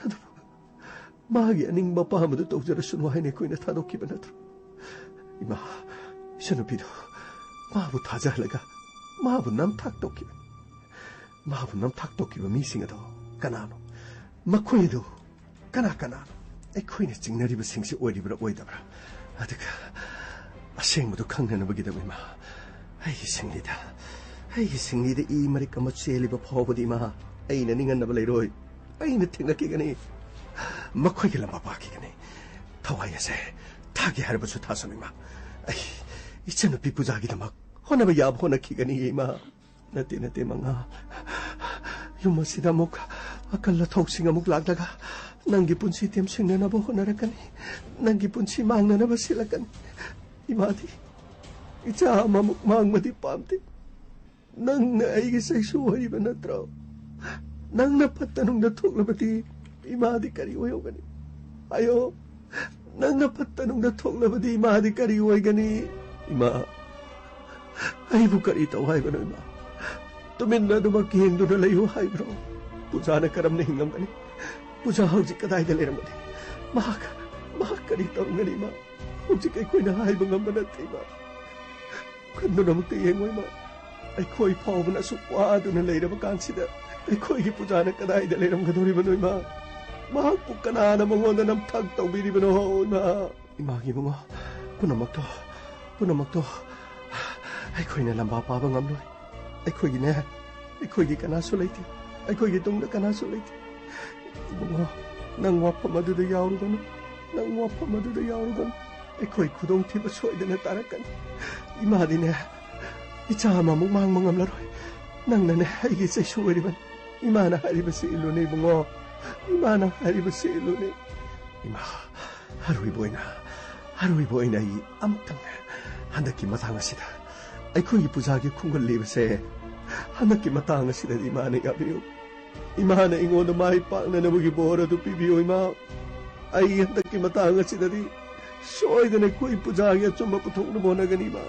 ꯑꯗꯨꯕꯨ ꯃꯥꯒꯤ ꯑꯅꯤꯡꯕ ꯑꯄꯥꯝꯕꯗꯨ ꯇꯧꯖꯔꯁꯅꯨ ꯍꯥꯏꯅ ꯑꯩꯈꯣꯏꯅ ꯊꯥꯗꯣꯛꯈꯤꯕ ꯅꯠꯇ꯭ꯔꯣ? ꯏꯃꯥ, ꯏꯆꯟꯅꯨꯄꯤꯗꯣ ꯃꯥꯕꯨ ꯊꯥꯖꯍꯜꯂꯒ ꯃꯥꯕꯨ ꯅꯝꯊꯥꯛ ꯇꯧꯈꯤꯕꯅꯤ꯫ ꯃꯥꯕꯨ ꯅꯝꯊꯥꯛ ꯇꯧꯈꯤꯕ ꯃꯤꯁꯤꯡ ꯑꯗꯣ ꯀꯅꯥꯅꯣ? ꯃꯈꯣꯏ ꯑꯗꯨ ꯀꯅꯥ ꯀꯅꯥꯅꯣ? ꯑꯩꯈꯣꯏꯅ ꯆꯤꯡꯅꯔꯤꯕꯁꯤꯡꯁꯤ ꯑꯣꯏꯔꯤꯕ꯭ꯔꯥ ꯑꯣꯏꯗꯕ꯭ꯔꯥ? ꯑꯗꯨꯒ ꯑꯁꯦꯡꯕꯗꯨ ꯈꯪꯅꯅꯕꯒꯤꯗꯃꯛ ꯏꯃꯥ, ꯑꯩꯒꯤ ꯁꯤꯡꯂꯤꯗ, ꯑꯩꯒꯤ ꯁꯤꯡꯂꯤꯗ ꯏ ꯃꯔꯤꯛ ꯑꯃ ꯆꯦꯜꯂꯤꯕ ꯐꯥꯎꯕꯗꯤ ꯏꯃꯥ, ꯑꯩꯅ ꯅꯤꯡꯍꯟꯅꯕ ꯂꯩꯔꯣꯏ꯫ ꯑꯩꯅ ꯊꯦꯡꯅꯈꯤꯒꯅꯤ꯫ ꯃꯈꯣꯏꯒꯤ ꯂꯝꯕꯥ ꯄꯥꯛꯈꯤꯒꯅꯤ꯫ ꯊꯋꯥꯏ ꯑꯁꯦ ꯊꯥꯒꯦ ꯍꯥꯏꯔꯕꯁꯨ ꯊꯥꯁꯅꯨ ꯏꯃꯥ꯫ ꯑꯩ ꯏꯆꯟꯅꯨꯄꯤ ꯄꯨꯖꯥꯒꯤꯗꯃꯛ ꯍꯣꯠꯅꯕ ꯌꯥꯕ ꯍꯣꯠꯅꯈꯤꯒꯅꯤ ꯏꯃꯥ꯫ ꯅꯠꯇꯦ, ꯅꯠꯇꯦ, ꯃꯉꯥ꯫ ꯌꯨꯝ ꯑꯁꯤꯗ ꯑꯃꯨꯛ ꯑꯀꯜ ꯑꯊꯧꯁꯤꯡ ꯑꯃꯨꯛ ꯂꯥꯛꯂꯒ ꯅꯪꯒꯤ ꯄꯨꯟꯁꯤ ꯇꯦꯝꯁꯤꯡꯅꯅꯕ ꯍꯣꯠꯅꯔꯛꯀꯅꯤ꯫ ꯅꯪꯒꯤ ꯄꯨꯟꯁꯤ ꯃꯥꯡꯅꯅꯕ ꯁꯤꯜꯂꯛꯀꯅꯤ꯫ ꯏꯃꯥꯗꯤ ꯏꯆꯥ ꯑꯃꯃꯨꯛ ꯃꯥꯡꯕꯗꯤ ꯄꯥꯝꯗꯦ꯫ ꯅꯪꯅ ꯑꯩꯒꯤ ꯆꯩꯁꯨ ꯑꯣꯏꯔꯤꯕ ꯅꯠꯇ꯭ꯔꯣ? ꯅꯪꯅ ꯐꯠꯇ ꯅꯨꯡꯗ ꯊꯣꯛꯂꯕꯗꯤ ꯏꯃꯥꯗꯤ ꯀꯔꯤ ꯑꯣꯏꯍꯧꯒꯅꯤ? ꯍꯥꯏꯌꯣ꯫ ꯅꯪꯅ ꯐꯠꯇ ꯅꯨꯡꯗ ꯊꯣꯛꯂꯕꯗꯤ ꯏꯃꯥꯗꯤ ꯀꯔꯤ ꯑꯣꯏꯒꯅꯤ? ꯏꯃꯥ, ꯑꯩꯕꯨ ꯀꯔꯤ ꯇꯧ ꯍꯥꯏꯕꯅꯣ ꯏꯃꯥ? ꯇꯨꯃꯤꯟꯅ ꯑꯗꯨꯃꯛ ꯌꯦꯡꯗꯨꯅ ꯂꯩꯌꯨ ꯍꯥꯏꯕ꯭ꯔꯣ? ꯄꯨꯖꯥꯅ ꯀꯔꯝꯅ ꯍꯤꯡꯉꯝꯒꯅꯤ? ꯄꯨꯖꯥ ꯍꯧꯖꯤꯛ ꯀꯗꯥꯏꯗ ꯂꯩꯔꯝꯒꯅꯤ? ꯃꯍꯥꯛ, ꯃꯍꯥꯛ ꯀꯔꯤ ꯇꯧꯔꯝꯒꯅꯤ ꯏꯃꯥ? ꯍꯧꯖꯤꯛ ꯑꯩꯈꯣꯏꯅ ꯍꯥꯏꯕ ꯉꯝꯕ ꯅꯠꯇꯦ ꯏꯃꯥ꯫ ꯈꯟꯗꯨꯅꯃꯛꯇ ꯌꯦꯡꯉꯣ ꯏꯃꯥ꯫ ꯑꯩꯈꯣꯏ ꯐꯥꯎꯕꯅ ꯑꯁꯨꯛ ꯋꯥꯗꯨꯅ ꯂꯩꯔꯕ ꯀꯥꯟꯁꯤꯗ ꯑꯩꯈꯣꯏꯒꯤ ꯄꯨꯖꯥꯅ ꯀꯗꯥꯏꯗ ꯂꯩꯔꯝꯒꯗꯧꯔꯤꯕꯅꯣ ꯏꯃꯥ? ꯃꯍꯥꯛꯄꯨ ꯀꯅꯥꯅ ꯃꯉꯣꯟꯗ ꯅꯝꯊꯥꯛ ꯇꯧꯕꯤꯔꯤꯕꯅꯣ ꯏꯃꯥ? ꯏꯃꯥꯒꯤ ꯏꯕꯨꯡꯉꯣ, ꯄꯨꯝꯅꯃꯛꯇꯣ, ꯄꯨꯝꯅꯃꯛꯇꯣ ꯑꯩꯈꯣꯏꯅ ꯂꯝꯕꯥ ꯄꯥꯕ ꯉꯝꯂꯣꯏ꯫ ꯑꯩꯈꯣꯏꯒꯤꯅꯦ, ꯑꯩꯈꯣꯏꯒꯤ ꯀꯅꯥꯁꯨ ꯂꯩꯇꯦ꯫ ꯑꯩꯈꯣꯏꯒꯤ ꯇꯨꯡꯗ ꯀꯅꯥꯁꯨ ꯂꯩꯇꯦ꯫ ꯏꯕꯨꯡꯉꯣ, ꯅꯪ ꯋꯥꯐꯝ ꯑꯗꯨꯗ ꯌꯥꯎꯔꯨꯒꯅꯨ꯫ ꯅꯪ ꯋꯥꯐꯝ ꯑꯗꯨꯗ ꯌꯥꯎꯔꯨꯒꯅꯨ꯫ ꯑꯩꯈꯣꯏ ꯈꯨꯗꯣꯡꯊꯤꯕ ꯁꯣꯏꯗꯅ ꯇꯥꯔꯛꯀꯅꯤ꯫ ꯏꯃꯥꯗꯤꯅꯦ, ꯏꯆꯥ ꯑꯃꯃꯨꯛ ꯃꯥꯡꯕ ꯉꯝꯂꯔꯣꯏ꯫ ꯅꯪꯅꯅꯦ ꯑꯩꯒꯤ ꯆꯩꯁꯨ ꯑꯣꯏꯔꯤꯕꯅꯤ꯫ ꯏꯃꯥꯅ ꯍꯥꯏꯔꯤꯕꯁꯤ ꯏꯜꯂꯨꯅꯦ ꯏꯕꯨꯡꯉꯣ꯫ ꯏꯃꯥꯅ ꯍꯥꯏꯔꯤꯕꯁꯤ ꯏꯜꯂꯨꯅꯦ꯫ ꯏꯃꯥ, ꯑꯔꯣꯏꯕ ꯑꯣꯏꯅ, ꯑꯔꯣꯏꯕ ꯑꯣꯏꯅ ꯑꯩ ꯑꯃꯨꯛꯇꯪ ꯍꯟꯗꯛꯀꯤ ꯃꯇꯥꯡ ꯑꯁꯤꯗ ꯑꯩꯈꯣꯏꯒꯤ ꯄꯨꯖꯥꯒꯤ ꯈꯣꯡꯒꯨꯜ ꯂꯤꯕꯁꯦ ꯍꯟꯗꯛꯀꯤ ꯃꯇꯥꯡ ꯑꯁꯤꯗꯗꯤ ꯏꯃꯥꯅ ꯌꯥꯕꯤꯌꯨ꯫ ꯏꯃꯥꯅ ꯑꯩꯉꯣꯟꯗ ꯃꯥꯏ ꯄꯥꯛꯅꯅꯕꯒꯤ ꯕꯣꯔ ꯑꯗꯨ ꯄꯤꯕꯤꯌꯨ, ꯏꯃꯥ꯫ ꯑꯩ ꯍꯟꯗꯛꯀꯤ ꯃꯇꯥꯡ ꯑꯁꯤꯗꯗꯤ ꯁꯣꯏꯗꯅ ꯑꯩꯈꯣꯏ ꯄꯨꯖꯥꯒꯤ ꯑꯆꯨꯝꯕ ꯄꯨꯊꯣꯛꯅꯕ ꯍꯣꯠꯅꯒꯅꯤ, ꯏꯃꯥ꯫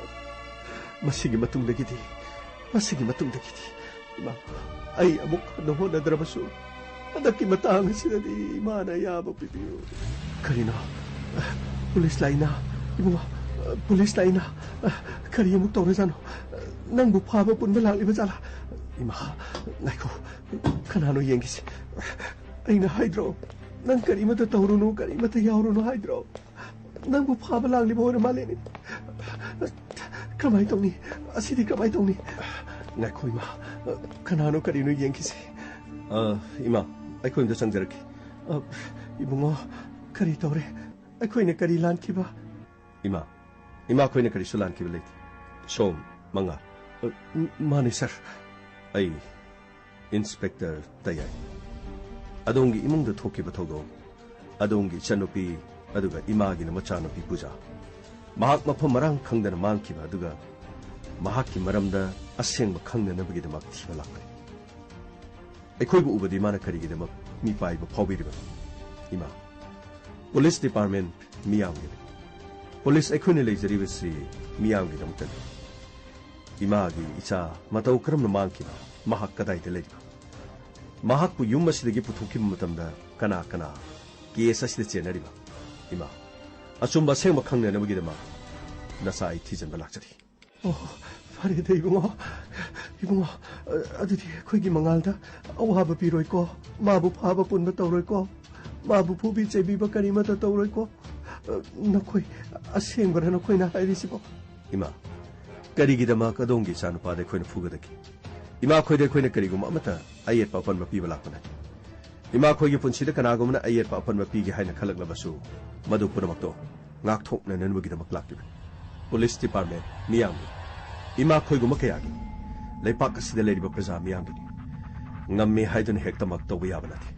ꯃꯁꯤꯒꯤ ꯃꯇꯨꯡꯗꯒꯤꯗꯤ, ꯃꯁꯤꯒꯤ ꯃꯇꯨꯡꯗꯒꯤꯗꯤ, ꯏꯃꯥ, ꯑꯩ ꯑꯃꯨꯛ ꯍꯟꯅ ꯍꯣꯠꯅꯗ꯭ꯔꯕꯁꯨ ꯍꯟꯗꯛꯀꯤ ꯃꯇꯥꯡ ꯑꯁꯤꯗꯗꯤ ꯏꯃꯥꯅ ꯑꯌꯥꯕ ꯄꯤꯕꯤꯌꯨ꯫ ꯀꯔꯤꯅꯣ? ꯄꯨꯂꯤꯁ ꯂꯥꯛꯏꯅ? ꯏꯕꯨꯡꯉꯣ, ꯄꯨꯂꯤꯁ ꯂꯥꯛꯏꯅ? ꯀꯔꯤ ꯑꯃꯨꯛ ꯇꯧꯔꯖꯥꯠꯅꯣ? ꯅꯪꯕꯨ ꯐꯥꯕ ꯄꯨꯟꯕ ꯂꯥꯛꯂꯤꯕ ꯖꯥꯠꯂꯥ? ꯏꯃꯥ, ꯉꯥꯏꯈꯣ꯫ ꯀꯅꯥꯅꯣ ꯌꯦꯡꯈꯤꯁꯦ꯫ ꯑꯩꯅ ꯍꯥꯏꯗ꯭ꯔꯣ? ꯅꯪ ꯀꯔꯤꯃꯠꯇ ꯇꯧꯔꯨꯅꯨ, ꯀꯔꯤꯃꯠꯇ ꯌꯥꯎꯔꯨꯅꯨ ꯍꯥꯏꯗ꯭ꯔꯣ? ꯅꯪꯕꯨ ꯐꯥꯕ ꯂꯥꯛꯂꯤꯕ ꯑꯣꯏꯔ ꯃꯥꯜꯂꯦꯅꯦ꯫ ꯀꯃꯥꯏꯅ ꯇꯧꯅꯤ? ꯑꯁꯤꯗꯤ ꯀꯃꯥꯏꯅ ꯇꯧꯅꯤ? ꯉꯥꯏꯈꯣ ꯏꯃꯥ, ꯀꯅꯥꯅꯣ ꯀꯔꯤꯅꯣ ꯌꯦꯡꯈꯤꯁꯦ꯫ ꯑ, ꯏꯃꯥ, ꯑꯩꯈꯣꯏ ꯑꯝꯇ ꯆꯪꯖꯔꯛꯀꯦ꯫ ꯑ, ꯏꯕꯨꯡꯉꯣ, ꯀꯔꯤ ꯇꯧꯔꯦ? ꯑꯩꯈꯣꯏꯅ ꯀꯔꯤ ꯂꯥꯟꯈꯤꯕ? ꯏꯃꯥ, ꯏꯃꯥ, ꯑꯩꯈꯣꯏꯅ ꯀꯔꯤꯁꯨ ꯂꯥꯟꯈꯤꯕ ꯂꯩꯇꯦ꯫ ꯁꯣꯝ, ꯃꯉꯥ꯫ ꯑ, ꯃꯥꯅꯦ ꯁꯥꯔ꯫ ꯑꯩ ꯏꯟꯁꯄꯦꯛꯇꯔ ꯇꯌꯥꯏ꯫ ꯑꯗꯣꯝꯒꯤ ꯏꯃꯨꯡꯗ ꯊꯣꯛꯈꯤꯕ ꯊꯧꯗꯣꯛ, ꯑꯗꯣꯝꯒꯤ ꯏꯆꯟꯅꯨꯄꯤ, ꯑꯗꯨꯒ ꯏꯃꯥꯒꯤꯅ ꯃꯆꯥꯅꯨꯄꯤ ꯄꯨꯖꯥ, ꯃꯍꯥꯛ ꯃꯐꯝ ꯃꯔꯥꯡ ꯈꯪꯗꯅ ꯃꯥꯡꯈꯤꯕ, ꯑꯗꯨꯒ ꯃꯍꯥꯛꯀꯤ ꯃꯔꯝꯗ ꯑꯁꯦꯡꯕ ꯈꯪꯅꯅꯕꯒꯤꯗꯃꯛ ꯊꯤꯕ ꯂꯥꯛꯄꯅꯤ꯫ ꯑꯩꯈꯣꯏꯕꯨ ꯎꯕꯗꯤ ꯃꯥꯅ ꯀꯔꯤꯒꯤꯗꯃꯛ ꯃꯤꯄꯥꯏꯕ ꯐꯥꯎꯕꯤꯔꯤꯕꯅꯣ? ꯏꯃꯥ, ꯄꯨꯂꯤꯁ ꯗꯤꯄꯥꯔꯠꯃꯦꯟ ꯃꯤꯌꯥꯝꯒꯤꯅꯤ꯫ ꯄꯨꯂꯤꯁ ꯑꯩꯈꯣꯏꯅ ꯂꯩꯖꯔꯤꯕꯁꯤ ꯃꯤꯌꯥꯝꯒꯤꯗꯃꯛꯇꯅꯤ꯫ ꯏꯃꯥꯒꯤ ꯏꯆꯥ ꯃꯇꯧ ꯀꯔꯝꯅ ꯃꯥꯡꯈꯤꯕ? ꯃꯍꯥꯛ ꯀꯗꯥꯏꯗ ꯂꯩꯔꯤꯕ? ꯃꯍꯥꯛꯄꯨ ꯌꯨꯝ ꯑꯁꯤꯗꯒꯤ ꯄꯨꯊꯣꯛꯈꯤꯕ ꯃꯇꯝꯗ ꯀꯅꯥ ꯀꯅꯥ ꯀꯦꯁ ꯑꯁꯤꯗ ꯆꯦꯟꯅꯔꯤꯕ? ꯏꯃꯥ, ꯑꯆꯨꯝꯕ ꯑꯁꯦꯡꯕ ꯈꯪꯅꯅꯕꯒꯤꯗꯃꯛ ꯅꯆꯥ ꯑꯩ ꯊꯤꯖꯤꯟꯕ ꯂꯥꯛꯆꯔꯤ꯫ ꯑꯣ, ꯐꯔꯦꯗ ꯏꯕꯨꯡꯉꯣ꯫ ꯏꯕꯨꯡꯉꯣ, ꯑ-, ꯑꯗꯨꯗꯤ ꯑꯩꯈꯣꯏꯒꯤ ꯃꯉꯥꯜꯗ ꯑꯋꯥꯕ ꯄꯤꯔꯣꯏꯀꯣ? ꯃꯥꯕꯨ ꯐꯥꯕ ꯄꯨꯟꯕ ꯇꯧꯔꯣꯏꯀꯣ? ꯃꯥꯕꯨ ꯐꯨꯕꯤ ꯆꯩꯕꯤꯕ ꯀꯔꯤꯃꯠꯇ ꯇꯧꯔꯣꯏꯀꯣ? ꯑ, ꯅꯈꯣꯏ ꯑꯁꯦꯡꯕꯔ ꯅꯈꯣꯏꯅ ꯍꯥꯏꯔꯤꯁꯤꯕꯣ? ꯏꯃꯥ, ꯀꯔꯤꯒꯤꯗꯃꯛ ꯑꯗꯣꯝꯒꯤ ꯏꯆꯥꯅꯨꯄꯥꯗ ꯑꯩꯈꯣꯏꯅ ꯐꯨꯒꯗꯒꯦ? ꯏꯃꯥ ꯈꯣꯏꯗ ꯑꯩꯈꯣꯏꯅ ꯀꯔꯤꯒꯨꯝꯕ ꯑꯃꯠꯇ ꯑꯌꯦꯠꯄ ꯑꯄꯟꯕ ꯄꯤꯕ ꯂꯥꯛꯄ ꯅꯠꯇꯦ꯫ ꯏꯃꯥ ꯈꯣꯏꯒꯤ ꯄꯨꯟꯁꯤꯗ ꯀꯅꯥꯒꯨꯝꯕꯅ ꯑꯌꯦꯠꯄ ꯑꯄꯟꯕ ꯄꯤꯒꯦ ꯍꯥꯏꯅ ꯈꯜꯂꯛꯂꯕꯁꯨ, ꯃꯗꯨ ꯄꯨꯝꯅꯃꯛꯇꯣ ꯉꯥꯛꯊꯣꯛꯅꯅꯕꯒꯤꯗꯃꯛ ꯂꯥꯛꯂꯤꯕꯅꯤ꯫ ꯄꯨꯂꯤꯁ ꯗꯤꯄꯥꯔꯠꯃꯦꯟ ꯃꯤꯌꯥꯝꯒꯤ, ꯏꯃꯥ ꯈꯣꯏꯒꯨꯝꯕ ꯀꯌꯥꯒꯤ, ꯂꯩꯄꯥꯛ ꯑꯁꯤꯗ ꯂꯩꯔꯤꯕ ꯄ꯭ꯔꯖꯥ ꯃꯤꯌꯥꯝꯒꯤꯅꯤ꯫ ꯉꯝꯃꯤ ꯍꯥꯏꯗꯨꯅ ꯍꯦꯛꯇꯃꯛ ꯇꯧꯕ ꯌꯥꯕ ꯅꯠꯇꯦ꯫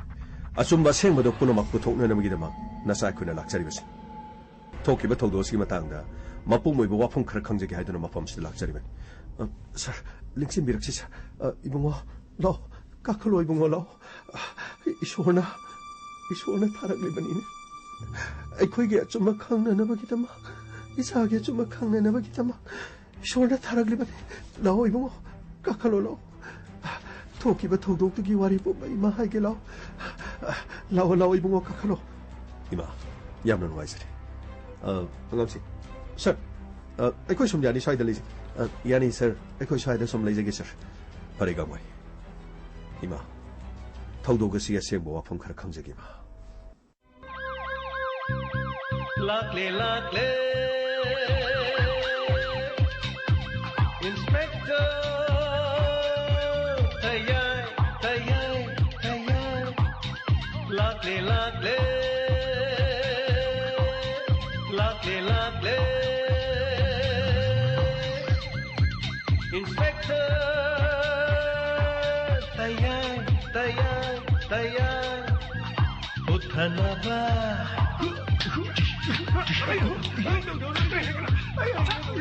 ꯑꯆꯨꯝꯕ ꯑꯁꯦꯡꯕꯗꯣ ꯄꯨꯝꯅꯃꯛ ꯄꯨꯊꯣꯛꯅꯅꯕꯒꯤꯗꯃꯛ ꯅꯆꯥ ꯑꯩꯈꯣꯏꯅ ꯂꯥꯛꯆꯔꯤꯕꯁꯤ꯫ ꯊꯣꯛꯈꯤꯕ ꯊꯧꯗꯣꯛ ꯑꯁꯤꯒꯤ ꯃꯇꯥꯡꯗ ꯃꯄꯨꯡ ꯑꯣꯏꯕ ꯋꯥꯐꯝ ꯈꯔ ꯈꯪꯖꯒꯦ ꯍꯥꯏꯗꯨꯅ ꯃꯐꯝ ꯑꯁꯤꯗ ꯂꯥꯛꯆꯔꯤꯕꯅꯤ꯫ ꯑ, ꯁꯥꯔ, ꯂꯦꯡꯁꯤꯟꯕꯤꯔꯛꯁꯤ, ꯁꯥꯔ꯫ ꯑ, ꯏꯕꯨꯡꯉꯣ, ꯂꯥꯛꯑꯣ, ꯀꯥꯈꯠꯂꯣ, ꯏꯕꯨꯡꯉꯣ, ꯂꯥꯛꯑꯣ꯫ ꯏꯁꯣꯔꯅ, ꯏꯁꯣꯔꯅ ꯊꯥꯔꯛꯂꯤꯕꯅꯤꯅꯦ꯫ ꯑꯩꯈꯣꯏꯒꯤ ꯑꯆꯨꯝꯕ ꯈꯪꯅꯅꯕꯒꯤꯗꯃꯛ, ꯏꯆꯥꯒꯤ ꯑꯆꯨꯝꯕ ꯈꯪꯅꯅꯕꯒꯤꯗꯃꯛ ꯏꯁꯣꯔꯅ ꯊꯥꯔꯛꯂꯤꯕꯅꯤ꯫ ꯂꯥꯛꯑꯣ, ꯏꯕꯨꯡꯉꯣ, ꯀꯥꯈꯠꯂꯣ, ꯂꯥꯛꯑꯣ꯫ ꯊꯣꯛꯈꯤꯕ ꯊꯧꯗꯣꯛꯇꯨꯒꯤ ꯋꯥꯔꯤ ꯄꯨꯝꯕ ꯏꯃꯥ ꯍꯥꯏꯒꯦ, ꯂꯥꯛꯑꯣ꯫ ꯂꯥꯛꯑꯣ, ꯂꯥꯛꯑꯣ, ꯏꯕꯨꯡꯉꯣ, ꯀꯥꯈꯠꯂꯣ꯫ ꯏꯃꯥ, ꯌꯥꯝꯅ ꯅꯨꯡꯉꯥꯏꯖꯔꯦ꯫ ꯑ, ꯑꯉꯥꯡꯁꯤ, ꯁꯥꯔ, ꯑ, ꯑꯩꯈꯣꯏ ꯁꯨꯝ ꯌꯥꯅꯤ, ꯁ꯭ꯋꯥꯏꯗ ꯂꯩꯖꯒꯦ꯫ ꯑ, ꯌꯥꯅꯤ, ꯁꯥꯔ, ꯑꯩꯈꯣꯏ ꯁ꯭ꯋꯥꯏꯗ ꯁꯨꯝ ꯂꯩꯖꯒꯦ, ꯁꯥꯔ꯫ ꯐꯔꯦ, ꯒꯥꯡꯃꯩ꯫ ꯏꯃꯥ, ꯊꯧꯗꯣꯛ ꯑꯁꯤꯒꯤ ꯑꯁꯦꯡꯕ ꯋꯥꯐꯝ ꯈꯔ ꯈꯪꯖꯒꯦ, ꯏꯃꯥ꯫ ꯂꯥꯛꯂꯦ, ꯂꯥꯛꯂꯦ, Inspector ꯇꯌꯥꯏ, ꯇꯌꯥꯏ, ꯇꯌꯥꯏ꯫ ꯂꯥꯛꯂꯦ, ꯂꯥꯛꯂꯦ, ꯂꯥꯛꯂꯦ, ꯂꯥꯛꯂꯦ꯫ Inspector ꯇꯌꯥꯏ, ꯇꯌꯥꯏ, ꯇꯌꯥꯏ꯫ ꯎꯠꯊꯅꯕ,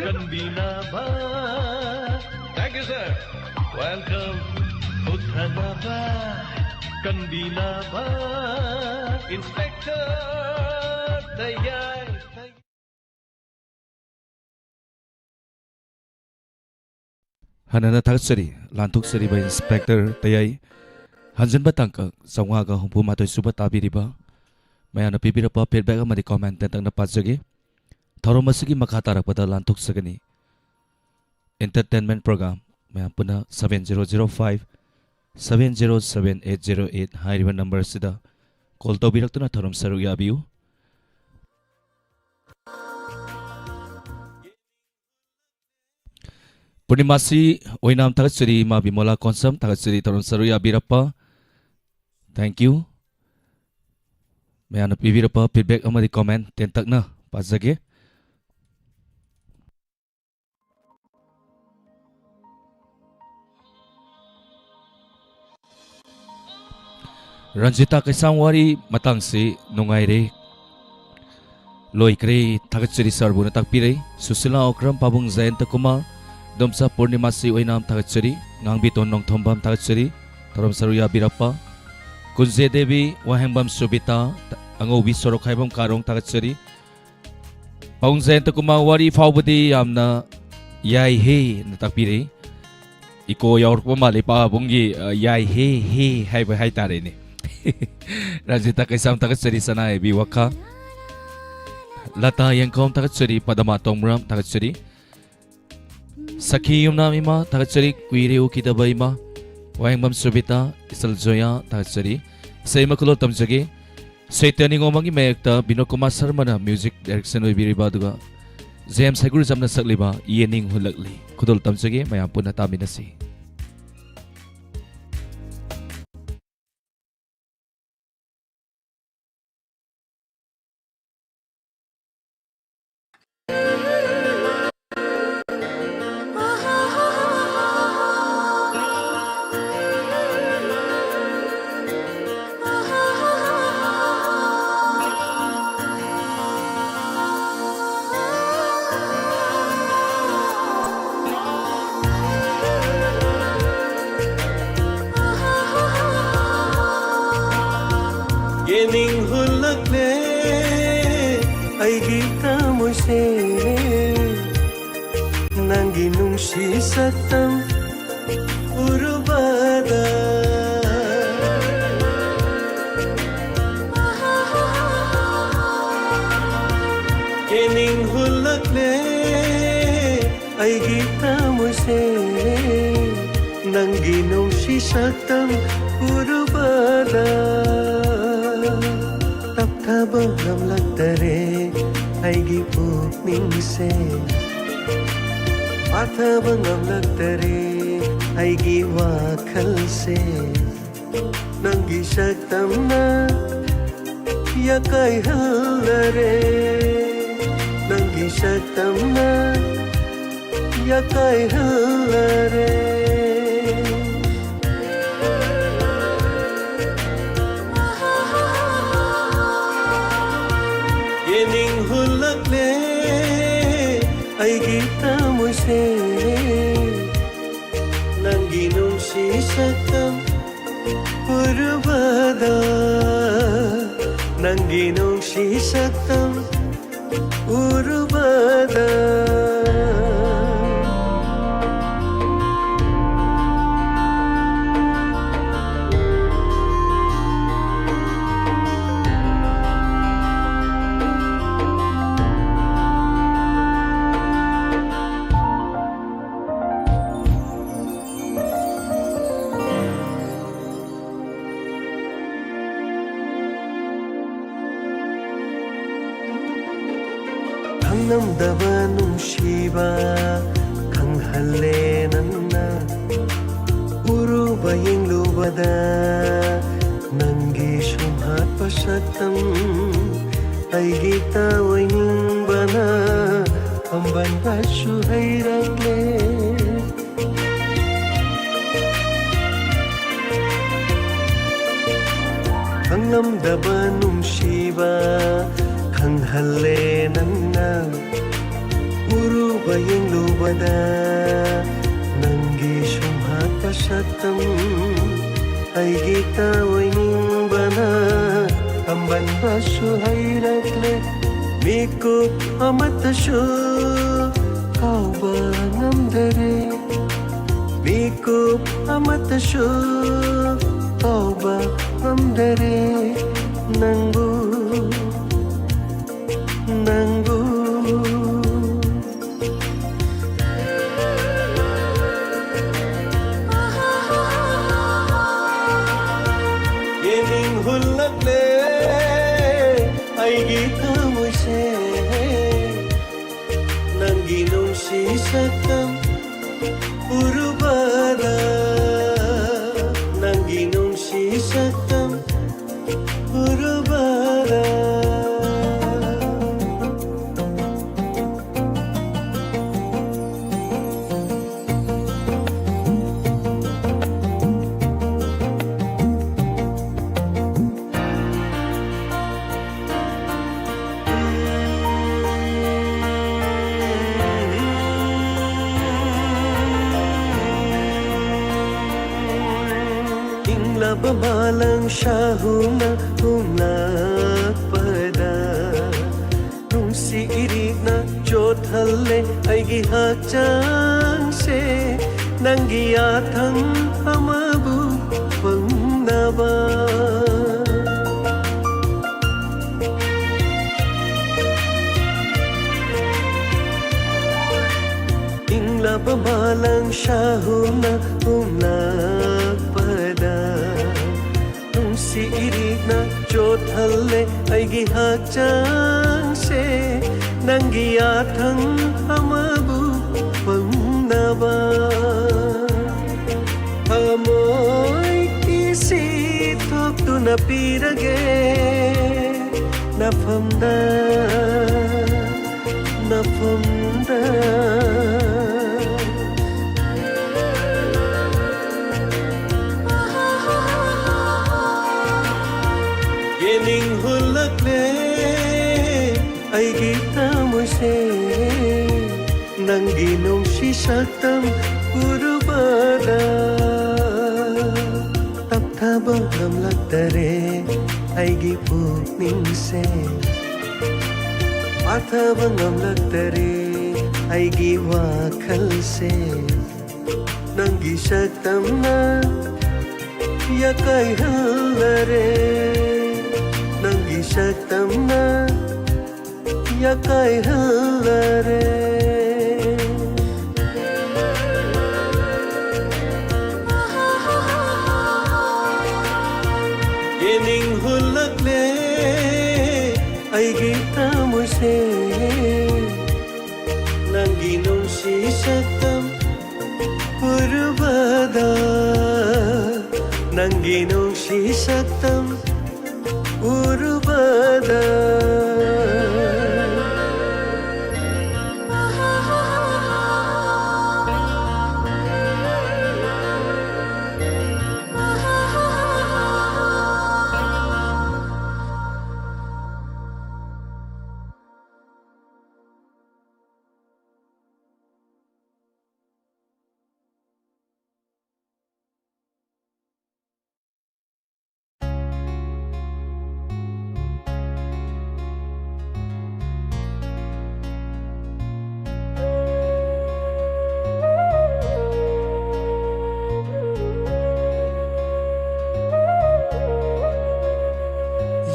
ꯀꯟꯕꯤꯅꯕ꯫ Thank you, sir. Welcome. ꯎꯠꯊꯅꯕ, ꯀꯟꯕꯤꯅꯕ, Inspector ꯇꯌꯥꯏ꯫ ꯍꯟꯅ ꯊꯥꯒꯠꯆꯔꯤ꯫ ꯂꯥꯟꯊꯣꯛꯆꯔꯤꯕ ꯏꯟꯁꯄꯦꯛꯇꯔ ꯇꯌꯥꯏ, ꯍꯟꯖꯤꯟꯕ ꯇꯥꯡꯀꯛ ꯆꯥꯝꯃꯉꯥꯒ ꯍꯨꯝꯐꯨ ꯃꯥꯊꯣꯏ ꯁꯨꯕ ꯇꯥꯕꯤꯔꯤꯕ ꯃꯌꯥꯝꯅ ꯄꯤꯕꯤꯔꯛꯄ feedback ꯑꯃꯗꯤ comment ꯇꯦꯟꯇꯛꯅ ꯄꯥꯖꯒꯦ꯫ ꯊꯧꯔꯝ ꯑꯁꯤꯒꯤ ꯃꯈꯥ ꯇꯥꯔꯛꯄꯗ ꯂꯥꯟꯊꯣꯛꯆꯒꯅꯤ꯫ Entertainment program, ꯃꯌꯥꯝ ꯄꯨꯟꯅ seven zero zero five seven zero seven eight zero eight ꯍꯥꯏꯔꯤꯕ number ꯑꯁꯤꯗ call ꯇꯧꯕꯤꯔꯛꯇꯨꯅ ꯊꯧꯔꯝ ꯁꯔꯨꯛ ꯌꯥꯕꯤꯌꯨ꯫ ꯄꯨꯔꯅꯤꯃꯥꯁꯤ ꯑꯣꯏꯅꯥꯝ ꯊꯥꯒꯠꯆꯔꯤ, ꯏꯃꯥ ꯕꯤꯃꯣꯂꯥ ꯀꯣꯟꯁꯝ ꯊꯥꯒꯠꯆꯔꯤ, ꯊꯧꯔꯝ ꯁꯔꯨꯛ ꯌꯥꯕꯤꯔꯛꯄ꯫ Thank you꯫ ꯃꯌꯥꯝꯅ ꯄꯤꯕꯤꯔꯛꯄ feedback ꯑꯃꯗꯤ comment ꯇꯦꯟꯇꯛꯅ ꯄꯥꯖꯒꯦ꯫ ꯔꯟꯖꯤꯇꯥ ꯀꯩꯁꯥꯝ ꯋꯥꯔꯤ ꯃꯇꯥꯡꯁꯤ ꯅꯨꯡꯉꯥꯏꯔꯦ꯫ ꯂꯣꯏꯈ꯭ꯔꯦ꯫ ꯊꯥꯒꯠꯆꯔꯤ ꯁꯥꯔꯕꯨꯅ ꯇꯥꯛꯄꯤꯔꯦ꯫ ꯁꯨꯁꯤꯂꯥ ꯑꯣꯀ꯭ꯔꯝ, ꯄꯥꯕꯨꯡ ꯖꯌꯟꯇ ꯀꯨꯃꯥꯔ, ꯏꯗꯣꯝꯆꯥ ꯄꯨꯔꯅꯤꯃꯥꯁꯤ ꯑꯣꯏꯅꯥꯝ ꯊꯥꯒꯠꯆꯔꯤ꯫ ꯉꯥꯡꯕꯤꯇꯣꯟ ꯅꯣꯡꯊꯣꯝꯕꯝ ꯊꯥꯒꯠꯆꯔꯤ꯫ ꯊꯧꯔꯝ ꯁꯔꯨꯛ ꯌꯥꯕꯤꯔꯛꯄ꯫ ꯀꯨꯟꯖꯦ ꯗꯦꯕꯤ, ꯋꯥꯍꯦꯡꯕꯝ ꯁꯨꯕꯤꯇꯥ, ꯑꯉꯧꯕꯤ ꯁꯣꯔꯣꯛꯈꯥꯏꯕꯝ ꯀꯥꯔꯣꯡ ꯊꯥꯒꯠꯆꯔꯤ꯫ ꯄꯥꯕꯨꯡ ꯖꯌꯟꯇ ꯀꯨꯃꯥꯔ ꯋꯥꯔꯤ ꯐꯥꯎꯕꯗꯤ ꯌꯥꯝꯅ ꯌꯥꯏꯍꯦꯅ ꯇꯥꯛꯄꯤꯔꯛꯏ꯫ Echo ꯌꯥꯎꯔꯛꯄ ꯃꯥꯜꯂꯤ ꯄꯥꯕꯨꯡꯒꯤ, ꯑ, ꯌꯥꯏꯍꯦ ꯍꯦ ꯍꯥꯏꯕ ꯍꯥꯏꯇꯥꯔꯦꯅꯦ꯫ ꯔꯥꯖꯤꯇꯥ ꯀꯩꯁꯥꯝ ꯊꯥꯒꯠꯆꯔꯤ, ꯁꯅꯥꯍꯩꯕꯤ ꯋꯥꯈꯥ꯫ ꯂꯇꯥ ꯌꯦꯡꯈꯣꯝ ꯊꯥꯒꯠꯆꯔꯤ, ꯄꯗꯃꯥ ꯇꯣꯡꯕ꯭ꯔꯥꯝ ꯊꯥꯒꯠꯆꯔꯤ꯫ ꯁꯈꯤ ꯌꯨꯝꯅꯥꯝ ꯏꯃꯥ ꯊꯥꯒꯠꯆꯔꯤ, ꯀꯨꯏꯔꯦ ꯎꯈꯤꯗꯕ ꯏꯃꯥ꯫ ꯋꯥꯍꯦꯡꯕꯝ ꯁꯨꯕꯤꯇꯥ, ꯏꯆꯜ ꯖꯣꯌꯥ ꯊꯥꯒꯠꯆꯔꯤ꯫ ꯏꯁꯩ ꯑꯃ ꯈꯨꯗꯣꯜ ꯇꯝꯖꯒꯦ꯫ ꯁꯩꯇ ꯅꯤꯉꯣꯝꯕꯝꯒꯤ ꯃꯥꯌꯦꯛꯇ ꯕꯤꯅꯣꯗ ꯀꯨꯃꯥꯔ ꯁꯔꯃꯅ music direction ꯑꯣꯏꯕꯤꯔꯤꯕ, ꯑꯗꯨꯒ ꯖꯦꯝꯁ ꯍꯩꯒ꯭ꯔꯨꯖꯝꯅ ꯁꯛꯂꯤꯕ ꯌꯦꯅꯤꯡ ꯍꯨꯜꯂꯛꯂꯤ꯫ ꯈꯨꯗꯣꯜ ꯇꯝꯖꯒꯦ, ꯃꯌꯥꯝ ꯄꯨꯟꯅ ꯇꯥꯃꯤꯟꯅꯁꯤ꯫ ꯌꯦꯅꯤꯡ ꯍꯨꯜꯂꯛꯂꯦ ꯑꯩꯒꯤ ꯊꯃꯣꯏꯁꯦ, ꯅꯪꯒꯤ ꯅꯨꯡꯁꯤ ꯁꯛꯇꯝ ꯎꯔꯨꯕꯗ꯫ ꯌꯦꯅꯤꯡ ꯍꯨꯜꯂꯛꯂꯦ ꯑꯩꯒꯤ ꯊꯃꯣꯏꯁꯦ, ꯅꯪꯒꯤ ꯅꯨꯡꯁꯤ ꯁꯛꯇꯝ ꯎꯔꯨꯕꯗ꯫ ꯇꯞꯊꯕ ꯉꯝꯂꯛꯇꯔꯦ ꯑꯩꯒꯤ ꯄꯨꯛꯅꯤꯡꯁꯦ꯫ ꯊꯥꯊꯕ ꯉꯝꯂꯛꯇꯔꯦ ꯑꯩꯒꯤ ꯋꯥꯈꯜꯁꯦ꯫ ꯅꯪꯒꯤ ꯁꯛꯇꯝꯅ ꯌꯥꯀꯥꯏꯍꯜꯂꯔꯦ꯫ ꯅꯪꯒꯤ ꯁꯛꯇꯝꯅ ꯌꯥꯀꯥꯏꯍꯜꯂꯔꯦ꯫ ꯌꯦꯡꯅꯤꯡ ꯍꯨꯜꯂꯛꯂꯦ ꯑꯩꯒꯤ ꯊꯃꯣꯏꯁꯦ꯫ ꯅꯪꯒꯤ ꯅꯨꯡꯁꯤ ꯁꯛꯇꯝ ꯎꯔꯨꯕꯗ, ꯅꯪꯒꯤ ꯅꯨꯡꯁꯤ ꯁꯛꯇꯝ ꯎꯔꯨꯕꯗ꯫ ꯈꯪꯂꯝꯗꯕ ꯅꯨꯡꯁꯤꯕ ꯈꯪꯍꯜꯂꯦ ꯅꯪꯅ꯫ ꯎꯔꯨꯕ ꯌꯦꯡꯂꯨꯕꯗ ꯅꯪꯒꯤ ꯁꯨꯝꯍꯠꯄ ꯁꯛꯇꯝ ꯑꯩꯒꯤ ꯇꯥꯑꯣꯏꯅꯤꯡꯕꯅ ꯄꯥꯝꯕꯟꯕꯁꯨ ꯍꯩꯔꯛꯂꯦ꯫ ꯈꯪꯂꯝꯗꯕ ꯅꯨꯡꯁꯤꯕ ꯈꯪꯍꯜꯂꯦ ꯅꯪꯅ꯫ ꯎꯔꯨꯕ ꯌꯦꯡꯂꯨꯕꯗ ꯅꯪꯒꯤ ꯁꯨꯝꯍꯠꯄ ꯁꯛꯇꯝ ꯑꯩꯒꯤ ꯇꯥꯑꯣꯏꯅꯤꯡꯕꯅ ꯄꯥꯝꯕꯟꯕꯁꯨ ꯍꯩꯔꯛꯂꯦ꯫ ꯃꯤꯀꯨꯞ ꯑꯃꯠꯇꯁꯨ ꯀꯥꯎꯕ ꯉꯝꯗꯔꯦ꯫ ꯃꯤꯀꯨꯞ ꯑꯃꯠꯇꯁꯨ ꯀꯥꯎꯕ ꯉꯝꯗꯔꯦ ꯅꯪꯕꯨ, ꯅꯪꯕꯨ꯫ ꯌꯦꯡꯅꯤꯡ ꯍꯨꯜꯂꯛꯂꯦ ꯑꯩꯒꯤ ꯊꯃꯣꯏꯁꯦ꯫ ꯅꯪꯒꯤ ꯅꯨꯡꯁꯤ ꯁꯛꯇꯝ ꯎꯔꯨꯕꯗ, ꯅꯪꯒꯤ ꯅꯨꯡꯁꯤ ꯁꯛꯇꯝ ꯎꯔꯨꯕꯗ꯫ ꯏꯪꯂꯕ ꯃꯥꯂꯪ ꯁꯥꯍꯨꯅ ꯍꯨꯝꯂꯛꯄꯗ, ꯅꯨꯡꯁꯤ ꯏꯔꯤꯛꯅ ꯆꯣꯠꯍꯜꯂꯦ ꯑꯩꯒꯤ ꯍꯛꯆꯥꯡꯁꯦ, ꯅꯪꯒꯤ ꯌꯥꯊꯪ ꯑꯃꯕꯨ ꯐꯪꯅꯕ꯫ ꯏꯪꯂꯕ ꯃꯥꯂꯪ ꯁꯥꯍꯨꯅ ꯍꯨꯝꯂꯛꯄꯗ, ꯅꯨꯡꯁꯤ ꯏꯔꯤꯛꯅ ꯆꯣꯠꯍꯜꯂꯦ ꯑꯩꯒꯤ ꯍꯛꯆꯥꯡꯁꯦ, ꯅꯪꯒꯤ ꯌꯥꯊꯪ ꯑꯃꯕꯨ ꯐꯪꯅꯕ꯫ ꯊꯃꯣꯏ ꯀꯤꯁꯤ ꯊꯣꯛꯇꯨꯅ ꯄꯤꯔꯒꯦ ꯅꯐꯝꯗ, ꯅꯐꯝꯗ꯫ ꯌꯦꯅꯤꯡ ꯍꯨꯜꯂꯛꯂꯦ ꯑꯩꯒꯤ ꯊꯃꯣꯏꯁꯦ, ꯅꯪꯒꯤ ꯅꯨꯡꯁꯤ ꯁꯛꯇꯝ ꯎꯔꯨꯕꯗ꯫ ꯇꯞꯊꯕ ꯉꯝꯂꯛꯇꯔꯦ ꯑꯩꯒꯤ ꯄꯨꯛꯅꯤꯡꯁꯦ, ꯄꯥꯊꯕ ꯉꯝꯂꯛꯇꯔꯦ ꯑꯩꯒꯤ ꯋꯥꯈꯜꯁꯦ, ꯅꯪꯒꯤ ꯁꯛꯇꯝꯅ ꯌꯥꯀꯥꯏꯍꯜꯂꯔꯦ, ꯅꯪꯒꯤ ꯁꯛꯇꯝꯅ ꯌꯥꯀꯥꯏꯍꯜꯂꯔꯦ꯫ ꯌꯦꯅꯤꯡ ꯍꯨꯜꯂꯛꯂꯦ ꯑꯩꯒꯤ ꯊꯃꯣꯏꯁꯦ, ꯅꯪꯒꯤ ꯅꯨꯡꯁꯤ ꯁꯛꯇꯝ ꯅꯪꯒꯤ ꯅꯨꯡꯁꯤ ꯁꯛꯇꯝ ꯎꯔꯨꯕꯗ꯫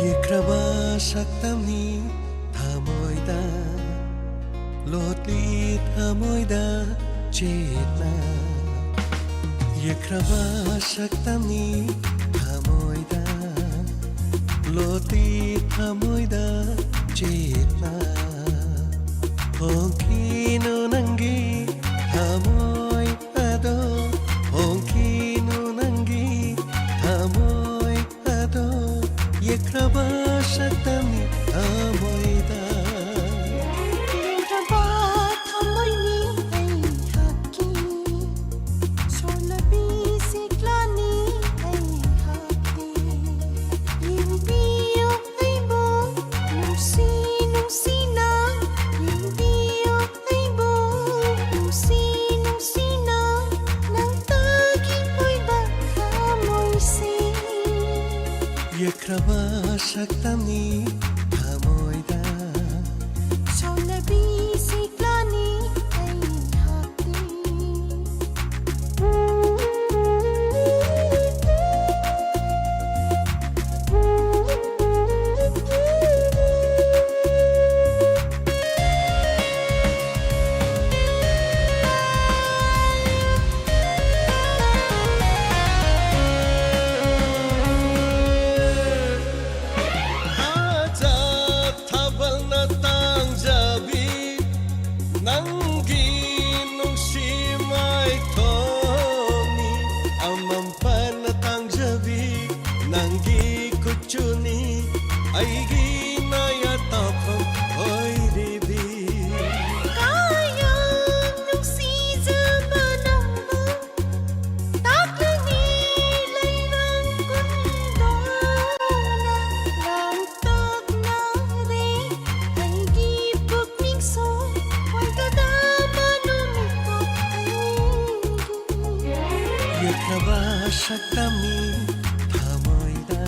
ꯌꯦꯛꯈ꯭ꯔꯕ ꯁꯛꯇꯝꯅꯤ ꯊꯃꯣꯏꯗ, ꯂꯣꯠꯂꯤ ꯊꯃꯣꯏꯗ ꯆꯦꯠꯅ꯫ ꯌꯦꯛꯈ꯭ꯔꯕ ꯁꯛꯇꯝꯅꯤ ꯊꯃꯣꯏꯗ, ꯂꯣꯠꯂꯤ ꯊꯃꯣꯏꯗ ꯆꯦꯠꯅ꯫ ꯍꯣꯡꯈꯤꯅꯨ ꯅꯪꯒꯤ ꯊꯃꯣꯏ ꯑꯗꯣ, ꯍꯣꯡꯈꯤꯅꯨ ꯅꯪꯒꯤ ꯊꯃꯣꯏ ꯑꯗꯣ, ꯌꯦꯛꯈ꯭ꯔꯕ ꯁꯛꯇꯝꯅꯤ ꯊꯃꯣꯏꯗ꯫ ꯄꯦꯟꯗ꯭ꯔꯕ ꯊꯃꯣꯏꯅꯤ ꯑꯩꯍꯥꯛꯀꯤ, ꯁꯣꯜꯂꯕꯤ ꯁꯤꯛꯂꯥꯅꯤ ꯑꯩꯍꯥꯛꯀꯤ꯫ ꯌꯦꯡꯕꯤꯌꯨ ꯑꯩꯕꯨ, ꯅꯨꯡꯁꯤ ꯅꯨꯡꯁꯤꯅ ꯌꯦꯡꯕꯤꯌꯨ ꯑꯩꯕꯨ, ꯅꯨꯡꯁꯤ ꯅꯨꯡꯁꯤꯅ ꯅꯪꯇꯒꯤ ꯑꯣꯏꯕ ꯊꯃꯣꯏꯁꯤ꯫ ꯌꯦꯛꯈ꯭ꯔꯕ ꯁꯛꯇꯝꯅꯤ ꯊꯃꯣꯏꯗ꯫ ꯁꯣꯜꯂꯕꯤ ꯁꯤꯛꯂꯥꯅꯤ ꯑꯩꯍꯥꯛꯇꯤ꯫ ꯊꯥꯕꯜꯅ ꯇꯥꯡꯖꯕꯤ ꯇꯝꯃꯤ ꯊꯃꯣꯏꯗ꯫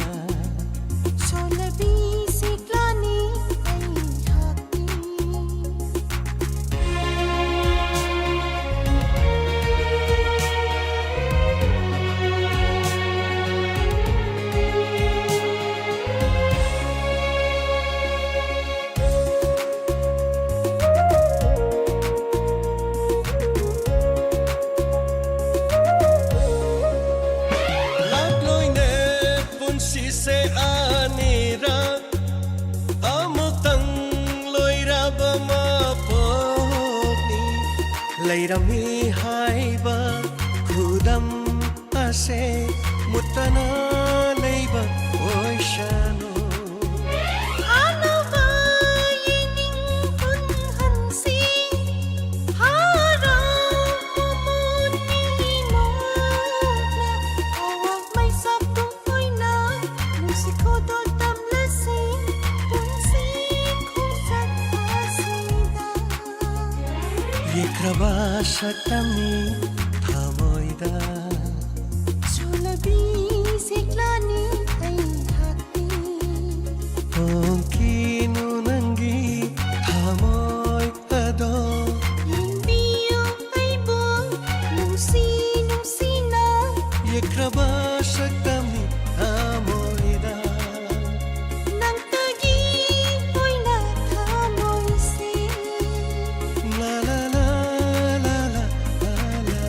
ꯁꯣꯂꯕꯤ ꯁꯤꯛꯂꯥꯅꯤ ꯑꯩꯍꯥꯛꯀꯤ꯫ ꯂꯥꯛꯂꯣꯏꯅꯦ ꯄꯨꯟꯁꯤꯁꯦ ꯑꯅꯤꯔꯛ, ꯑꯃꯨꯛꯇꯪ ꯂꯣꯏꯔꯕ ꯃꯄꯣꯛꯅꯤ꯫ ꯂꯩꯔꯝꯃꯤ ꯍꯥꯏꯕ ꯈꯨꯗꯝ ꯑꯁꯦ ꯃꯨꯠꯇꯅ ꯂꯩꯕ ꯑꯣꯏꯁꯅꯨ꯫ ꯑꯅꯧꯕ ꯌꯦꯡꯅꯤꯡ ꯄꯨꯟꯍꯟꯁꯤ, ꯍꯔꯥꯎ ꯃꯃꯣꯟ ꯃꯤꯅꯣꯛꯅ ꯑꯋꯥꯡ ꯃꯩꯁꯥ ꯄꯨꯡ ꯑꯣꯏꯅ ꯅꯨꯡꯁꯤ ꯈꯨꯗꯣꯜ ꯇꯝꯂꯁꯤ ꯄꯨꯟꯁꯤ ꯈꯣꯡꯆꯠ ꯑꯁꯤꯗ꯫ ꯌꯦꯛꯈ꯭ꯔꯕ ꯁꯛꯇꯝꯅꯤ ꯊꯃꯣꯏꯗ꯫ ꯁꯣꯂꯕꯤ ꯁꯤꯛꯂꯥꯅꯤ ꯑꯩꯍꯥꯛꯀꯤ꯫ ꯍꯣꯡꯈꯤꯅꯨ ꯅꯪꯒꯤ ꯊꯃꯣꯏ ꯑꯗꯣ꯫ ꯌꯦꯡꯕꯤꯌꯨ ꯑꯩꯕꯨ ꯅꯨꯡꯁꯤ ꯅꯨꯡꯁꯤꯅ꯫ ꯌꯦꯛꯈ꯭ꯔꯕ ꯁꯛꯇꯝꯅꯤ ꯊꯃꯣꯏꯗ꯫ ꯅꯪꯇꯒꯤ ꯑꯣꯏꯅ ꯊꯃꯣꯏꯁꯦ꯫ ꯂꯥ ꯂꯥ ꯂꯥ ꯂꯥ ꯂꯥ ꯂꯥ ꯂꯥ꯫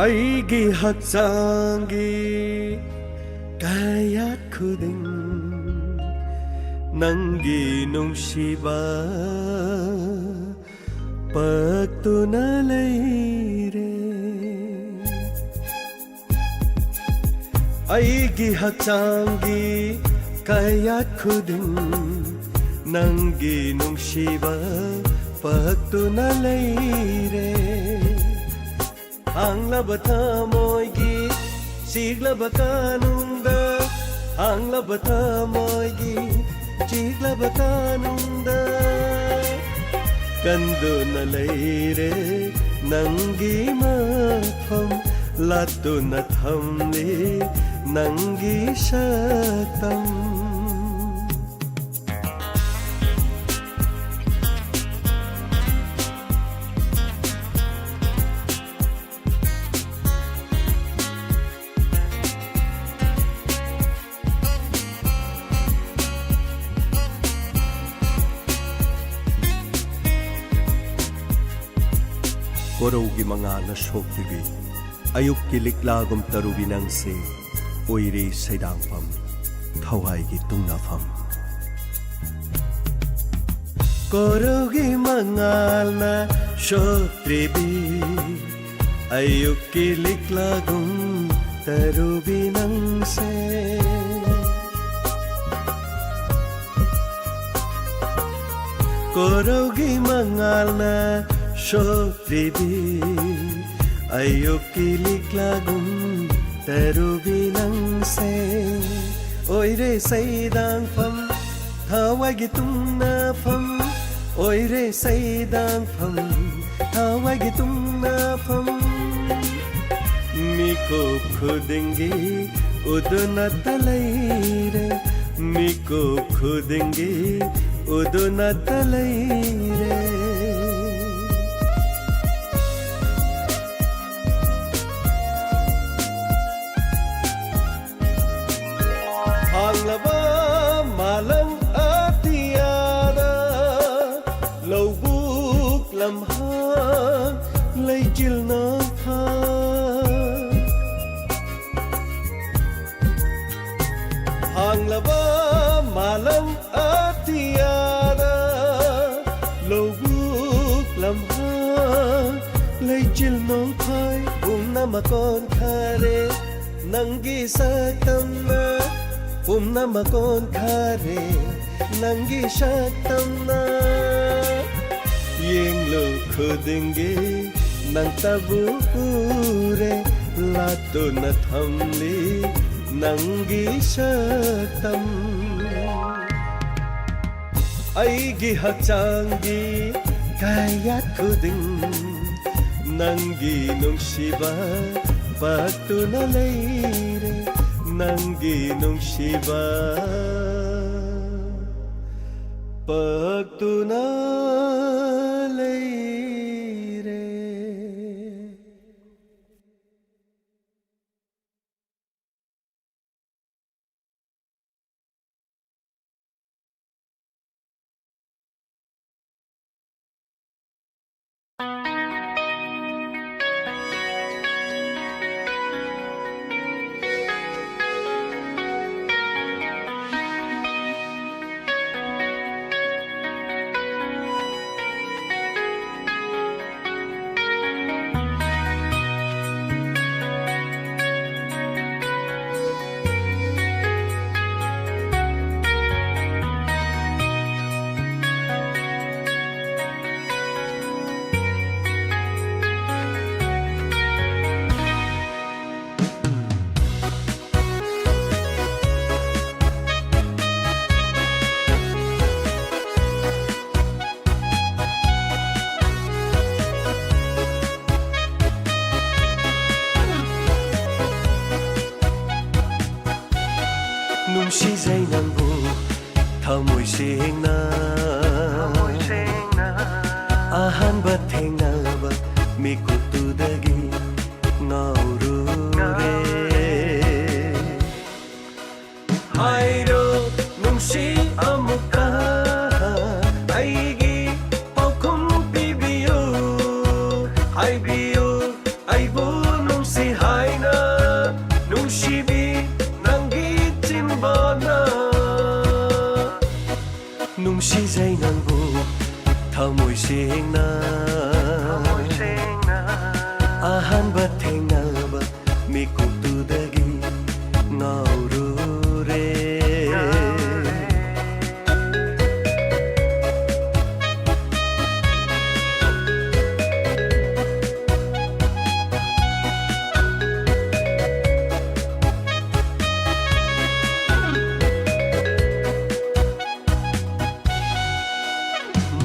ꯑꯩꯒꯤ ꯍꯛꯆꯥꯡꯒꯤ ꯀꯌꯥꯠ ꯈꯨꯗꯤꯡ ꯅꯪꯒꯤ ꯅꯨꯡꯁꯤꯕ ꯄꯛꯇꯨꯅ ꯂꯩꯔꯦ꯫ ꯑꯩꯒꯤ ꯍꯛꯆꯥꯡꯒꯤ ꯀꯌꯥꯠ ꯈꯨꯗꯤꯡ ꯅꯪꯒꯤ ꯅꯨꯡꯁꯤꯕ ꯄꯛꯇꯨꯅ ꯂꯩꯔꯦ꯫ ꯍꯥꯡꯂꯕ ꯊꯃꯣꯏꯒꯤ ꯆꯤꯛꯂꯕ ꯀꯥꯅꯨꯡ ꯍꯥꯡꯂꯕ ꯊꯃꯣꯏꯒꯤ ꯆꯤꯛꯂꯕ ꯀꯥꯅꯨꯡꯗ ꯀꯟꯗꯨꯅ ꯂꯩꯔꯦ ꯅꯪꯒꯤ ꯃꯐꯝ, ꯂꯥꯠꯇꯨꯅ ꯊꯝꯂꯤ ꯅꯪꯒꯤ ꯁꯛꯇꯝ꯫ ꯀꯣꯔꯧꯒꯤ ꯃꯉꯥꯜꯅ ꯁꯣꯛꯄꯤꯕꯤ, ꯑꯌꯨꯛꯀꯤ ꯂꯤꯛꯂꯥꯒꯨꯝ ꯇꯔꯨꯕꯤ ꯅꯪꯁꯦ, ꯑꯣꯏꯔꯦ ꯁꯩꯗꯥꯡꯐꯝ, ꯊꯋꯥꯏꯒꯤ ꯇꯨꯝꯅꯐꯝ꯫ ꯀꯣꯔꯧꯒꯤ ꯃꯉꯥꯜꯅ ꯁꯣꯛꯇ꯭ꯔꯤꯕꯤ, ꯑꯌꯨꯛꯀꯤ ꯂꯤꯛꯂꯥꯒꯨꯝ ꯇꯔꯨꯕꯤ ꯅꯪꯁꯦ꯫ ꯀꯣꯔꯧꯒꯤ ꯃꯉꯥꯜꯅ ꯁꯣꯛꯇ꯭ꯔꯤꯕꯤ, ꯑꯌꯨꯛꯀꯤ ꯂꯤꯛꯂꯥꯒꯨꯝ ꯇꯔꯨꯕꯤ ꯅꯪꯁꯦ꯫ ꯑꯣꯏꯔꯦ ꯁꯩꯗꯥꯡꯐꯝ, ꯊꯋꯥꯏꯒꯤ ꯇꯨꯝꯅꯐꯝ, ꯑꯣꯏꯔꯦ ꯁꯩꯗꯥꯡꯐꯝ, ꯊꯋꯥꯏꯒꯤ ꯇꯨꯝꯅꯐꯝ꯫ ꯃꯤꯀꯨꯞ ꯈꯨꯗꯤꯡꯒꯤ ꯎꯗꯨꯅꯇ ꯂꯩꯔꯦ, ꯃꯤꯀꯨꯞ ꯈꯨꯗꯤꯡꯒꯤ ꯎꯗꯨꯅꯇ ꯂꯩꯔꯦ꯫ ꯍꯥꯡꯂꯕ ꯃꯥꯂꯪ ꯑꯇꯤꯌꯥꯗ ꯂꯧꯕꯨꯛ ꯂꯝꯍꯥꯡ ꯂꯩꯆꯤꯜ ꯅꯣꯡꯐꯥ꯫ ꯍꯥꯡꯂꯕ ꯃꯥꯂꯪ ꯑꯇꯤꯌꯥꯗ ꯂꯧꯕꯨꯛ ꯂꯝꯍꯥꯡ ꯂꯩꯆꯤꯜ ꯅꯣꯡꯐꯥꯏ ꯄꯨꯝꯅꯃꯛ ꯑꯣꯟꯈꯔꯦ ꯅꯪꯒꯤ ꯁꯛꯇꯝꯅ꯫ ꯄꯨꯝꯅꯃꯛ ꯑꯣꯟꯈꯔꯦ ꯅꯪꯒꯤ ꯁꯛꯇꯝꯅ꯫ ꯌꯦꯡꯂꯨ ꯈꯨꯗꯤꯡꯒꯤ ꯅꯪꯇꯕꯨ ꯎꯔꯦ, ꯂꯥꯠꯇꯨꯅ ꯊꯝꯂꯤ ꯅꯪꯒꯤ ꯁꯛꯇꯝ ꯑꯩꯒꯤ ꯍꯛꯆꯥꯡꯒꯤ ꯀꯌꯥꯠ ꯈꯨꯗꯤꯡ ꯅꯪꯒꯤ ꯅꯨꯡꯁꯤꯕ ꯄꯛꯇꯨꯅ ꯂꯩꯔꯦ, ꯅꯪꯒꯤ ꯅꯨꯡꯁꯤꯕ ꯄꯛꯇꯨꯅ ꯂꯩꯔꯦ꯫ ꯅꯨꯡꯁꯤꯖꯩ ꯅꯪꯕꯨ ꯊꯃꯣꯏ ꯁꯦꯡꯅ꯫ ꯑꯍꯥꯟꯕ ꯊꯦꯡꯅꯕ ꯃꯤꯀꯨꯞꯇꯨꯗꯒꯤ ꯉꯥꯎꯔꯨꯔꯦ꯫ ꯍꯥꯏꯔꯣ ꯅꯨꯡꯁꯤ ꯑꯃꯨꯛꯀ ꯑꯩꯒꯤ ꯄꯥꯎꯈꯨꯝ ꯄꯤꯕꯤꯌꯨ꯫ ꯍꯥꯏꯕꯤꯌꯨ ꯑꯩꯕꯨ ꯅꯨꯡꯁꯤ ꯍꯥꯏꯅ, ꯅꯨꯡꯁꯤꯕꯤ ꯅꯪꯒꯤ ꯆꯤꯟꯕꯥꯅ꯫ ꯅꯨꯡꯁꯤꯖꯩ ꯅꯪꯕꯨ ꯊꯃꯣꯏ ꯁꯦꯡꯅ꯫ ꯑꯍꯥꯟꯕ ꯊꯦꯡꯅꯕ ꯃꯤꯀꯨꯞꯇꯨꯗꯒꯤ ꯉꯥꯎꯔꯨꯔꯦ꯫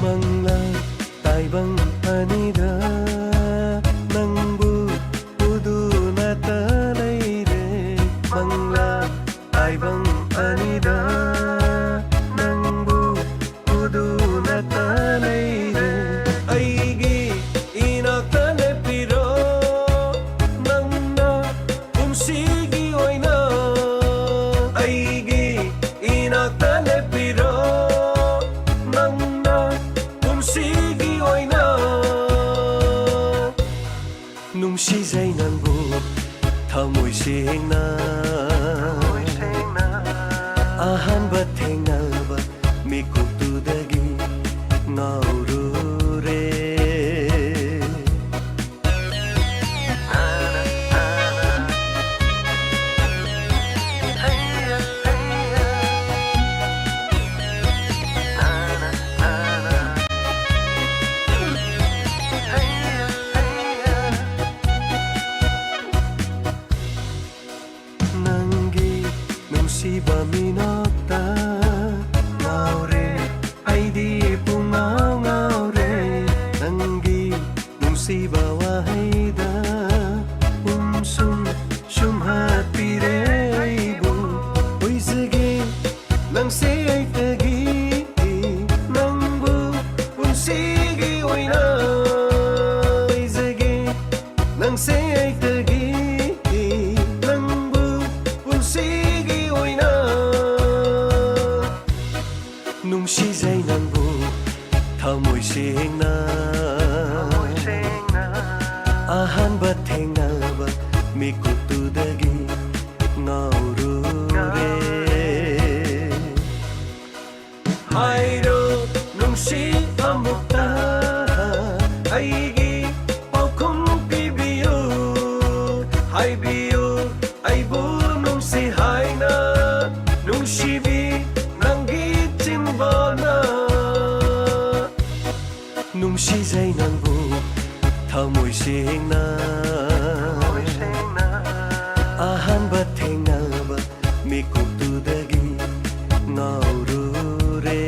ꯃꯪꯂꯥ ꯇꯥꯏꯕꯪ ꯑꯅꯤꯗ ꯅꯪꯕꯨ ꯎꯗꯨꯅꯇ ꯂꯩꯔꯦ꯫ ꯃꯪꯂꯥ ꯇꯥꯏꯕꯪ ꯑꯅꯤꯗ ꯅꯪꯕꯨ ꯎꯗꯨꯅꯇ ꯂꯩꯔꯦ꯫ ꯑꯩꯒꯤ ꯏꯅꯥꯛꯇ ꯂꯦꯞꯄꯤꯔꯣ, ꯅꯪꯅ ꯄꯨꯟꯁꯤꯒꯤ ꯑꯣꯏꯅ꯫ ꯑꯩꯒꯤ ꯏꯅꯥꯛꯇ ꯂꯦꯞꯄꯤꯔꯣ, ꯅꯪꯅ ꯄꯨꯟꯁꯤꯒꯤ ꯑꯣꯏꯅ꯫ ꯅꯨꯡꯁꯤꯖꯩ ꯅꯪꯕꯨ ꯊꯃꯣꯏ ꯁꯦꯡꯅ꯫ ꯑꯍꯥꯟꯕ ꯊꯦꯡꯅꯕ ꯃꯤꯀꯨꯞꯇꯨꯗꯒꯤ ꯉꯥꯎꯔꯨꯔꯦ꯫ ꯅꯪꯒꯤ ꯅꯨꯡꯁꯤꯕ ꯃꯤꯅꯣꯛꯇ ꯉꯥꯎꯔꯦ, ꯑꯩꯗꯤ ꯄꯨꯡꯉꯥꯎ ꯉꯥꯎꯔꯦ꯫ ꯅꯪꯒꯤ ꯅꯨꯡꯁꯤꯕ ꯋꯥꯍꯩꯗ ꯎꯝꯁꯨꯝ ꯁꯨꯝꯍꯠꯄꯤꯔꯦ ꯑꯩꯕꯨ꯫ ꯑꯣꯏꯖꯒꯦ ꯅꯪꯁꯦ ꯑꯩꯇꯒꯤ, ꯅꯪꯕꯨ ꯄꯨꯟꯁꯤꯒꯤ ꯑꯣꯏꯅ꯫ ꯑꯣꯏꯖꯒꯦ ꯅꯪꯁꯦ ꯑꯩꯇꯒꯤ, ꯅꯪꯕꯨ ꯄꯨꯟꯁꯤꯒꯤ ꯑꯣꯏꯅ꯫ ꯅꯨꯡꯁꯤꯖꯩ ꯅꯪꯕꯨ ꯊꯃꯣꯏ ꯁꯦꯡꯅ꯫ ꯑꯍꯥꯟꯕ ꯊꯦꯡꯅꯕ ꯃꯤꯀꯨꯞꯇꯨꯗꯒꯤ ꯉꯥꯎꯔꯨꯔꯦ꯫ ꯍꯥꯏꯔꯣ ꯅꯨꯡꯁꯤ ꯑꯃꯨꯛꯇ, ꯑꯩꯒꯤ ꯄꯥꯎꯈꯨꯝ ꯄꯤꯕꯤꯌꯨ꯫ ꯍꯥꯏꯕꯤꯌꯨ ꯑꯩꯕꯨ ꯅꯨꯡꯁꯤ ꯍꯥꯏꯅ, ꯅꯨꯡꯁꯤꯕꯤ ꯅꯪꯒꯤ ꯆꯤꯟꯕꯥꯅ꯫ ꯅꯨꯡꯁꯤꯖꯩ ꯅꯪꯕꯨ ꯊꯃꯣꯏ ꯁꯦꯡꯅ꯫ ꯑꯍꯥꯟꯕ ꯊꯦꯡꯅꯕ ꯃꯤꯀꯨꯞꯇꯨꯗꯒꯤ ꯉꯥꯎꯔꯨꯔꯦ꯫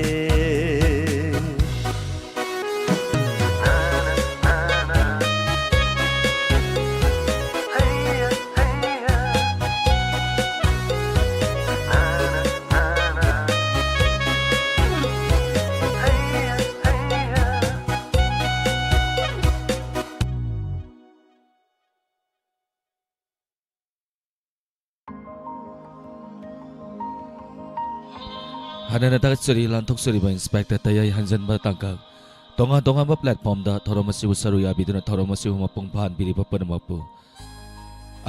ꯍꯟꯅ ꯊꯥꯒꯠꯆꯔꯤ ꯂꯥꯟꯊꯣꯛꯆꯔꯤꯕ ꯏꯟꯁꯄꯦꯛꯇꯔ ꯇꯌꯥꯏ ꯍꯟꯖꯟꯕ ꯇꯥꯡꯀꯛ꯫ ꯇꯣꯉꯥꯟ ꯇꯣꯉꯥꯟꯕ platformꯗ ꯊꯧꯔꯝ ꯑꯁꯤꯕꯨ ꯁꯔꯨꯛ ꯌꯥꯕꯤꯗꯨꯅ ꯊꯧꯔꯝ ꯑꯁꯤꯕꯨ ꯃꯄꯨꯡ ꯐꯥꯍꯟꯕꯤꯔꯤꯕ ꯄꯨꯝꯅꯃꯛꯄꯨ꯫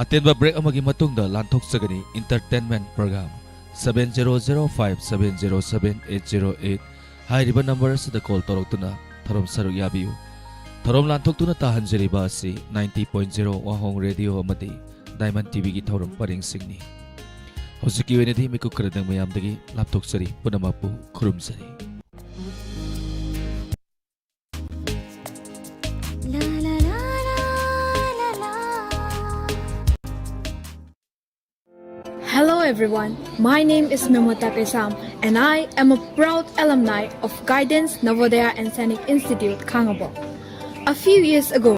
ꯑꯇꯦꯟꯕ break ꯑꯃꯒꯤ ꯃꯇꯨꯡꯗ ꯂꯥꯟꯊꯣꯛꯆꯒꯅꯤ entertainment program seven zero zero five seven zero seven eight zero eight ꯍꯥꯏꯔꯤꯕ number ꯑꯁꯤꯗ call ꯇꯧꯔꯛꯇꯨꯅ ꯊꯧꯔꯝ ꯁꯔꯨꯛ ꯌꯥꯕꯤꯌꯨ꯫ ꯊꯧꯔꯝ ꯂꯥꯟꯊꯣꯛꯇꯨꯅ ꯇꯥꯍꯟꯖꯔꯤꯕ ꯑꯁꯤ ninety point zero ꯋꯥꯍꯣꯡ ꯔꯦꯗꯤꯑꯣ ꯑꯃꯗꯤ Diamond TVꯒꯤ ꯊꯧꯔꯝ ꯄꯔꯦꯡꯁꯤꯡꯅꯤ꯫ ꯍꯧꯖꯤꯛꯀꯤ ꯑꯣꯏꯅꯗꯤ ꯃꯤꯀꯨꯞ ꯈꯔꯗꯪ ꯃꯌꯥꯝꯗꯒꯤ ꯂꯥꯞꯊꯣꯛꯆꯔꯤ, ꯄꯨꯝꯅꯃꯛꯄꯨ ꯈꯨꯔꯨꯝꯖꯔꯤ꯫ Hello everyone, my name is Memota Kaisam and I am a proud alumni of Guidance Navodaya and Sainik Institute, Khangabok. A few years ago,